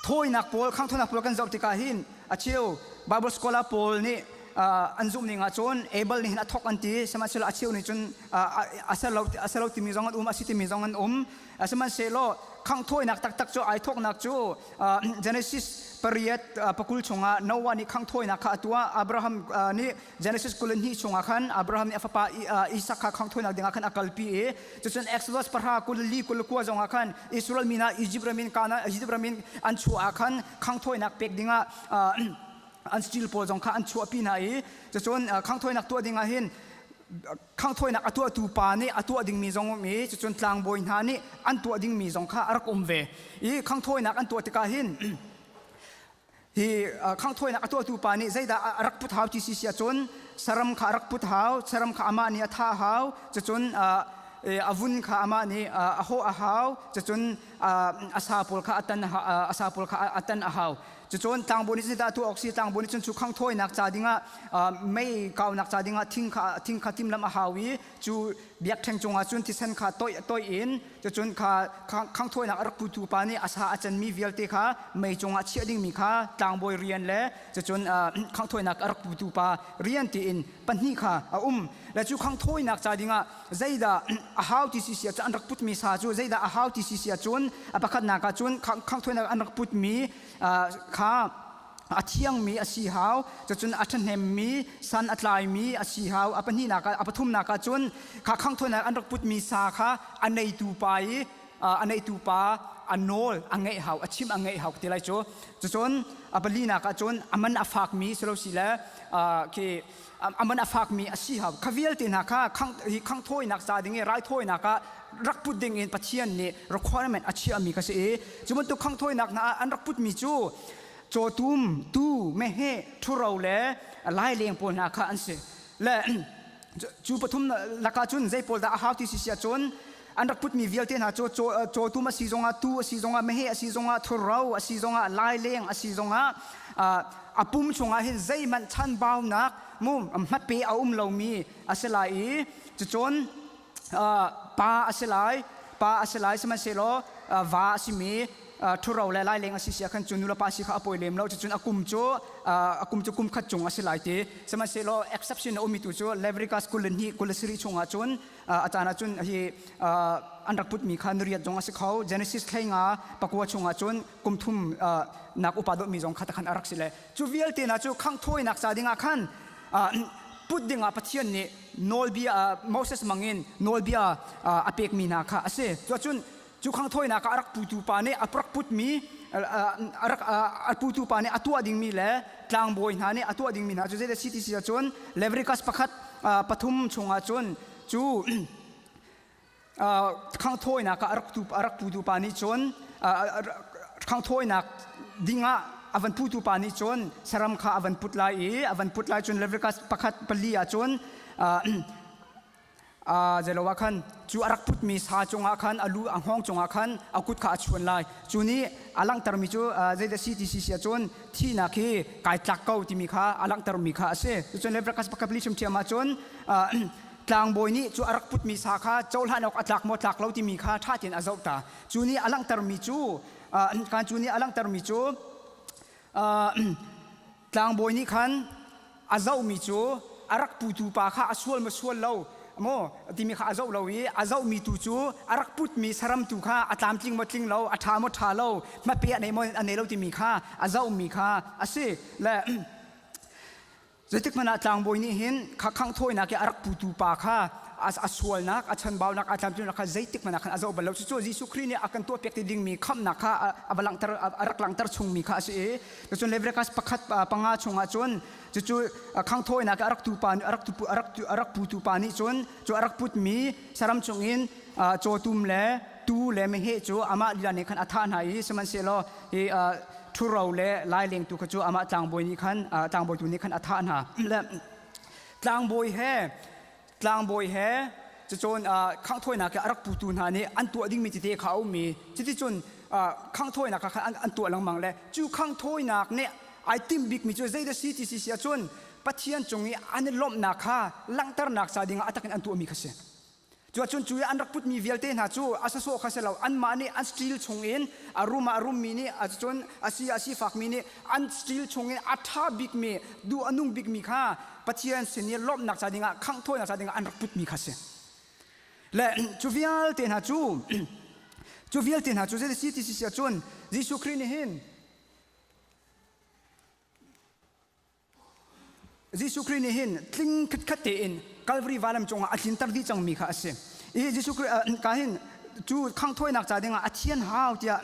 thawinak pawl khangh thawinak pawl kan zoh tikah hin a cheu Bible scholar pawl nih. an zumh ning ahcun Abel nih hin a thawk an ti. Sihmanhsehlaw a cheu nih cun a ser lo a ser lo timi zong an um, a si timi zong an um. Sihmanhsehlaw khanghthawinak taktak cu ai thawknak cu Genesis pariat pakul chungah Noah nih khanghthawinak kha a tuah. Abraham nih Genesis 22 chungah khan Abraham nih a fapa Isak kha khanghthawinak dingah khan a kalpi i cucun Exodus pahra 24 29 zongah khan Israel mi hna Egypt ram in Canaan Egypt ram in an chuah ah khan khanghthawinak pek dingah an stil pawl zong kha an chuahpi hna i cucun khanghthawinak tuah dingah hin khanghthawinak a tuahtu pa nih a tuah dingmi zong um i cucun tlangbawi hna nih an tuah dingmi zong kha a rak um ve i khanghthawinak an tuah tikah hin hi khanghthawinak a tuahtu pa nih zeidah a rak put hau ti si si ahcun saram kha a rak put hau saram kha amah nih a thah hau cucun a vun kha amah nih a hawh a hau cucun a sa pawl kha a tan a sa pawl kha a tan a hau cucun tlangbawi nih zeidah tuah awk si tlangbawi nih cun cu khanghthawinak ca dingah mei kaunak ca dingah thing kha thing kha timhlamh a hau i cu biakṭheng cungah cun thisen kha toih toih in cucun kha khanghthawinak a rak putu pa nih a sa a canmi vialte kha mei cungah chiah dingmi kha tlangbawi rian le cucun khanghthawinak a rak putu pa rian tiin pahnih kha a um le cu khanghthawinak ca dingah zeidah a hau ti si si ahcun an rak putmi sa cu zeidah a hau ti si si ahcun a pakhatnak ah cun khanghthawinak an rak putmi kha a thiangmi a si hau cucun a ṭhahnemmi san a tlaimi a si hau a pahnihnak ah a pathumnak ah cun kha khanghthawinak an rak putmi sa kha a neitu pa i a neitu pa a nawl a ngeih hau a chim a ngeih hau ti lai cu cucun a palinak ah cun a man a fakmi si lo si le khi a man a fakmi a si hau kha vialte hna kha hi khanghthawinak ca ding i raithawinak ah rak put ding in Pathian nih requirement a chiahmi kha si i cu bantuk khanghthawinak hna ah an rak putmi cu cawtum tu meheh ṭhuro le laileng pawl hna kha an si le cu pathum lakah cun zei pawl dah a hau ti si si ahcun an rak putmi vialte hna cu cawtum a si zongah tu a si zongah meheh a si zongah thurro a si zongah laileng a si zongah a pum chungah hin zeihmanh chanbaunak mu hmape a um lomi a si lai i cucun pa a si lai pa a si lai sihmanhsehlaw va a simi ṭhuro le laileng a si si ah khan cu nu le pa si kha a pawi lem lo cucun a kum cu a kum cu kum khat cung a si lai ti sihmanhsehlaw exception a ummi tu cu Leviticus 22 27 chungah cun a caan ah cun hi an rak putmi kha nuriat zong a si kho Genesis thleinga pakua chungah cun kum thum nak upa dawtmi zong kha takhan a rak si le cu vialte hna cu khanghthawinak ca dingah khan put dingah Pathian nih nawlbia Moses mangin nawlbia a pekmi hna kha a si cuacun cu khanghthawinak ah a rak putu pa nih a rak putmi a rak a putu pa nih a tuah dingmi le tlangbawi hna nih a tuah dingmi hna cu zeidah si ti si ahcun Leviticus pakhat pathum chungah cun cu khanghthawinak ah a rak tu a rak putu pa nih cun khanghthawinak dingah a van putu pa nih cun saram kha a van put lai i a van put lai cun Leviticus pakhat pali ah cun zeilo ah khan cu a rak putmi sa cungah khan a lu a hngawng cungah khan a kut kha a chuan lai cu nih a langhtermi cu zeidah si ti si si ahcun thihnak hi kai tlak ko timi kha a langhtermi kha a si cun Leviticus pakhat pali ṭhiamṭhiam ah cun tlangbawi nih cu a rak putmi sa kha cohlan awk a tlak maw tlak lo timi kha ṭha tein a zoh ta cu nih a langhtermi cu kan cu nih a langhtermi cu tlangbawi nih khan a zohmi cu a rak putu pa kha a sual maw sual lo maw timi kha a zoh lo i a zohmi tu cu a rak putmi saram tu kha a tlamtling maw tling lo a ṭha maw ṭha lo hmape a nei maw a nei lo timi kha a zohmi kha a si le Zeitik hmanh ah tlangbawi nih hin kha khanghthawinak i a rak putu pa kha a sualnak, a chanbaunak, a tlamtlinnak kha zeitik hmanh ah khan a zoh bal lo. Cucu Jesuh Khrih nih a kan tuahpiak ti dingmi khamhnak kha a va langhter, a rak langhter chungmi kha a si i cun Leviticus pakhat panga chungah cun cucu khanghthawinak i a rak tu pa a rak tu a rak a rak putu pa nih cun cu a rak putmi saram chungin cawtum le tuu le meheh cu amah lila nih khan a thah hna i sihmanhsehlaw hi ṭhuro le laileng tu kha cu amah tlangbawi nih khan tlangbawi tu nih khan a thah hna le tlangbawi he tlangbawi he cucun khanghthawinak i a rak putu hna nih an tuah dingmi tete kha a um i cuticun khanghthawinak kha an tuah lengmang le cu khanghthawinak nih ai timh bikmi cu zeidah si ti si si ahcun Pathian cung i an i lawmhnak kha langhternak ca dingah a takin an tuahmi kha si. Cuacun cu i an rak putmi vialte hna cu a sasawh kha si lo anmah nih an steel chungin a rum ah a rummi nih cun a si a sifakmi nih an steel chungin a ṭha bikmi duh a nung bikmi kha Pathian sin i lawmhnak ca dingah khangh thawinak ca dingah an rak putmi kha si. Le cu vialte hna cu cu vialte hna cu zei si ti si ahcun Jesuh Khrih nih hin Jesuh Khrih nih hin tling khitkhat tein Calvary vailam cungah a tlinter dih cangmi kha a si. I Jesuh Khrih ka hin cu khanghthawinak ca dingah a thian hau tiah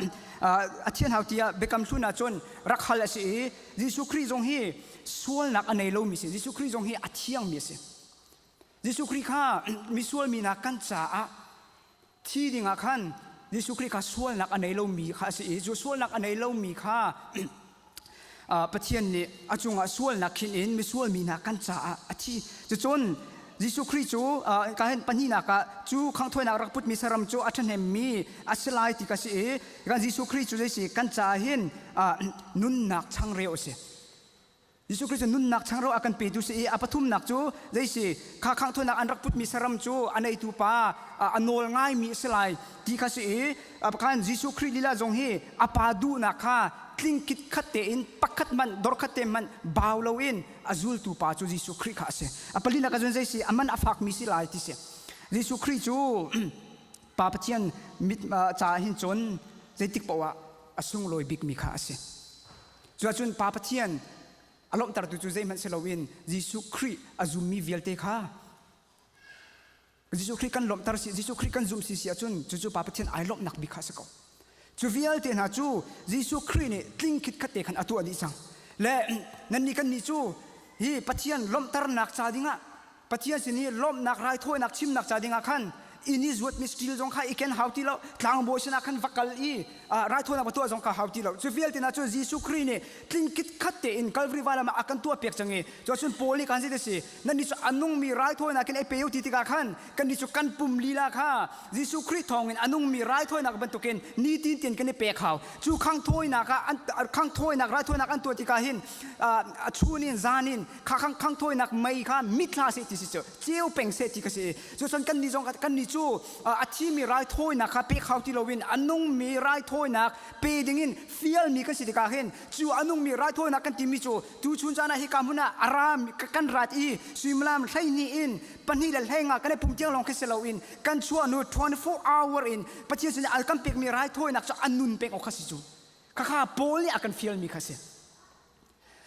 a thian hau tiah biakam hlun ah cun rak hal a si i Jesuh Khrih zong hi sualnak a nei lomi si. Jesuh Khrih zong hi a thiangmi a si. Jesuh Khrih kha misual mi hna kan caah thi dingah khan Jesuh Khrih kha sualnak a nei lomi kha a si i cu sualnak a nei lomi kha Pathian nih a cungah sualnak khin in misual mi hna kan caah a thi. Cucun Jesuh Khrih cu ka hin pahnihnak ah cu khanghthawinak rak putmi saram cu a ṭhahnemmi a si lai ti ka si i kan Jesuh Khrih cu zei si kan caah hin nunnak changreu a si. Jesuh Khrist cu nunnak changreu a kan petu si i a pathumnak cu zei si kha khanghthawinak an rak putmi saram cu a neitu pa a nawl ngaimi a si lai ti kha si i khan Jesuh Khrih lila zong hi a pa duhnak kha tlingkit khat tein pakhat hmanh dorkhat te hmanh bau loin a zultu pa cu Jesuh Khrih kha a si. A palinak ah cun zei si a man a fakmi si lai ti si. Jesuh Khrih cu Pa Pathian mit caah hin cun zeitik paoh ah a sunglawi bikmi kha a si. Cuahcun Pa Pathian a lawmhtertu cu zeihmanh si loin Jesuh Khrih a zummi vialte kha Jesuh Khrih kan lawmhter si Jesuh Khrih kan zumh si si ahcun cucu Pa Pathian ai lawmhnak bik kha a si ko. Cu vialte hna cu Jesuh Khrih nih tling khitkhat te khan a tuah dih cang. Le nannih kannih cu hi Pathian lawmhternak ca dingah Pathian sin i lawmhnak raithawinak chimnak ca dingah khan inn i zuatmi stil zong kha i ken hau ti lo tlangbawi sinah khan va kal i raithawinak va tuah zong kha hau ti lo cu vialte hna cu Jesuh Khrih nih tling khitkhat tein Calvary vailam ah a kan tuah piak cang i cuacun Paul nih khan zei si nannih cu a nungmi raithawinak in ei pe u ti tikah khan kannih cu kan pum lila kha Jesuh Khrih thawngin a nungmi raithawinak bantukin nitin tin kan i pek hau cu khanghthawinak ah khanghthawinak raithawinak an tuah tikah hin a chun in zan in kha khang khanghthawinak mei kha mit hlah seh ti si cu ceu peng seh ti ka si cucun kan nih zong kan nih cu a thimi raithawinak kha pek hau ti loin a nungmi raithawinak pe dingin fialmi kan si tikah hin cu a nungmi raithawinak kan timi cu tu chun caan ah hika hmun ah a ram kan rat i suimilam 12 in pahnih le hleinga kan i pum tiang lawng khi si loin kan chuah nu 24 hour in Pathian sin al kan pekmi raithawinak cu a nun pek awk kha si cu khakha Paul nih a kan fialmi kha si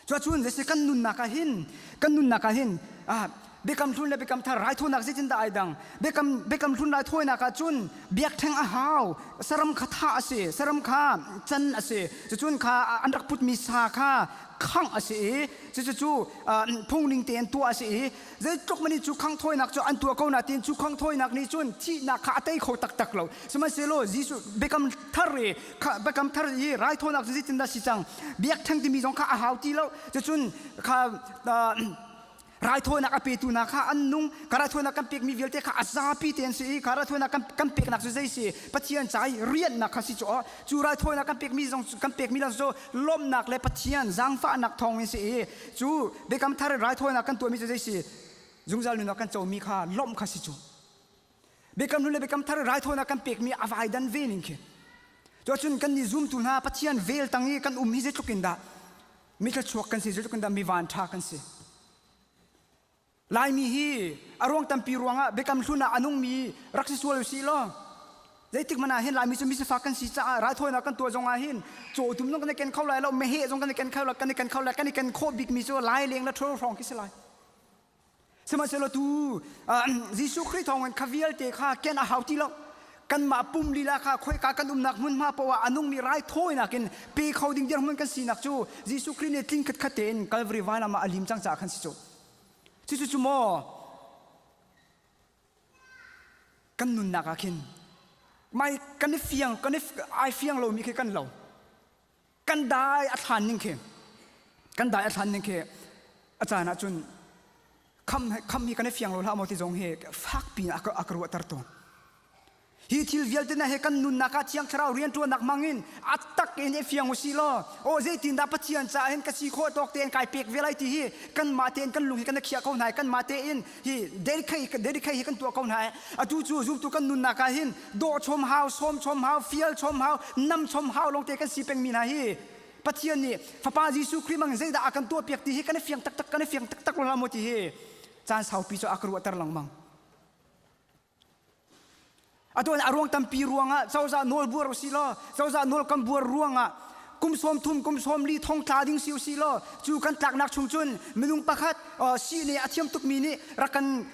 Cuacun zeisi kan nunnak ah hin kan nunnak ah hin ah biakam hlun le biakam thar raithawinak zeitindah ai dang biakam biakam hlun raithawinak ah cun biakṭheng a hau saram kha thah a si saram kha can a si cucun kha an rak putmi sa kha khangh a si i cucu cu phungning tein tuah a si i zeitluk mani cu khanghthawinak cu an tuah ko na tiin cu khanghthawinak nih cun thihnak kha a tei kho taktak lo sihmanhsehlaw Jesuh biakam thar i biakam thar i raithawinak cu zeitindah si cang biakṭheng timi zong kha a hau ti lo cucun kha raithawinak a petu hna kha an nung ka raithawinak kan pekmi vialte kha a zapi te an si i kha raithawinak kan, kan peknak cu zei si Pathian ca i rianhnak kha si cu cu raithawinak kan pekmi zong kan pekmi lang cu lawmhnak le Pathian zaangfahnak thawng in si i cu biakam thar raithawinak kan tuahmi cu zei si zungzal nunnak kan comi kha lawmh kha si cu biakam hlun le biakam thar raithawinak kan pekmi a vai dan ve ning khi cuacun kan nih zumtu hna Pathian vel tang i kan um hi zeitluk in dah mi thluachuak kan si zeitluk in dah mi van ṭha kan si Laimi hi a ruang tampi ruangah biakam hlun ah a nungmi rak si sual usih law zeitik hmanh ah hin Laimi cu misifak kan si caah raithawinak kan tuah zong ah hin cawtum zong kan i ken kho lai lo meheh zong kan i ken kho lai kan i ken kho lai kan i ken khawh bikmi cu lai leng le ṭhuro hrawng khi si lai sihmanhsehlaw tu Jesuh Khrih thawngin kha vialte kha ken a hau ti lo kanmah pum lila kha khoika kan umnak hmunhma poah a nungmi raithawinak in pe kho ding dirhmun kan sinak cu Jesuh Khrih nih tling khatkhat tein Calvary vailam ah a lim cang caah khan si cu cucu cu maw kan nunnak ah khin mai kan i fiang kan i ai fiang lomi khi kan lo kan dai a thlan ning khi kan dai a thlan ning khi a caan ah cun kham kham hi kan i fiang lo hlah maw ti zong hi fakpi in a ka ruahter tawn. Hi thil vialte na he kan nunnak ah Thiang Thlarau rianṭuannak hmangin a tak in i fiang u sih law aw zeitindah Pathian caah hin ka si khawh tawk tein kai pek ve lai ti hi kanmah tein kan lung hi kan khiah ko hna i kanmah tein hi dedicate dedicate hi kan tuah ko hna i atu cu zumtu kan nunnak ah hin dawh chom hau sawm chom hau fial chom hau nam chom hau lawngte kan si pengmi hna hi Pathian nih Fapa Jesuh Khrih mang zeidah a kan tuahpiak ti hi kan i fiang taktak kan i fiang taktak lo hlah maw ti hi caan saupi cu a ka ruahter lengmang. Atu a ruang tampi ruangah cozah nawl buar usih law cozah nawl kan buar ruangah kum sawm thum kum sawm li thong tla ding si usih law cu kan tlaknak chung cun minung pakhat sihne a thiam tukmi nih rak kan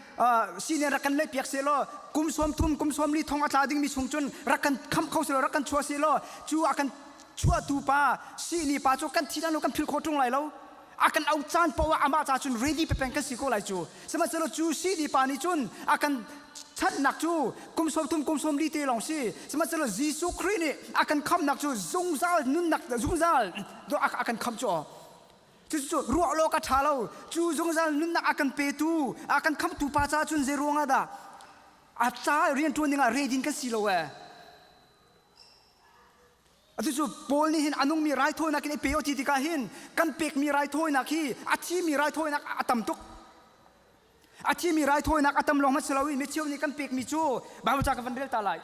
sihne rak kan leihpiak seh law kum sawm thum kum sawm li thong a tla dingmi chung cun rak kan khamh kho seh law rak kan chuah seh law cu a kan chuahtu pa sihni pa cu kan thi lo kan phil kho ṭung lai lo a kan auh caan paoh ah amah ca cun ready pepeng kan si ko lai cu sihmanhsehlaw cu sihni pa nih cun a kan chanhnak cu kum sawm thum kum sawm li te lawng si sihmanhsehlaw Jesuh Khrih nih a kan khamhnak cu zungzal nunnak zungzal a kan khamh cu cucu ruah lo ka ṭha lo cu zungzal nunnak a kan petu a kan khamhtu pa ca cun zei ruangah dah a ca rianṭuan dingah ready kan si lo ee Atu cu Paul nih hin a nungmi raithawinak in i pe ti tikah hin kan pekmi raithawinak hi a thimi raithawinak a tam tuk. A thimi raithawinak a tam lawng hmanh si loin mi cheu nih kan pekmi cu Bible ca ka van rel ta lai.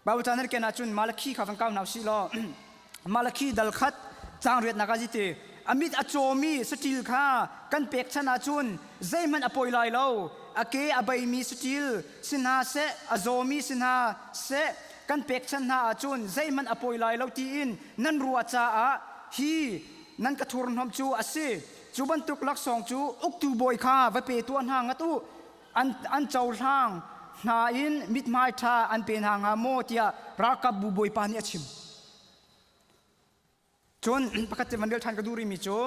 Bible ca nan ken ahcun Malakhi kha van kau hna usih law Malakhi dal khat caang riatnak ah ziti a mit a cawmi saṭil kha kan pek chan ahcun zeihmanh a poi lai lo a ke a beimi saṭil si hna seh a zawmi si hna seh kan pekchanh hna ahcun zeihmanh a poi lai lo tiin nan ruah caah hi nan ka thurhnawmh cu a si. Cu bantuk laksawng cu uktu bawi kha va pe tuah hna ngat u. An, an cohlang hna in mithmai ṭha an pe hna hnga maw tiah ralkapbu bawipa nih a chim. Cun pakhat te van rel ṭhan ka duh rihmi cu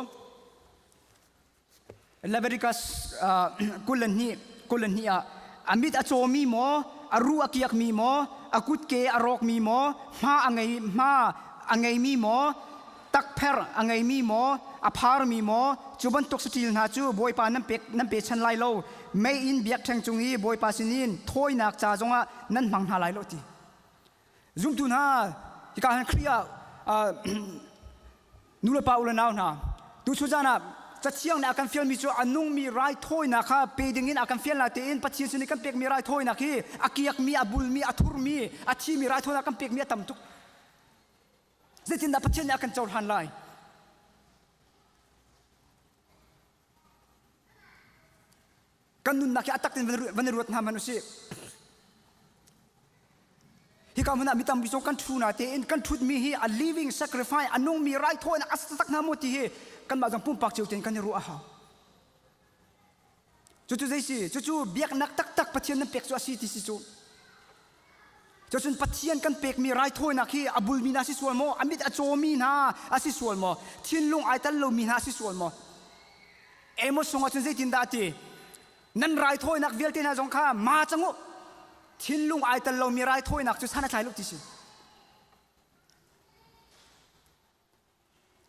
Leviticus 22 ah a mit a cawmi maw, a ruh a kiakmi maw, a kutke a rawkmi maw, hma a ngei hma a ngeimi maw, takpher a ngeimi maw, a pharmi maw, cu bantuk saṭil hna cu Bawipa nan pek nan pechan lai lo. Mei in biakṭheng cung i Bawipa sinin thawinak ca zongah nan hmang hna lai lo ti. Zumtu hna, hika hin Khrih ah nu le pa u le nau hna, tuchun zan ah Cathiang nih a kan fialmi cu a nungmi raithawinak kha pe dingin a kan fial na tein Pathian sin i kan pekmi raithawinak hi a kiakmi, a bulmi, a thurmi, a thimi raithawinak kan pekmi a tam tuk. Zeitindah Pathian nih a kan cohlan lai? Kan nunnak hi a tak in van i ruat hna hmanh usih. Hika hmun ah mi tampi zong kan ṭhu na tein kan ṭhutmi hi a living sacrifice a nungmi raithawinak a si tak hna maw ti hi kanmah zong pumpak cio tein kan i ruah a hau. Cucu zei si? Cucu biaknak taktak Pathian nan pek cu a si ti si cu. Cucun Pathian kan pekmi raithawinak hi a bulmi hna si sual maw? A mit a cawmi hna a si sual maw? Thinlung ai tal lomi hna a si sual maw? Amos chungah cun zeitindah a ti? Nan raithawinak vialte hna zong kha ma cang u. Thinlung ai tel lomi raithawinak cu san a tlai lo ti si.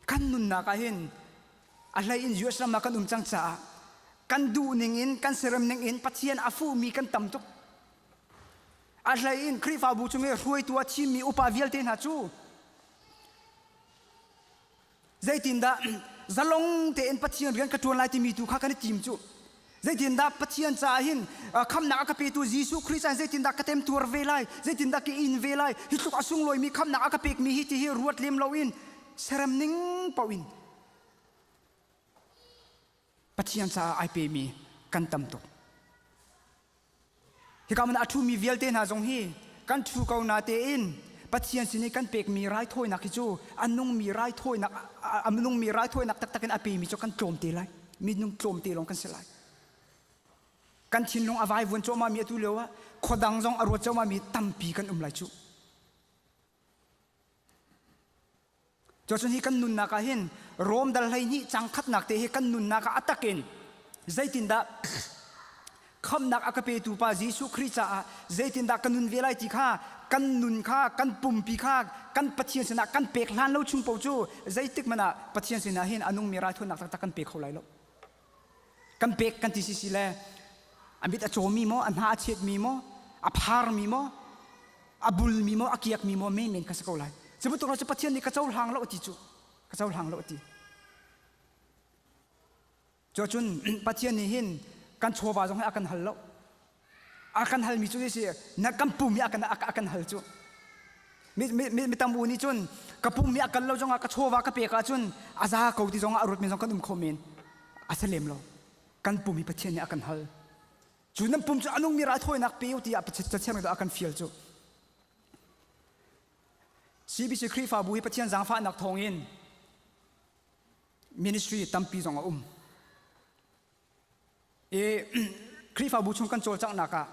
Kan nunnak ah hin a hlei in US ram ah kan um cang caah kan duh ning in kan serem ning in Pathian a fuhmi kan tam tuk. A hlei in Khrihfabu chung i hruaitu a thimmi upa vialte hna cu Zeitindah zalong tein Pathian rian ka ṭuan lai timi tu kha kan i tim cu. Zeitindah Pathian caah hin khamnak a ka petu Jesuh Khrih caah zeitindah ka temtuar ve lai, zeitindah ka in ve lai, hi tluk a sunglawimi khamnak a ka pekmi hi ti hi ruat lem loin serem ning paoh in Pathian caah ai pemi kan tam tuk. Hika hmun ah a ṭhumi vialte hna zong hi kan ṭhu ko na tein Pathian sin i kan pekmi raithawinak hi cu a nungmi raithawinak a nungmi raithawinak taktak in a pemi cu kan tlawm te lai. Minung tlawm te lawng kan si lai. Kan thinlung a vaivuan cuahmahmi atu lio ah khuadang zong a ruat cuahmahmi tampi kan um lai cu. Cuacun hi kan nunnak ah hin Rom dal 12 cang khatnak te hi kan nunnak ah a takin zeitindah khamnak a ka petu pa Jesuh Khrih caah zeitindah ka nun ve lai ti kha kan nun kha kan pumpi kha kan Pathian sinah kan pek hlan lo chung paoh cu zeitik hmanh ah Pathian sinah hin a nungmi raithawinak taktak kan pe kho lai lo. Kan pek kan ti sisi le a mit a cawmi maw a hna a chetmi maw a pharmi maw? A bulmi maw a kiakmi maw menmen kha si ko lai. Cu bantuk cu Pathian nih ka cohlang lo ti cu ka cohlang lo ti. Cuacun Pathian nih hin kan chawva zong hi a kan hal lo. A kan halmi cu si na kan pum hi a kan a kan hal cu. Mi mi mi tam u nih cun ka pum hi a kal lo zongah ka chawva ka pek ahcun a za ko ti zongah a ruat mi zong kan um kho men. A si lem lo. Kan pum hi Pathian nih a kan hal. Cu nan pum cu a nungmi raithawinak pe u tiah Cathiang nih a kan fial cu. CBC Khrihfabu hi Pathian zaangfahnak thawngin ministry tampi zong a um. I Khrihfabu chung kan cawlcanghnak ah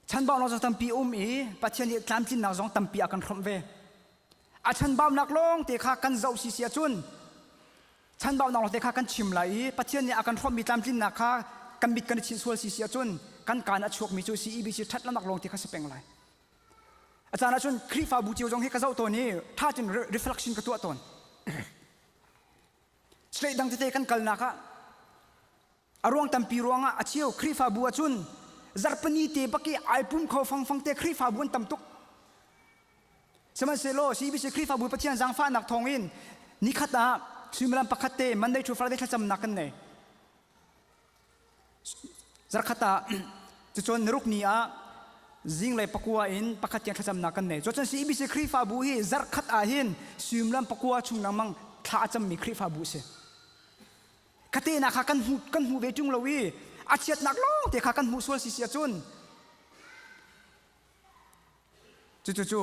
chanbaunak zong tampi um i Pathian nih tlamtlinnak zong tampi a kan hrawmh ve. A chanbaunak lawng te kha kan zoh si si ahcun chanbaunak lawng te kha kan chim lai i Pathian nih a kan hrawmhmi tlamtlinnak kha kan mit kan i chinh sual si si ahcun kan kaan a chuakmi cu CEBC ṭhatlonak lawng te kha si peng lai. A caan ahcun Khrihfabu cio zong hi ka zoh tawn i ṭha cun reflection ka tuah tawn. State dang tete kan kalnak ah a ruang tampi ruangah a cheu Khrihfabu ahcun zarhpini te bak i ai pum kho fangfang te Khrihfabu an tam tuk. Sihmanhsehlaw CBC Khrihfabu Pathian zaangfahnak thawngin nikhat ah suimilam pakhat te Monday to Friday thlacamnak kan nei. Zarkhat ah cucun niruk ni ah zinglei pakua in pakhat tiang thlacamnak kan nei. Cucun CBC Khrihfabu hi zarkhat ah hin suimilam pakua chung lengmang thla a cammi Khrihfabu a si. Kate na kha kan hmu kan hmu ve ṭung lo i a chiatnak lawng te kha kan hmuh sual si si ahcun cucu cu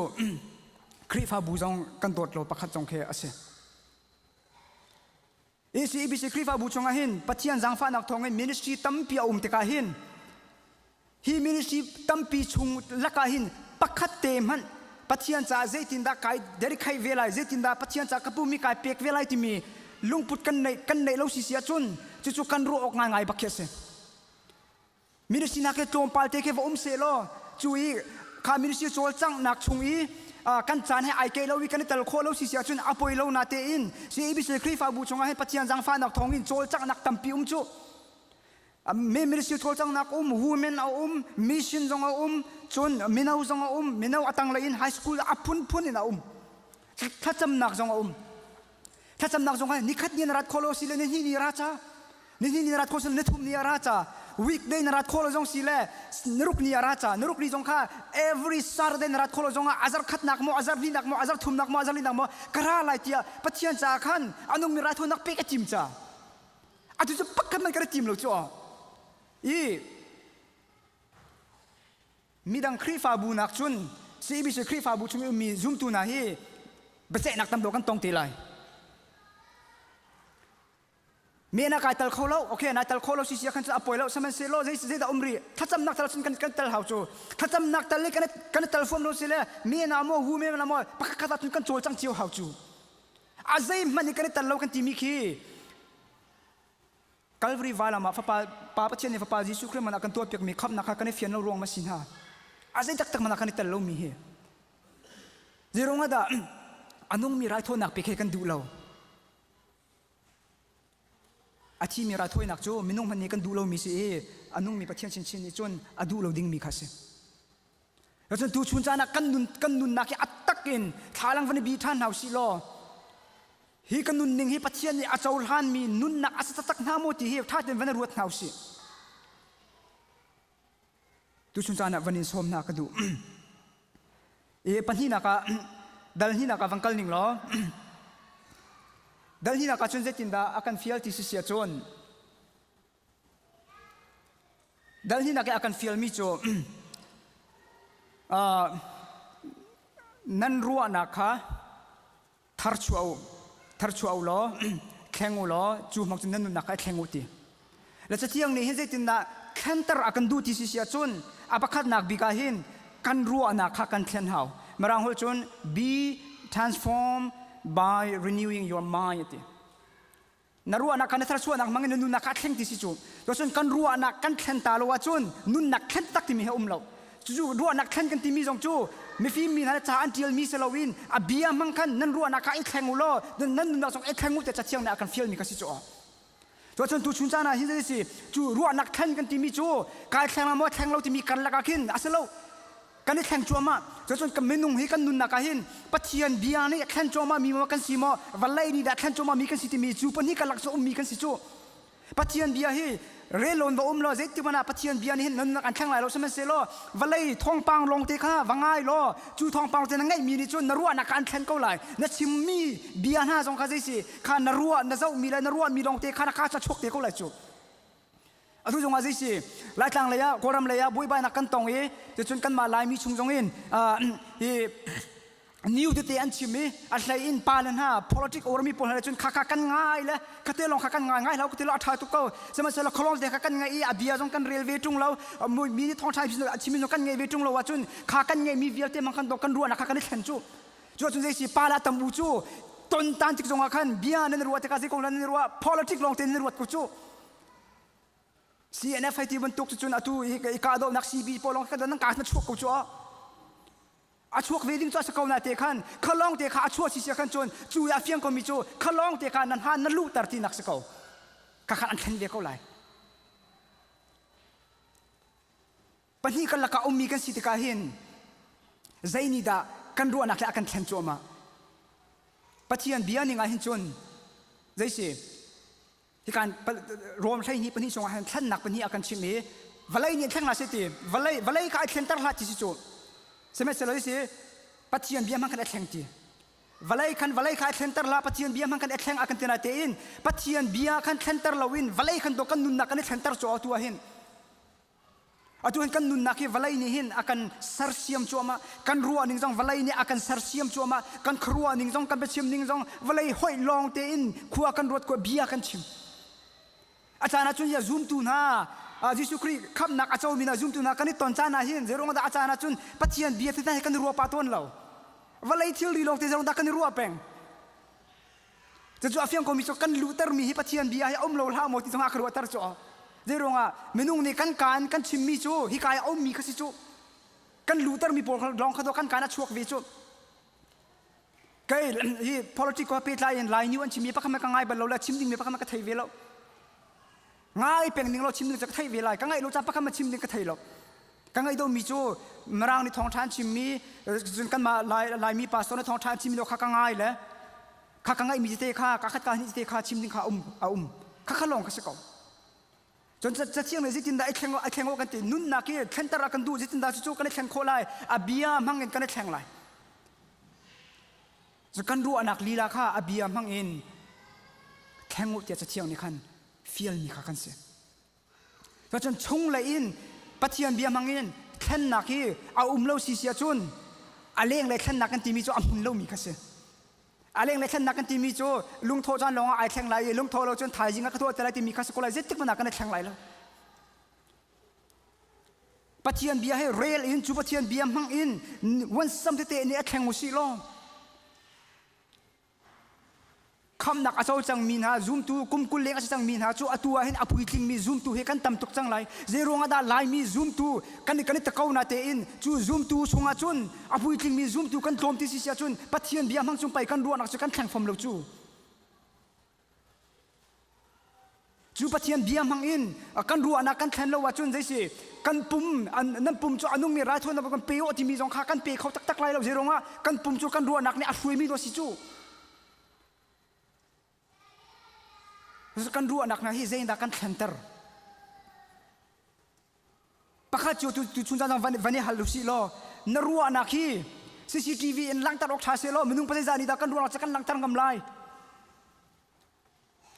Khrihfabu zong kan dawt lo pakhat zong khi a si. ACABC Khrihfabu chungah hin Pathian zaangfahnak thawngin ministry tampi a um tikah hin hi ministry tampi chung lakah hin pakhat te hmanh Pathian caah zeitindah kai dedicate ve lai zeitindah Pathian caah ka pumi kai pek ve lai timi lungput kan neih kan neih lo si si ahcun cucu kan ruah awk ngaingai bak khi a si. Ministry nak hi tlawmpal te khi va um seh law cu i kha ministry cawlcanghnak chung i kan caan he ai keih lo i kan i tel khawh lo si si ahcun a poi lo na tein CABC Khrihfabu chungah hin Pathian zaangfahnak thawngin cawlcanghnak tampi um cu me ministry cawlcanghnak um women a um mission zong a um cun mino zong a um mino a tanglei in high school a phunphun in a um thlacamnak zong a um Thlacamnak zong ah nikhat ni na rat khawh lo si le ni hnih ni ra ca ni hnih ni na rat khawh si le ni thum ni a ra ca weekday na rat khawh lo zong si le niruk ni a ra ca niruk ni zong kha every Saturday na rat khawh lo zong ah azar khatnak maw azar hnihnak maw azar thumnak maw azar linak maw ka ra lai tiah Pathian caah khan a nungmi raithawinak pek a tim ca atu cu pakhat man ka ra tim lo cu i Midang Khrihfabu nak cun CBC Khrihfabu chung i ummi zumtu hna hi biaceihnak tam deuh kan tong te lai. Me na kai tal kho lo, okay, na tal kho lo si si khan cu a poi lo, sihmanhsehlaw zei zeidah um rih, thlacamnak tal cun kan kan tel hau cu. Thlacamnak tal le kan kan tal fuam lo si le me na maw hu me na maw pakhat khat ah cun kan cawlcang cio hau cu. A zeihmanh i kan i tel lo kan timi khi Calvary vailam ah Fapa Pa Pathian nih Fapa Jesuh Khrih man ah kan tuahpiakmi khamhnak kha kan i fian lo ruang ma si hna. A zei taktak man ah kan i tel lomi hi. Zeiruang ah dah a nungmi raithawinak pek he kan duh lo? A thimi raithawinak cu minung hmanh nih kan duh lomi si i a nungmi Pathian chinchin nih cun a duh lo dingmi kha si. Cun tuchun caan ah kan nun kan nunnak hi a tak in thlalang van i bi ṭhan hna usih law hi ka nunning hi Pathian nih a cohlanmi nunnak a si taktak hna maw ti hi ṭha tein van i ruat hna usih. Tuchun caan ah van in sawm hna ka duh. I pahnihnak ah dal hnihnak ah van kal ning law dal hnihnak ah cun zeitindah a kan fial ti si si ahcun Dal hnihnak i a kan fialmi cu nan ruahnak kha tharchuah u, tharchuah u law thleng u law cu hmang cun nan nunnak kha i thleng u ti. Le Cathiang nih hin zeitindah thlenter a kan duh ti si si ahcun a pakhatnak bik ah hin kan ruahnak kha kan thlen hau. Mirang holh cun be transformed by renewing your mind a ti. Na ruahnak kha na tharchuahnak hmang in na nunnak kha a thleng ti si cu. Cun kan ruahnak kan thlen ta lo ahcun nunnak thlen tak timi hi a um lo. Cucu ruahnak thlen kan timi zong cu mifim mi hna ca an ṭialmi si loin a bia hmang khan nan ruahnak kha i thleng u law nan nunnak zong i thleng u tiah Cathiang nih a kan fialmi kha si cu. Cuacun tuchun caan ah hin zei si cu ruahnak thlen kan timi cu kai thleng la maw thleng lo timi karlak ah khin a si lo. Kan i thleng cuahmah. Cucun kan minung hi kan nunnak ah hin Pathian bia nih a thlen cuahmah mi maw kan si maw vawlei nih dah thlen cuahmah mi kan si timi cu pahnih karlak cu ummi kan si cu. Pathian bia hi relon va um law zeitik hmanh ah Pathian bia nih hin nunnak an thleng lai lo sihmanhsehlaw vawlei thawngpang lawng te kha va ngai law cu thawngpang te na ngeihmi nih cun na ruahnak kha an thlen ko lai. Na chimmi bia hna zong kha zei si kha na ruah na zohmi le na ruahmi lawng te kha na kaa cu a chuak te ko lai cu. Atu zong ah zei si Laitlang lei ah Kawlram lei ah buaibainak kan tong i cucun kanmah Laimi chung zong in hi new tete an chim i a hlei in pa le hna politic ormi pawl hna cun kha kha kan ngai le khate lawng kha kan ngai ngai hlah khate lawng a ṭha tuk ko sihmanhsehlaw kholong te kha kan ngai i a bia zong kan rel ve ṭung lo mi nih thawngṭha a chim zong kan ngei ve ṭung lo ahcun kha kan ngeihmi vialte mang kan kan ruahnak kha kan i thlen cu cu ahcun zei si pa le tam u cu ton tan tik zongah khan bia nan ruah tikah zei kong nan ruah politic lawng te nan ruat ko cu CNF hei ti bantuk cun atu i kahdohnak CB pawl lawng kha nan ka na chuak ko cu a chuak ve ding cu a si ko na te khan khalong te kha a chuah si sia khan cun cu i a fiang komi cu khalong te kha nan han na luhter ti nak si ko ka khan an thlen ve ko lai pahnih kan lakah ummi kan si tikah hin zei nih dah kan ruahnak le a kan thlen cuahmah Pathian bia ning ah hin cun zei si hikan Rom 12 pahnih chungah hin thlennak pahnih a kan chimh i vawlei nih thleng hlah seh ti vawlei vawlei kha ai thlenter hlah ti si cu sihmanhsehlaw si Pathian bia hmang khan a thleng ti vawlei khan vawlei kha ai thlenter hlah Pathian bia hmang khan a thleng a kan ti na tein Pathian bia khan thlenter loin vawlei khan do kan nunnak kan i thlenter cu tu ah hin Atu hin kan nunnak hi vawlei nih hin a kan sersiam cuahmah. Kan ruah ning zong vawlei nih a kan sersiam cuahmah. Kan khuaruah ning zong, kan biachim ning zong vawlei hoih lawng tein khua kan ruat khua bia kan chim. A caan ahcun ya zumtu hna Jesuh Khrih khamhnak a comi hna zumtu hna kan i ton caan ah hin zeiruang dah a caan ahcun Pathian bia te hna hi kan i ruah pah tawn lo. Vawlei thilri lawng te zeiruang dah kan i ruah peng. Cucu a fiang komi cu kan luhtermi hi Pathian bia hi a um lo hlah maw ti zongah a ka ruahter cu. Zeiruangah minung nih kan kaan kan chimmi cu hika i a ummi kha si cu. Kan luhtermi pawl lawng kha kan kaan a chuak ve cu. Kei hi politics ko pehtlai in Lai New an chimmi pakhat ka ngai bal lo le chim dingmi pakhat ka thei ve lo. Ngai peng ning lo chim ding cu ka thei ve lai. Ka ngaih lo ca pakhat ma chim ding ka thei lo. Ka ngaih domi cu Mirang nih thawngṭha an chimmi cun kanmah Lai Laimi pastor nih thawngṭha an chimmi lo kha ka ngai le kha ka ngaihmi tete kha ka khat ka hnih tete kha chim ding kha um a um kha kha lawng ka si ko. Cun cathiang nih zeitindah i thleng i thleng kan ti nunnak hi thlenter a kan duh zeitindah cucu kan i thleng khawh lai a bia hmang in kan i thleng lai. Cu kan ruahnak lila kha a bia hmang in thleng u tiah cathiang nih khan fialmi kha kan si. Cun chunglei in Pathian bia hmangin thlennak hi a um lo si si ahcun a lenglei thlennak kan timi cu a hmun lomi kha si. A lenglei thlennak kan timi cu lungthawh caan lawngah ai thleng lai i lungthawh lo cun thaizing ah ka tuah te lai timi kha si ko lai zeitik hmanh ah kan i thleng lai lo. Pathian bia hi rel in cu Pathian bia hmang in wansam tete nih a thleng u sih law Khamhnak a co cangmi hna zumtu kum 20 leng a si cangmi hna cu atu ah hin a puitlingmi zumtu hi kan tam tuk cang lai. Zeiruang ah dah Laimi zumtu kan i kan i tako na tein cu zumtu chungah cun a puitlingmi zumtu kan tlawm ti si si ahcun Pathian bia hmang cung pei kan ruahnak cu kan thleng fom lo cu. Cu Pathian bia hmang in kan ruahnak kan thlen lo ahcun zei si kan pum nan pum cu a nungmi raithawinak kan pe awh timi zong kha kan pe kho taktak lai lo zeiruangah kan pum cu kan ruahnak nih a hruaimi dawh si cu kan ruahnak hna hi zeidah kan thlenter pakhat cu tu chun zan van van i hal usih law na ruahnak hi CCTV in langhter awk ṭha seh law minung pasai nih dah kan ruahnak cu kan langhter ngam lai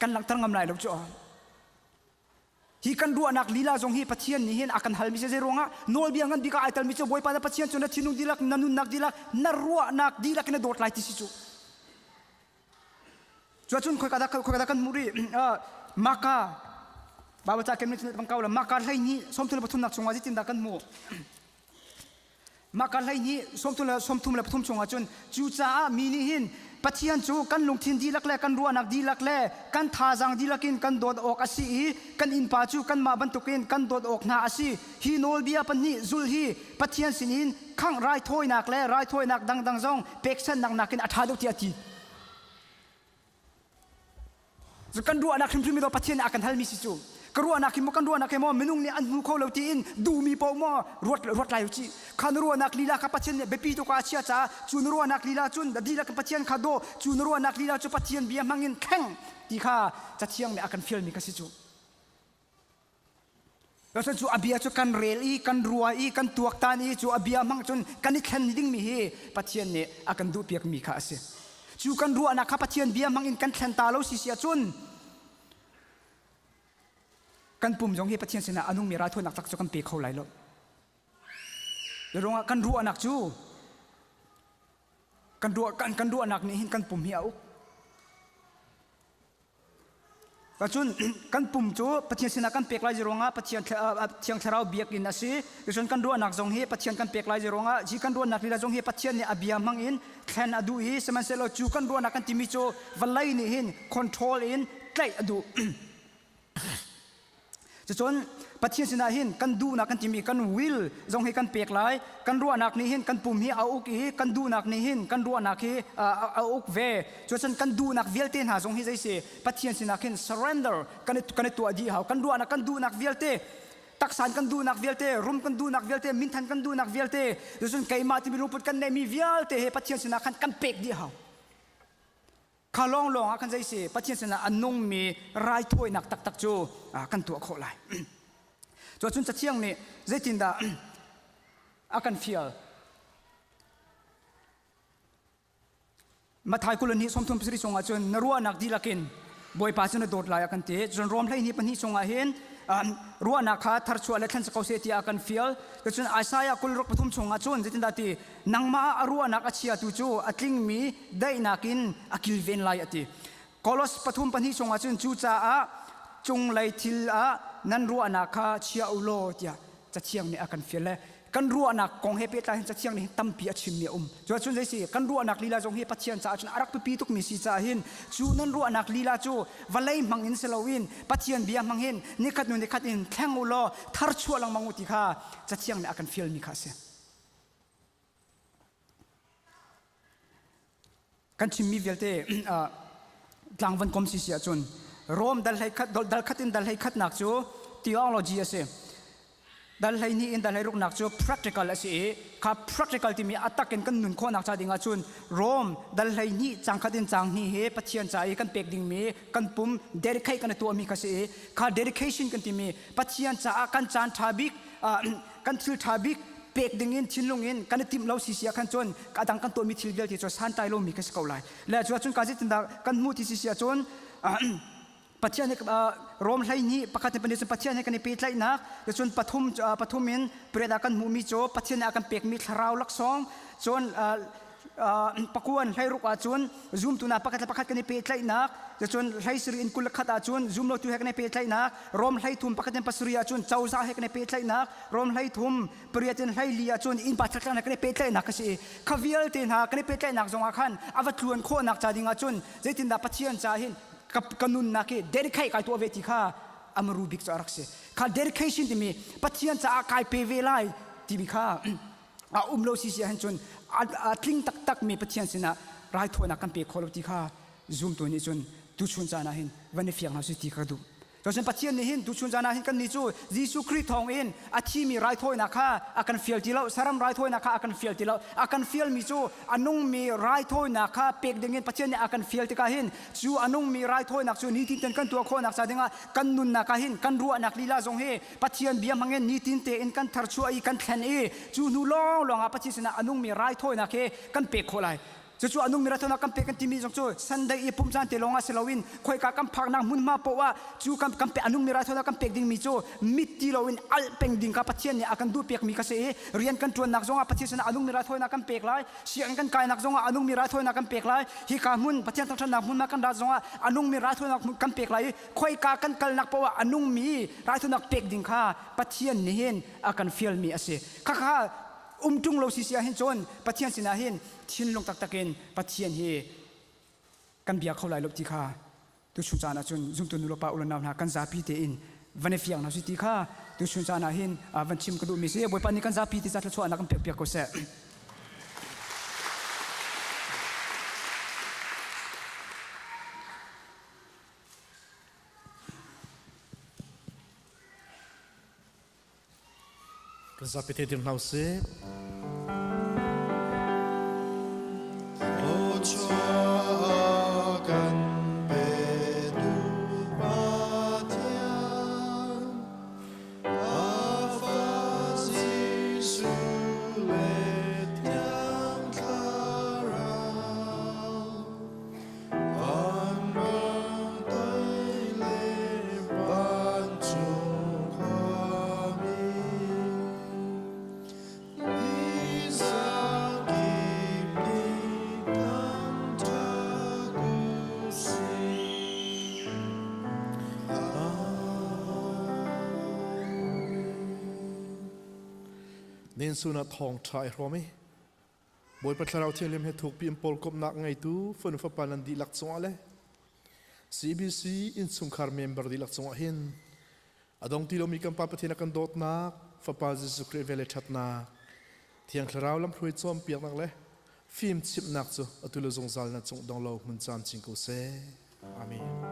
kan langhter ngam lai lo cu hi kan ruahnak lila zong hi Pathian nih hin a kan halmi si zei ruangah nawlbia ngan bik ah ai telmi cu Bawipa na Pathian cu na thinlung dihlak na nunnak dihlak na ruahnak dihlak in na dawt lai ti si cu cuacun khoika dah khoika dah kan hmuh rih Maka Bible ca kem ni bang kau la Maka hlei ni 33 nak chungah zeitin dah kan hmuh Mah ka hlei nih 33 chungah cun cucaah mi nih hin Pathian cu kan lungthin dihlak le kan ruahnak dihlak le kan thazaang dihlak in kan dawt awk a si i kan innpa cu kanmah bantukin kan dawt awk hna a si. Hi nawlbia pahnih zulh hi Pathian sinin khangh raithawinak le raithawinak dangdang zong pekchanhnak nakin a ṭha deuh tiah a ti. Kan ruahnak hrimhrim i Pathian nih a kan halmi si cu. Ka ruahnak hi maw kan ruahnak hi maw minung nih an hmu kho lo tiin duhmi paoh maw ruat ruat lai u cih. Kha na ruahnak lila kha Pathian nih biapi tuk ah a chia caah cu na ruahnak lila cun dihlak in Pathian kha daw, cu na ruahnak lila cu Pathian bia hmangin thleng ti kha Cathiang nih a kan fialmi kha si cu. Cun cu a bia cu kan rel i kan rua i kan tuaktan i cu a bia hmang cun kan i thlen dingmi hi Pathian nih a kan duhpiakmi kha a si. Cu kan ruahnak kha Pathian bia hmang in kan thlen ta lo si si ahcun kan pum zong hi Pathian sinah a nungmi raithawinak tak cu kan pe kho lai lo. Ruangah kan ruahnak cu kan ruah kan, kan ruahnak nih hin kan pum hi a uk. Cun kan pum cu Pathian sinah kan pek lai ruangah Pathian Thiang Thlarau biakinn a si. Cun kan ruahnak zong hi Pathian kan pek lai ruangah hi kan ruahnak lila zong hi Pathian nih a bia hmang in thlen a duh i sihmanhsehlaw cu kan ruahnak kan timi cu vawlei nih hin control in tlaih a duh. Cucun Pathian sinah hin kan duhnak kan timi kan will zong hi kan pek lai. Kan ruahnak nih hin kan pum hi a uk i kan duhnak nih hin kan ruahnak hi a uk ve. Cucun kan duhnak vialte hna zong hi zei si Pathian sinah khin surrender kan i, kan i tuah dih hau. Kan ruahnak kan duhnak vialte taksan kan duhnak vialte, rum kan duhnak vialte, minthan kan duhnak vialte, cucun keimah timi lungput kan neihmi vialte he Pathian sinah khan kan pek dih hau. Kha lawnglawng ah khan zei si Pathian sinah a nungmi raithawinak taktak cu kan tuah khawh lai. Cuacun Cathiang nih zeitindah a kan fial? Matthai 22 37 chungah cun na ruahnak dihlak in Bawipa cu na dawt lai a kan ti. Cun Rom 12 chungah hin ruahnak kha tharchuah le thlen si ko seh tiah a kan fial. Cun Isaiah 63 chungah cun zeitindah ti nangmah ah a ruahnak a chiatu cu a tlingmi daihnak in a kilven lai a ti. Kolos 3:2 chungah cun cucaah cunglei thil ah nan ruahnak kha chia u law tiah Cathiang nih a kan fial le kan ruahnak kong he pehtlai hin Cathiang nih tampi a chimmi a um. Cuacun zei si kan ruahnak lila zong hi Pathian caah cun a rak biapi tukmi si caah hin cu nan ruahnak lila cu vawlei hmang in si loin Pathian bia hmang hin nikhat hnu nikhat in thleng u law tharchuah lengmang u ti kha Cathiang nih a kan fialmi kha a si. Kan chimmi vialte tlang van kom si si ahcun Rom dal hlei khat dal khat in dal hlei khatnak cu theology a si. Dal hlei hnih in dal hlei ruknak cu practical a si i kha practical timi a tak in kan nun khawhnak ca ding ahcun Rom dal hlei hnih cang khat in cang hnih hi Pathian ca i kan pek dingmi kan pum dedicate kan i tuahmi kha si i kha dedication kan timi Pathian caah kan caan ṭha bik kan thil ṭha bik pek ding in thinlung in kan i timh lo si si ah khan cun a dang kan tuahmi thil vialte cu santlai lomi ka si ko lai le cu ahcun ka zeitindah kan hmuh ti si si ahcun Pathian he Rom 12 pakhat in pahnih cun Pathian he kan i pehtlaihnak cun pathum pathum in pariat ah kan hmuhmi cu Pathian nih a kan pekmi thlarau laksawng cun pakuan hleiruk ahcun zumtu hna pakhat le pakhat kan i pehtlaihnak cun hleisarih in 21 ahcun zumlotu he kan i pehtlaihnak Rom 13 pakhat in pasarih ahcun cozah he kan i pehtlaihnak Rom 13 pariat in 14 ahcun innpa thlaktlang he kan i pehtlaihnak a si i kha vialte hna kan i pehtlaihnak zongah khan a va tluan khawhnak ca ding ahcun zeitindah Pathian ca hin ka, ka nunnak hi dedicate kai tuah ve ti kha amaru bik cu a rak si kha dedication timi Pathian caah kai pe ve lai timi kha a um lo si si ahhin cun a tling taktak mi Pathian sinah raithawinak kan pe kho lo ti kha zumtu nih cun tuchun caan ah hin van i fiang hna si ti ka duh. Cun Pathian nih hin tuchun caan ah hin kannih cu Jesuh Khrih thawng in a thimi raithawinak kha a kan fial ti lo, saram raithawinak kha a kan fial ti lo. A kan fialmi cu a nungmi raithawinak kha pek ding in Pathian nih a kan fial tikah hin cu a nungmi raithawinak cu nitin ten kan tuah khawhnak ca dingah kan nunnak ah hin kan ruahnak lila zong hi Pathian bia hmangin nitin tein kan tharchuah i kan thlen i cu hnu lawnglawng ah Pathian sinah a nungmi raithawinak hi kan pek khawh lai. Cucu a nungmi raithawinak kan pek kan timi zong cu Sunday i pumh caan te lawng ah si loin khoika kan phaknak hmunhma poah ah cu kan kan pe a nungmi raithawinak kan pek dingmi cu mit ti loin alh peng ding kha Pathian nih a kan duh piakmi kha si i rian kan ṭuannak zongah Pathian sinah a nungmi raithawinak kan pek lai sianginn kan kainak zongah a nungmi raithawinak kan pek lai hika hmun Pathian thangṭhatnak hmunhma kan rat zongah a nungmi raithawinak kan pek lai i khoika kan kalnak paoh ah a nungmi raithawinak pek ding kha Pathian nih hin a kan fialmi a si. Khakha um ṭung lo si si ahhin cun Pathian sinah hin thinlung taktak in Pathian hi kan bia kho lai lo ti kha tuchun caan ah cun zumtu nu le pa u le nau hna kan zapi tein van i fiang hna si ti kha tuchun caan ah hin van chim ka duhmi si Bawipa nih kan zapi te ca thluachuahnak kan pek piak ko seh. Kan zapi te dir hna usih. Kan petu Pathian, Afa Jesuh le Thiang Thlarau, Vanrang tai le vancung khuami, ni zakip nih thangṭhat u sih. Nin sun ah thawng ṭha i hrawm i Bawipa Thlarau Thianghlim he thukpi in pawlkomhnak ngeitu fanu fapa nan dihlak cungah le CBC innchungkhar member dihlak cungah hin a dong ti lomi kan Pa Pathian a kan dawtnak, Fapa Jesuh Khrih vel le ṭhatnak, Thiang Thlarau lamhruai cawnpiaknak le fim chimhnak cu atu le zungzal na cung dong lo hmun caan cing ko seh. Amen.